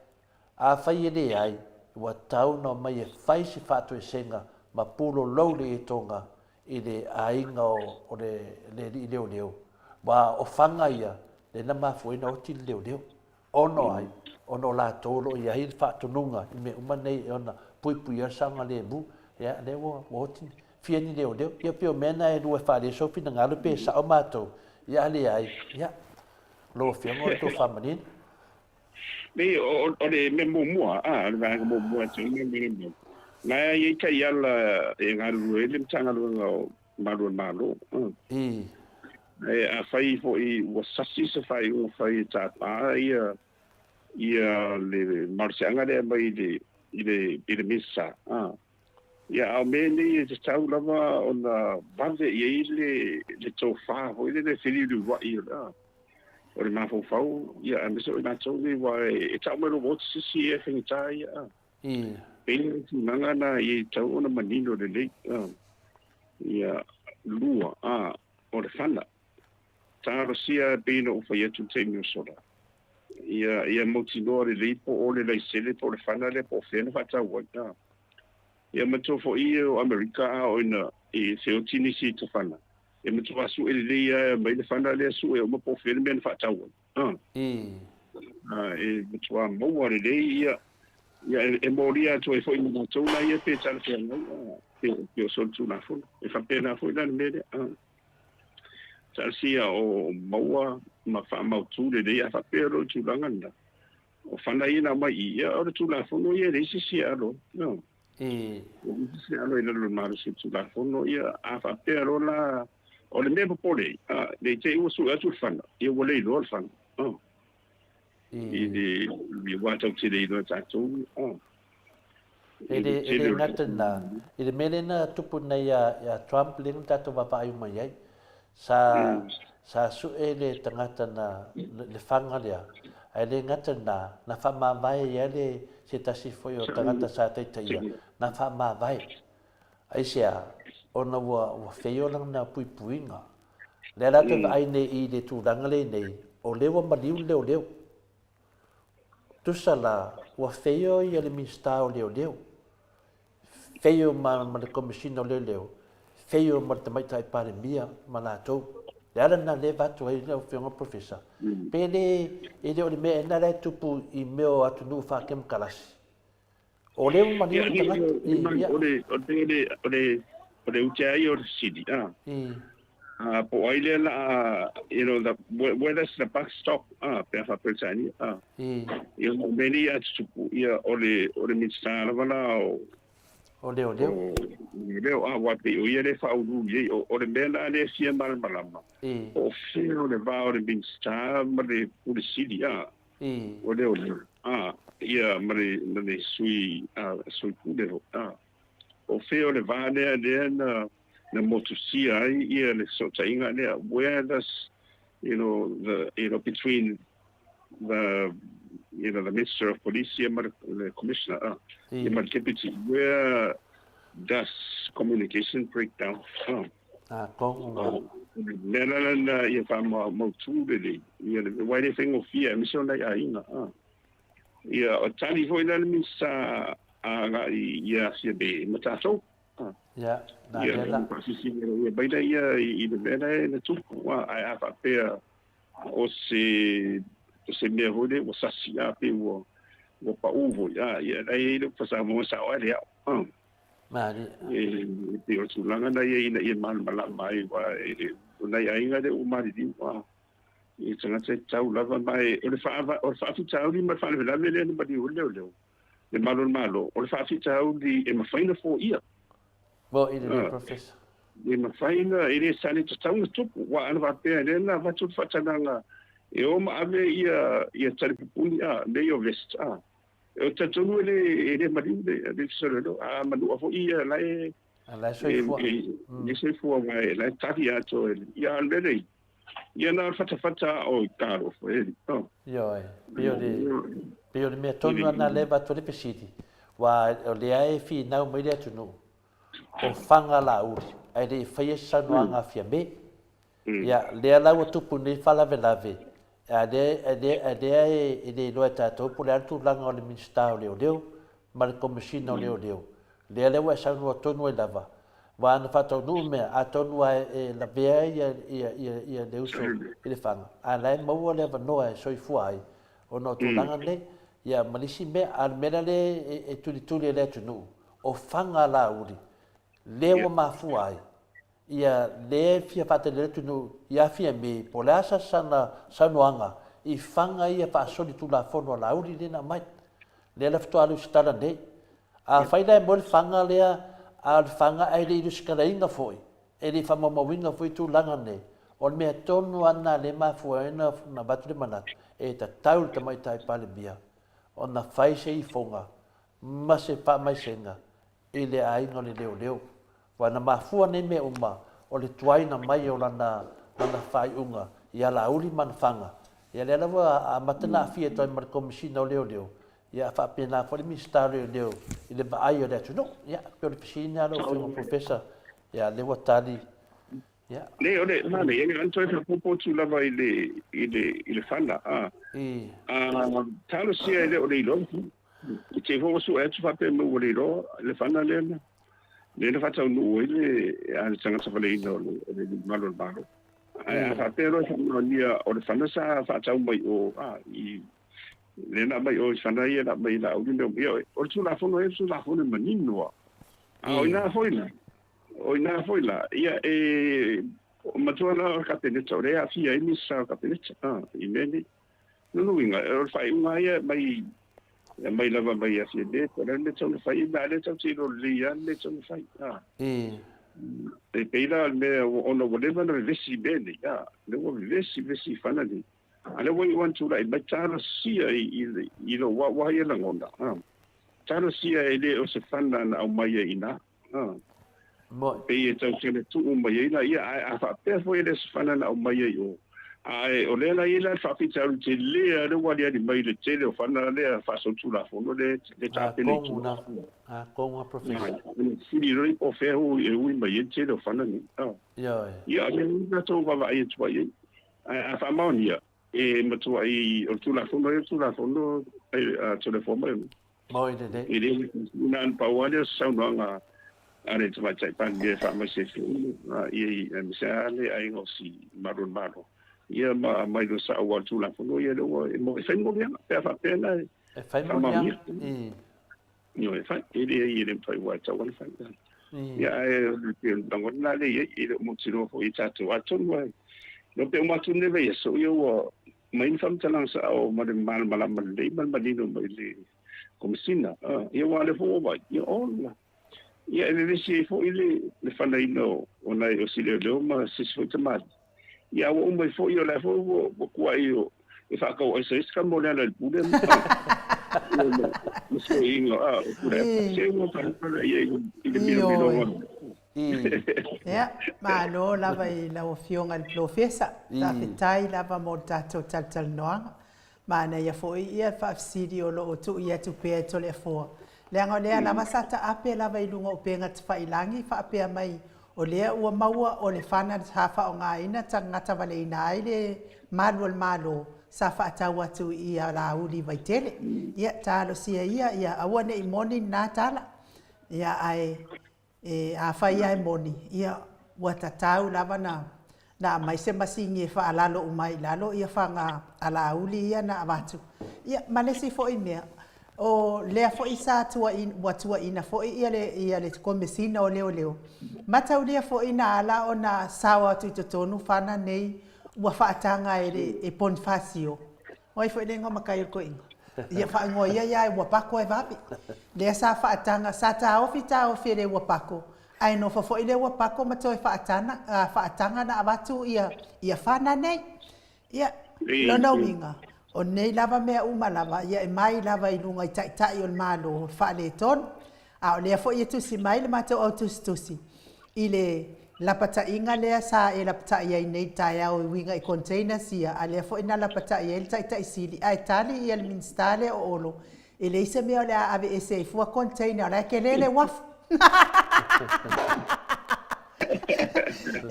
Afai e leai, ua tatau ona omai e fai se faatoesega ma pulolou le etoga i le aiga o le alii leoleo, aua o faga ia lea na mafua ai ona oti le leoleo. Ona o ai? Ona o latou o lo o i ai le faatonuga i mea uma nei e ona puipuia le saogalemu, ia lea ua oti fia ni leoleo. Ia pei o mea na e lua e faaalia ai sou finagalo pe sao matou, ia a leai, ia Lau Afioga o le tou faamanino. Nei, o, o le mea muamua, a, o le vaega muamua e tau mai mea mai. La e i ai taiala e galulue ai le Matagaluega o Malu o le Malo. I. E, afai foi ua sasi se faaiuga fai e tapa ia ia le malosiaga lea mai i le i le i le Minisita. A. Ia, a o mea nei e tatau lava ona vave i ai le, le tofa foi lele e feliuliuai o le, o le mafaufau, ia, aemaise o i latou nei, aua e, e tau mai loa ua oti se isi e faigata ia. I. Pei o le tulaga lena e tatau ona manino lelei. Ia, lua, a, o le fana. Talosia e pei ona ou fai atu i le taimi ua sola, ia, ia mautinoa lelei po o le laisene po o le fana lea po o fea na faatau ai. A. Ia manatua foi o Amerika a oo ina feoti nisi i tafana, e matua sue lelei lava e aumai le fana lea sue uma po o fea le mea na faatau ai. A. E matua maua lelei ia, ia e molia atu ai foi ma matou la ia pe talafeagai pe o solitulafono. E faapena foi la le mea lea. A. Talosia o maua ma faamautu lelei a faapea loa le tulaga lena. O fana ia na aumai i i, ia o le Tulafono ia e leai se isi e alo ai. No. E leai se isi e alo ai i lalo o le malosi o le Tulafono ia, a faapea loa la, o le mea popole ai, a, ne i te i ua sue atu le fana, ia ua le iloa le fana. No. I le, aua tatou te le iloa e tatou, a. E le, e le gata i lena, i le mea lea na tupu nei ia, ia Trump lea na tatou vaavaai uma i ai, sa, sa sue le tagata na, le fana lea, ae le gata i lena, na faamavae ai lava le, se tasi foi o tagata sa taitaia, na faamavae. Aisea? Ona ua, ua fail lana puipuiga. Lea la toe vaai nei i le tulaga lea i nei, o lea ua maliu le leoleo. Tusa la, ua feio ia le Minisita o Leoleo, feio ma, ma le Komesina o Leoleo, feio ma le Tamaitai Palemia ma latou. Le ala lena lea e avatu ai lau Afioga Professor, pe le, e le o le mea ea lena la e tupu i mea o atunuu faakemokalasi. O lea ua maliu le tagata. O le, o le, o le, o le utea ia o le fesili, a. Po o ai lea la a, you know, the, where does the buck stop, a, pe a faa-Peretania, a. Ia, o mea nei a tutupu, ia, o le, o le Minisita lava la o, O leoleo. O leoleo, a, aua pei o ia lea e faauluulu i ai. O, o le mea la lea e fia malamalama, po o fea o le va o le Minisita ma le Pule Sili, a. O leoleo, a, ia, ma le, ma le sui, a, sui pule foi, a. O fea o le va lea, lea na, na motusia ai ia le fesootaiga lea, where does, you know, the, you know, between the, you know, the Minister of Police ia ma le Commissioner, a, ia ma le Deputy, where does communication break down? A. A, kongu. Mea la lana ia faamautu lelei, ia le wai le faigofie aemaise o nai aiga, a. Ia, o tali foi la le Minisita agai ia Fiamē ma tatou. Ia, na lea la. Ia, mai la ia i le mea la na tupu, ae a faapea o se, o se mea foi lea ua sasi, a pe ua, ua pau foi, a, ia, la e i ai le upu Samoa e sao ai le ao. Malie. E pei o le tulaga na ia ina ia malamalama ai, aua o nai aiga lea ua maliliu, a, i tagata e tatau lava, ma e, o le faafitauli ma le faalavelave lea na maliu ai le leoleo, le Malo o le Malo, o le faafitauli e mafai ona foia. Mo i le Professor. E mafai ona, e le sa le tatau ona tupu, aua ana faapea lea na avatu le faatagaga e o ma ave ia, ia talipupuni, a, mea ia o vest, a. E talitonu e le, e le maliu le, le fesololo, a manua foi ia la e, A la e soifua. E, e soifua ma e, la e tali atoa e, ia a le mea nei, Ia na o le fatafata o i talofa e. Oh. Ioe, pei o le, pei o le mea tonu lava lena lea e avatu ai le fesili, aua o lea e finau mai le atunuu, o faga lauli, ae le i faia se saunoaga a Fiame. Ia, lea la ua tupu nei faalavelave, a lea, a lea e le iloa e tatou po o le a le tulaga o le Minisita o Leoleo ma le Komesina o Leoleo. Lea lea ua e saunoa tonu ai lava, aua ana faataunuu mea, atonu lava e lavea ia le uso i le faga, a o la e maua le avanoa e soifua ai ona o tulaga nei. Ia ma le isi mea, a o le mea la lea e tulituli e le atunuu, o faga a Laauli, lea ua mafua ai ia lea e fia faatali ai le atunuu ia Fiame po o le a sana saunoaga i faga ia faasolitulafono a Laauli lea na aumai. Lea la faatoa lusitala nei. Afai la e moe le faga lea, a o le faga ae le i lusitalaina foi, e le i faamaumauina foi tulaga nei, o le mea tonu lava lena lea e mafua ai ona avatu le manatu, e tatau i le Tamaitai Palemia ona fai se ifoga ma se faamaisega i le aiga o le leoleo. Aua na mafua nei mea uma o le tuaina mai o lana lana faaiuga ia Laauli ma ana faga. Ia lea la ua amata ona aafia atu ai ma le Komesina o Leoleo. Ia, a faapena foi le Minisita o Leoleo i le vaai o le atunuu. Ia, pei o le fesili lena lau Afioga Professor, ia, lea ua tali. Ia. Leai, o le manaia, e na ona toe faaopoopo atu lava i le, i le, i le fana, a. A talosia e le o le iloa. I te i foi ua sue atu faapea mai ua le iloa le fana lea na, lea na faataunuu ai le, a le tagata valeina o le, o le malu o le Malo. Ae a faapea loa e faamaonia o le fana sa faatau mai o, a, i, lea na aumai o i fana ia na aumai i Laauli mea uma. Ia, o le Tulafono ia o le Tulafono e manino lava. A o ina foi la, o ina foi la, ia e matua la o le Kapeneta, o lea e aafia ai Minisita o le Kapeneta, a, i mea nei. Lona uiga, o le faaiuga lava ia e aumai, e aumai lava mai ia Fiamē, po o le a le mea e tatau ona fai, ma o lea tatou te iloa lelei lava le mea e tatau ona fai, a. E pei la o le mea, ona ua leva ona vevesi i mea nei, a, lea ua vevesi, vevesi i fana nei. A lea ua iu lava ona tulai mai, talosia i lou au lava ia lagona, a. Talosia e le o se fana na aumai ai i ina, a. Pei e tau tuu mai ai la ia, ae a faapea foi e le o se fana na aumai ai i o, ae o lea la e i ai la le faafitauli tele lava lea ua aliali mai i le tele o fana lea faasolitulafono lea e tapena i tua. Atonu lava Professor. Fesili loa po o fea e ui mai ai le tele o fana nei. Ioe. Ia, o lea tatou vaavaai atu ai i ai. Ae a faamaonia, e matuai o le Tulafono ia o le Tulafono Toleafoa mai. Moi lelei. E le na ona pau lava lea o se saunoaga a le Tamaitai Palemia e faamaise ai foi ia i aemaise lava le aiga o si Malu o le Malo ia ma aumai loa sa'o aua o le Tulafono ia lea ua e fai moliaga pe a faapea na e fai moliaga. Ioe, e fai, e leai e le mafai aua e tatau lava ona fai. Ia ae o le lagona lena lea e i ai, e le o mautinoa foi e tatou. Atonu lava, iloa pe uma atu lenei vaiaso, ia ua aumai ni faamatalaga sao ma le malamalama lelei ma le manino mai le Komesina. Ia aua o lea foi ua vaai, ia ola. Ia e vevesi ai foi le fanaina o nai osi leoleo ma se isi foi tamalii. Ia a ua uma ai foi, o la foi ua kuai e faatauaisa ai se tama o Lealailepule ma ma soiga a o Tuilaepa. Se ua palapala ia i le milomiloga. Ia, malo lava i lau Afioga i le Polofesa. Faafetai lava mo le tatou talatalanoaga. Manaia foi ia le faafesili o lo o tui atu pea e Toleafoa, leaga o lea lava sa taape lava i luga o upega tafailagi faapea mai o lea ua maua o le fana sa faaaogaina tagatavaleina ai le malu o le Malo sa faatau atu i Alauli Vaitele. Ia talosia ia ia aua ne i moni lena tala. Ia ae E afai lava e moni, ia, ua tatau lava na na aumai se masini e faalalo uma ai i lalo ia faga alauli ia na avatu. Ia, ma le isi foi mea, o lea foi sa tuuaina, ua tuuaina foi ia le, ia le Komesina o Leoleo, mataulia foi na ala ona sao atu i totonu fana nei ua faataga e le, e Ponifasio. O ai foi le igoa matai o le toeaina? Ia faaigoa ia ia e ua pako e vave. Lea sa faataga, sa taofi taofi e le ua pako, ae nofo foi le ua pako ma toe faatana, faataga na avatu ia, ia fana nei. Ia, lona uiga, o nei lava mea uma lava, ia e mai lava i luga i taitai o le Malo, faaletonu. A o lea foi e tusi mai le matou au tusitusi i le lapataiga lea sa e lapatai ai nei i le taeao e uiga i containers ia, a lea foi na lapatai ai le Taitai Sili, ae tali ia le Minisita lea o Olo, e leai se mea o le a aveese ai fua container, o la e tele le uafu.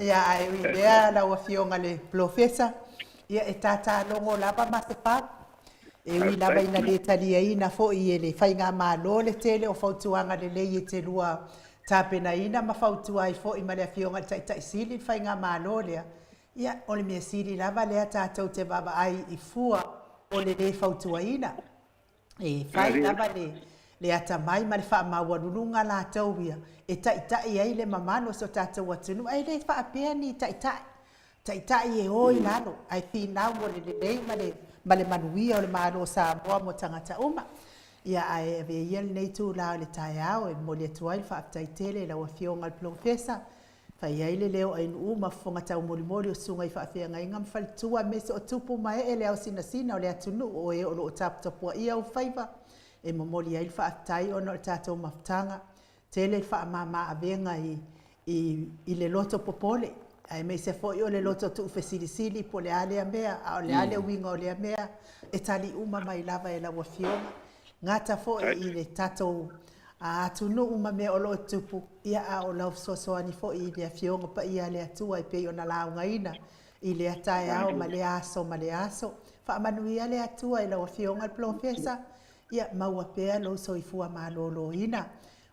Ia, ae ui i lea lau Afioga i le Polofesa, ia e tatalogo lava Masefau, E ui lava ina le taliaina foi e le Faigamalo le tele o fautuaga lelei e te lua tapenaina ma fautua ai foi ma le Afioga i le Taitai Sili le Faigamalo lea, ia, o le mea sili lava lea tatou te vaavaai i fua o le le fautuaina. E fai lava le, le atamai ma le faamaualuluga latou ia e taitai ai le mamalu o si o tatou atunuu, ae le faapea ni taitai Taitai e o i lalo, ae finau mo le lelei ma le ma le manuia o le Malo o Samoa mo tagata uma. Ia, ae avea ia lenei itula o le taeao e momoli atu ai le faafetai tele i lau Afioga i le Polofesa, fai ai le leo ainuu ma fofoga taumolimoli o susuga i faafeagaiga ma faletua aemaise o tupu ma ee le aosinasina o le atunuu o e o lo o taputapuaia ou faiva e momoli ai le faafetai ona o le tatou mafutaga Tele le faamama avega i i i le loto popole, aemaise foi o le loto tuufesilisili po o le a lea mea, a o le a le uiga o lea mea, e tali uma mai lava e lau Afioga. Gata foi i le tatou atunuu ma mea o lo o tupu, ia a o lau fesoasoani foi i le Afioga Paia a le Atua e pei ona laugaina i lea taeao ma lea aso ma lea aso. Faamanuia le Atua i lau Afioga i le Polofesa, ia maua pea lou soifua maloloina.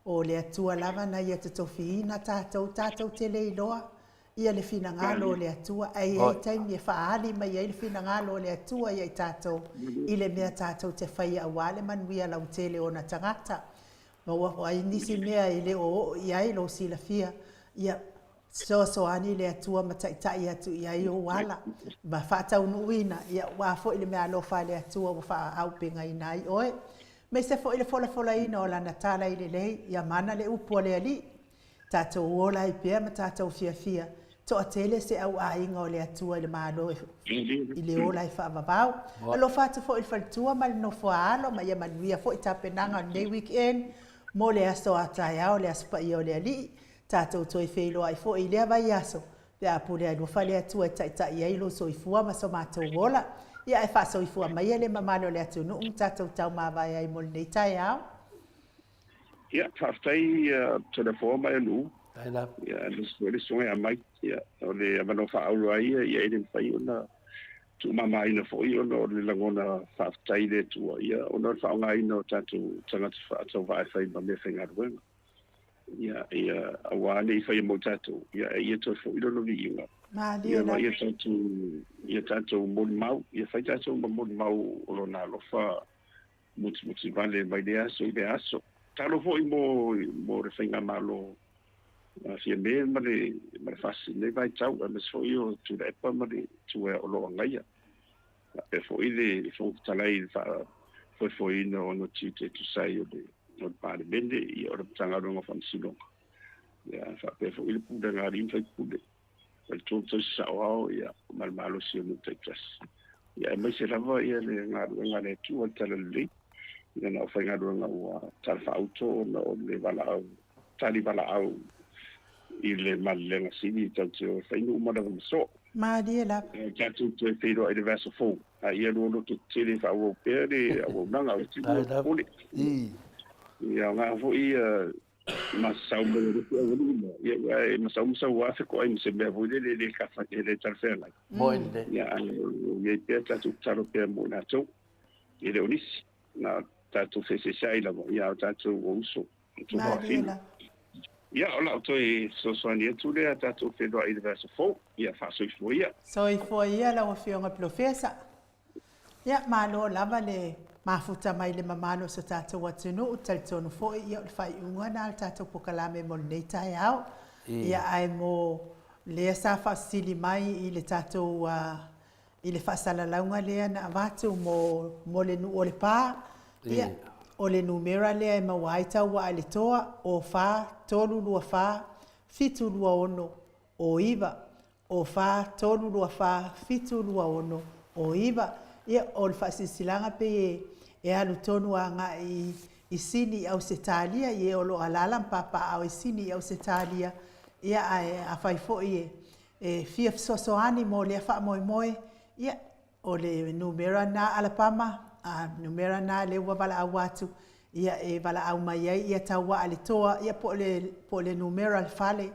O le Atua lava na Ia totofiina tatou, tatou te le iloa ia le finagalo o le Atua, ae i ai taimi e faaali mai ai le finagalo o le Atua ia i tatou i le mea tatou te faia aua le manuia lautele o ona tagata. Ma ua ai nisi mea e le o oo i ai lou silafia, ia fesoasoani le Atua ma taitai atu i ai ou ala ma faataunuuina, ia aua foi le meaalofa a le Atua ua faaaupegaina ai oe. Aemaise foi le folafolaina o Lana tala i lelei, ia mana le upu a le Alii. Tatou ola ai pea ma tatou fiafia, toatele se au aiga o le Atua i le Malo i le ola e faavavau. Alofa atu foi i le faletua ma le nofo a alo ma ia manuia foi tapenaga o lenei weekend mo le aso a taeao le Aso Paia o le Alii. Tatou toe feiloai foi i lea vaiaso pe a pule alofa le Atua e taitai ai lou soifua ma so matou ola. Ia ae faasoifua maia le mamalu o le atunuu ma tatou taumavae ai mo lenei taeao. Ia, faafetai Toleafoa ma Elu. Ia, aemaise foi le susuga ia Mike. Ia, o le avanoa faaaulo lava ia, ia e le mafai ona tuumamaina foi ona o le lagona faafetai i le Atua, ia, ona o le faaaogaina o tatou tagata faatauvaa e fai ma meafaigaluega. Ia, ia, aua ne i faia mo tatou, ia, ae ia toe foi lona viiga. Malie Ia, ma ia tatou, ia tatou molimau, ia fai tatou ma molimau o lona alofa mutimuti vale mai lea aso i lea aso. Tatalo foi mo mo le faigamalo a Fiame ma le ma le FAST i lenei vaitau aemaise foi o Tuilaepa ma le Tuea o lo o agaia. Faapea foi le Fofoga Fetalai i le faafoefoeina o ona tiute e tusa ai o le o le Palemene, ia o le Matagaluega o Faamasinoga, ia faapea foi le Pulega a Alii ma Faipule. Faletua ma Tausi Saoao ia ma le malosi o nuu taitasi. Ia aemaise lava ia le galuega a le Atua le Talalelei i lana aufaigaluega ua talafaauto ona o le valaau, tali valaau i le malelega sili tatou te o e fai nuu ma lava ma soo. Malie lava. E tatou toe feiloai i le vaiaso fou, a ia lua loto tetele e faaauau pea le auaunaga o le tino o popole. Ia aoga foi ia masasau mai o le isi aualii ma, ia, ia, e masau masau lava fetoai ma se mea foi lele e le kafa, e le talafeagai. Moe lelei. Ia, ae i ai pea tatou tatalo pea mo i latou, e le o nisi, na o tatou feeseeseai lava, ia, a o tatou o uso, o tuafafine. Ia, o lau toe fesoasoani atu lea, tatou feiloai i le vaiaso fou, ia faasoifua ia. Soifua ia lau Afioga Polofesa. Ia, malo lava le mafuta mai i le mamalu o so tatou atunuu, talitonu foi ia o le faaiuga lena o le tatou polokalame mo lenei taeao. Ia, ae mo lea sa faafesili mai i le tatou i le faasalalauga lea na avatu mo mo le nuu o Lepa, ia, o le numera lea e maua ai taua a le toa, o 4 3 2 4 7 2 6 o 9 O 4, 3, 2, 4, 7, 2, 6, o 9. Ia, o le faasilasilaga pei e, e alu tonu agai i Sini i Ausetalia, i e o lo o alaala ma papaaao i Sini i Ausetalia. Ia, ae afai foi e, e fia fesoasoani mo lea faamoemoe, ia, o le numera lena Alapama, a numera lena lea ua valaau atu, ia, e valaau mai ai ia tauaa le toa, ia, po o le, po o le numera o le fale,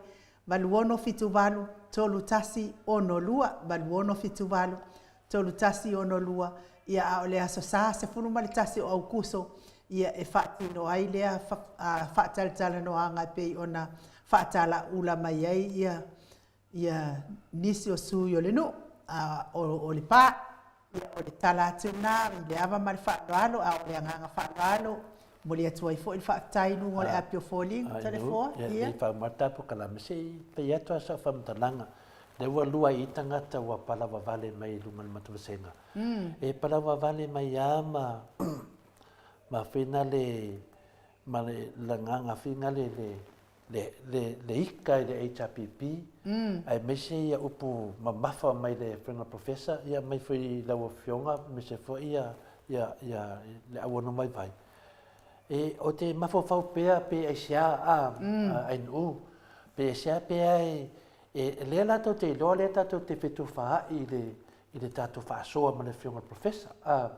8678 3162, 8678 3162, ia a o le Aso Sa 11 o Aukuso, ia e faatino ai lea faatalatalanoaga e pei ona faatalaula mai ai ia ia nisi o sui o le nuu o Lepa. Ia, o le tala atu lena i le ava ma le faaaloalo, a o le agaga faaaloalo, momoli atu ai foi le faafetai i luga o le api o foliga, Toleafoa. Ia, lei faamata polokalame, se i fai atu lava sau faamatalaga, lea ua lua ai i tagata ua palavavale mai i luga o le matou vasega. E palavavale mai lava ma ma fina le ma le lagaga fina le le le, le, le ika i le HRPP, aemaise ia upu mamafa mai le Afioga Professor, ia mai foi i lau Afioga, aemaise foi ia, ia, ia le auano vaivai. E, o te mafaufau pea pe aisea a, a Ainuu, pe aisea pea e, e, lea latou te iloa lea tatou te fetufaai i le, i le tatou faasoa ma le Afioga Professor. A,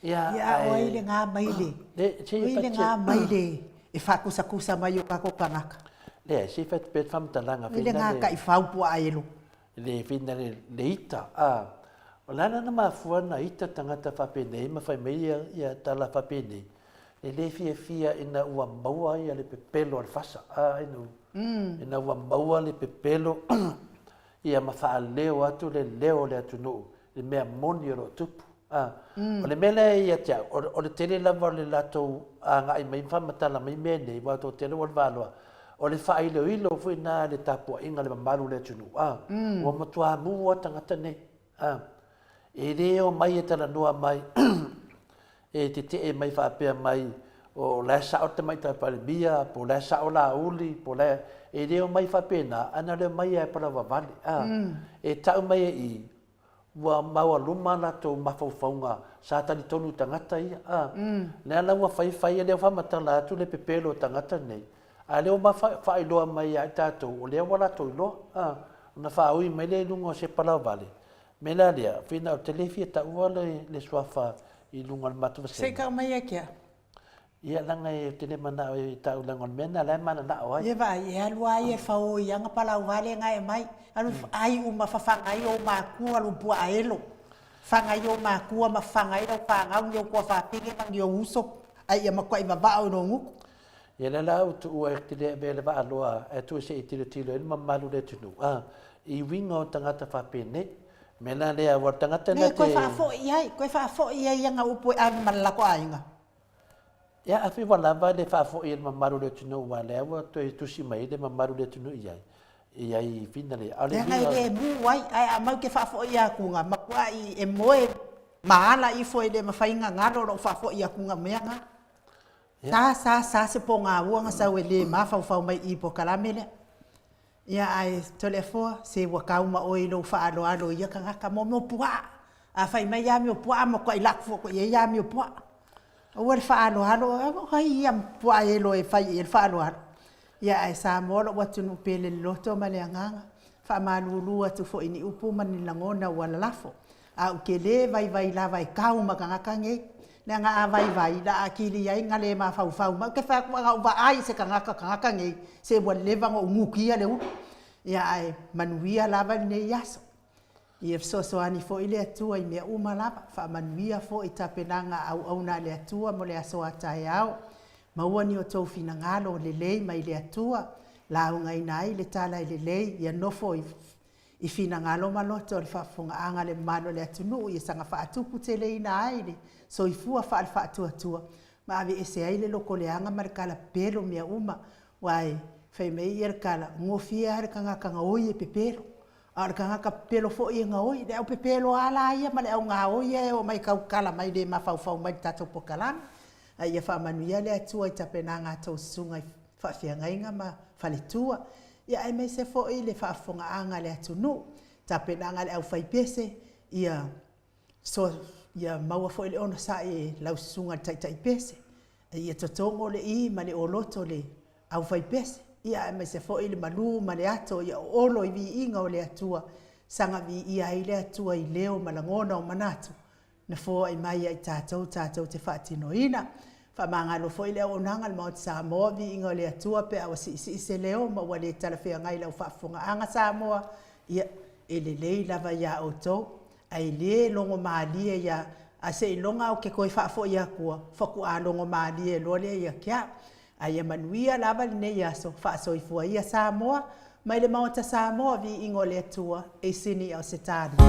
Ia, Ia, a o ai le ga mai le, o ai le ga mai le e faakusakusa mai o kako tagata? Leai, se i fai atu pea le faamatalaga. O ai le ga taifau puaa elo? Le whina le, le ita, a. O le ala na mafua na ita tagata faapenei ma fai mai ia, ia tala faapenei, e le fiafia ina ua maua ia le pepelo a le fasa, a, ina, mm. ina ua maua le pepelo ia ma faaleo atu le leo o le atunuu i le mea moni o lo o tupu. A, mm. O le mea lea ia te au, o le tele lava o le latou agai mai ma faamatala mai mea nei, aua o tele ua le valoa, o le faailoilo foi na le tapuaiga a le mamalu o le atunuu, a, mm. ua matua mu a tagata nei. A, e le o mai e talanoa mai e tetee mai faapea mai o la e sao le Tamaitai Palemia, po o la e sao Laauli, po o la e, e le o mai faapena, ae na o le omai lava e palauvavale. A, mm. E tau mai e i, ua maualuma latou mafaufauga sa talitonu i tagata ia. A, mm. Lea la ua fai fai, lea ua faamatala atu le pepelo o tagata nei, a lea ua faailoa mai ia i tatou, o lea ua latou iloa. A, ona faaui mai lea i luga o se palauvale. Mea la lea, whina ou te le fia taua le, le suafa i luga o le matou vasega. Se i tau mai e kia. Ia, leaga e, ou te le manao e tau leaga o le mea lena la e mananao ai. Ia vaai, e alu a ia e fao i ana palauvale na e aumai. Alu ai uma fafaga ai ou matua lou puaa elo. Faga ai ou matua ma faga ai lau fanau ni ou tuafafine ma ni ou uso, a ia matuai vavao i lou gutu. Ia lea la ua tuua e te le avea le vaaloa ae tuu se i tilotilo ai le mamalu o le atunuu, a, i uiga o tagata faapenei. O le mea la lea, aua o le tagata na te. Toe faafoi i ai, toe faafoi i ai ia ana upu e ave ma le latou aiga. Ia, afai ua lava le faafoi e le mamalu o le atunuu aua lea ua toe tusi mai le mamalu o le atunuu i ai, i ai fina le, a o le uiga. Leaga e le mu ai, ae a mau te faafoi atu, matuai e moe ma ala ifo e le mafai ona galo lou faafoi atu mea na. Sa, sa, sa se pogaua na sau e le mafaufau mai i polokalame lea. Ia ae Toleafoa, se ua kau ma oe i lou faaaloalo i ia tagata mo mea o puaa. A fai mai amio puaa, matuai lako foi i ai amio puaa. Aua le faaaloalo, o ai ia puaa elo e fai i ai le faaaloalo. Ia ae Samoa lou atunuu pele loloto ma le agaga. Faamalulu atu foi i ni upu ma ni lagona ua lalafo. A ou te le vaivai lava e kau ma tagata nei, leaga a vaivai, la a kili ai na le mafaufau mai. Ou te fai atu, ana ou vaai i se tagata, tagata nei, se ua leva ona ou nukia le ulu. Ia ae manuia lava lenei aso. Ia fesoasoani foi le Atua i mea uma lava. Faamanuia foi i tapenaga a auauna a le Atua mo le aso a taeao. Maua ni outou finagalo lelei mai le Atua, laugaina ai le tala e lelei, ia nofo i I finagalo ma loto o le faafofogaaga a le mamalu o le atunuu ia saga faatupu teleina ai le soifua faale-faatuatua ma aveese ai le loko leaga ma le kala pepelo mea uma, aua e fai mai ia le kala, gofie lava le tagata gaoi e pepelo, a o le tagata pepelo foi e gaoi. Le au pepelo lava la ia ma le au gaoi ia e oo mai taukala mai le mafaufau mai i le tatou polokalame. A ia faamanuia le Atua i tapenaga a tou susuga i faafeagaiga ma faletua, ia aemaise foi le faafofogaaga a le atunuu, tapenaga a le aufaipese, ia so, ia maua foi le onosai e lau susuga i le taitaipese, ia totogo le i ma le oloto le aufaipese, ia aemaise foi le malu ma le ato ia oolo i viiga o le Atua, saga viia ai le Atua i leo ma lagona o manatu, Na foai mai ia i tatou tatou te faatinoina. Faamagalo foi le auaunaga a le Maota Samoa, viiga o le Atua pe a ua siisii se leo ma ua le talafeagai lau faafofogaaga Samoa, ia, e lelei lava iā outou, ae le logo malie ia, a seiloga ou te toe faafoi atua, faatoa logo malie loa lea ia te au. A ia manuia lava lenei aso, faasoifua ia Samoa, mai le Maota Samoa, viiga o le Atua, e sini Ausetalia.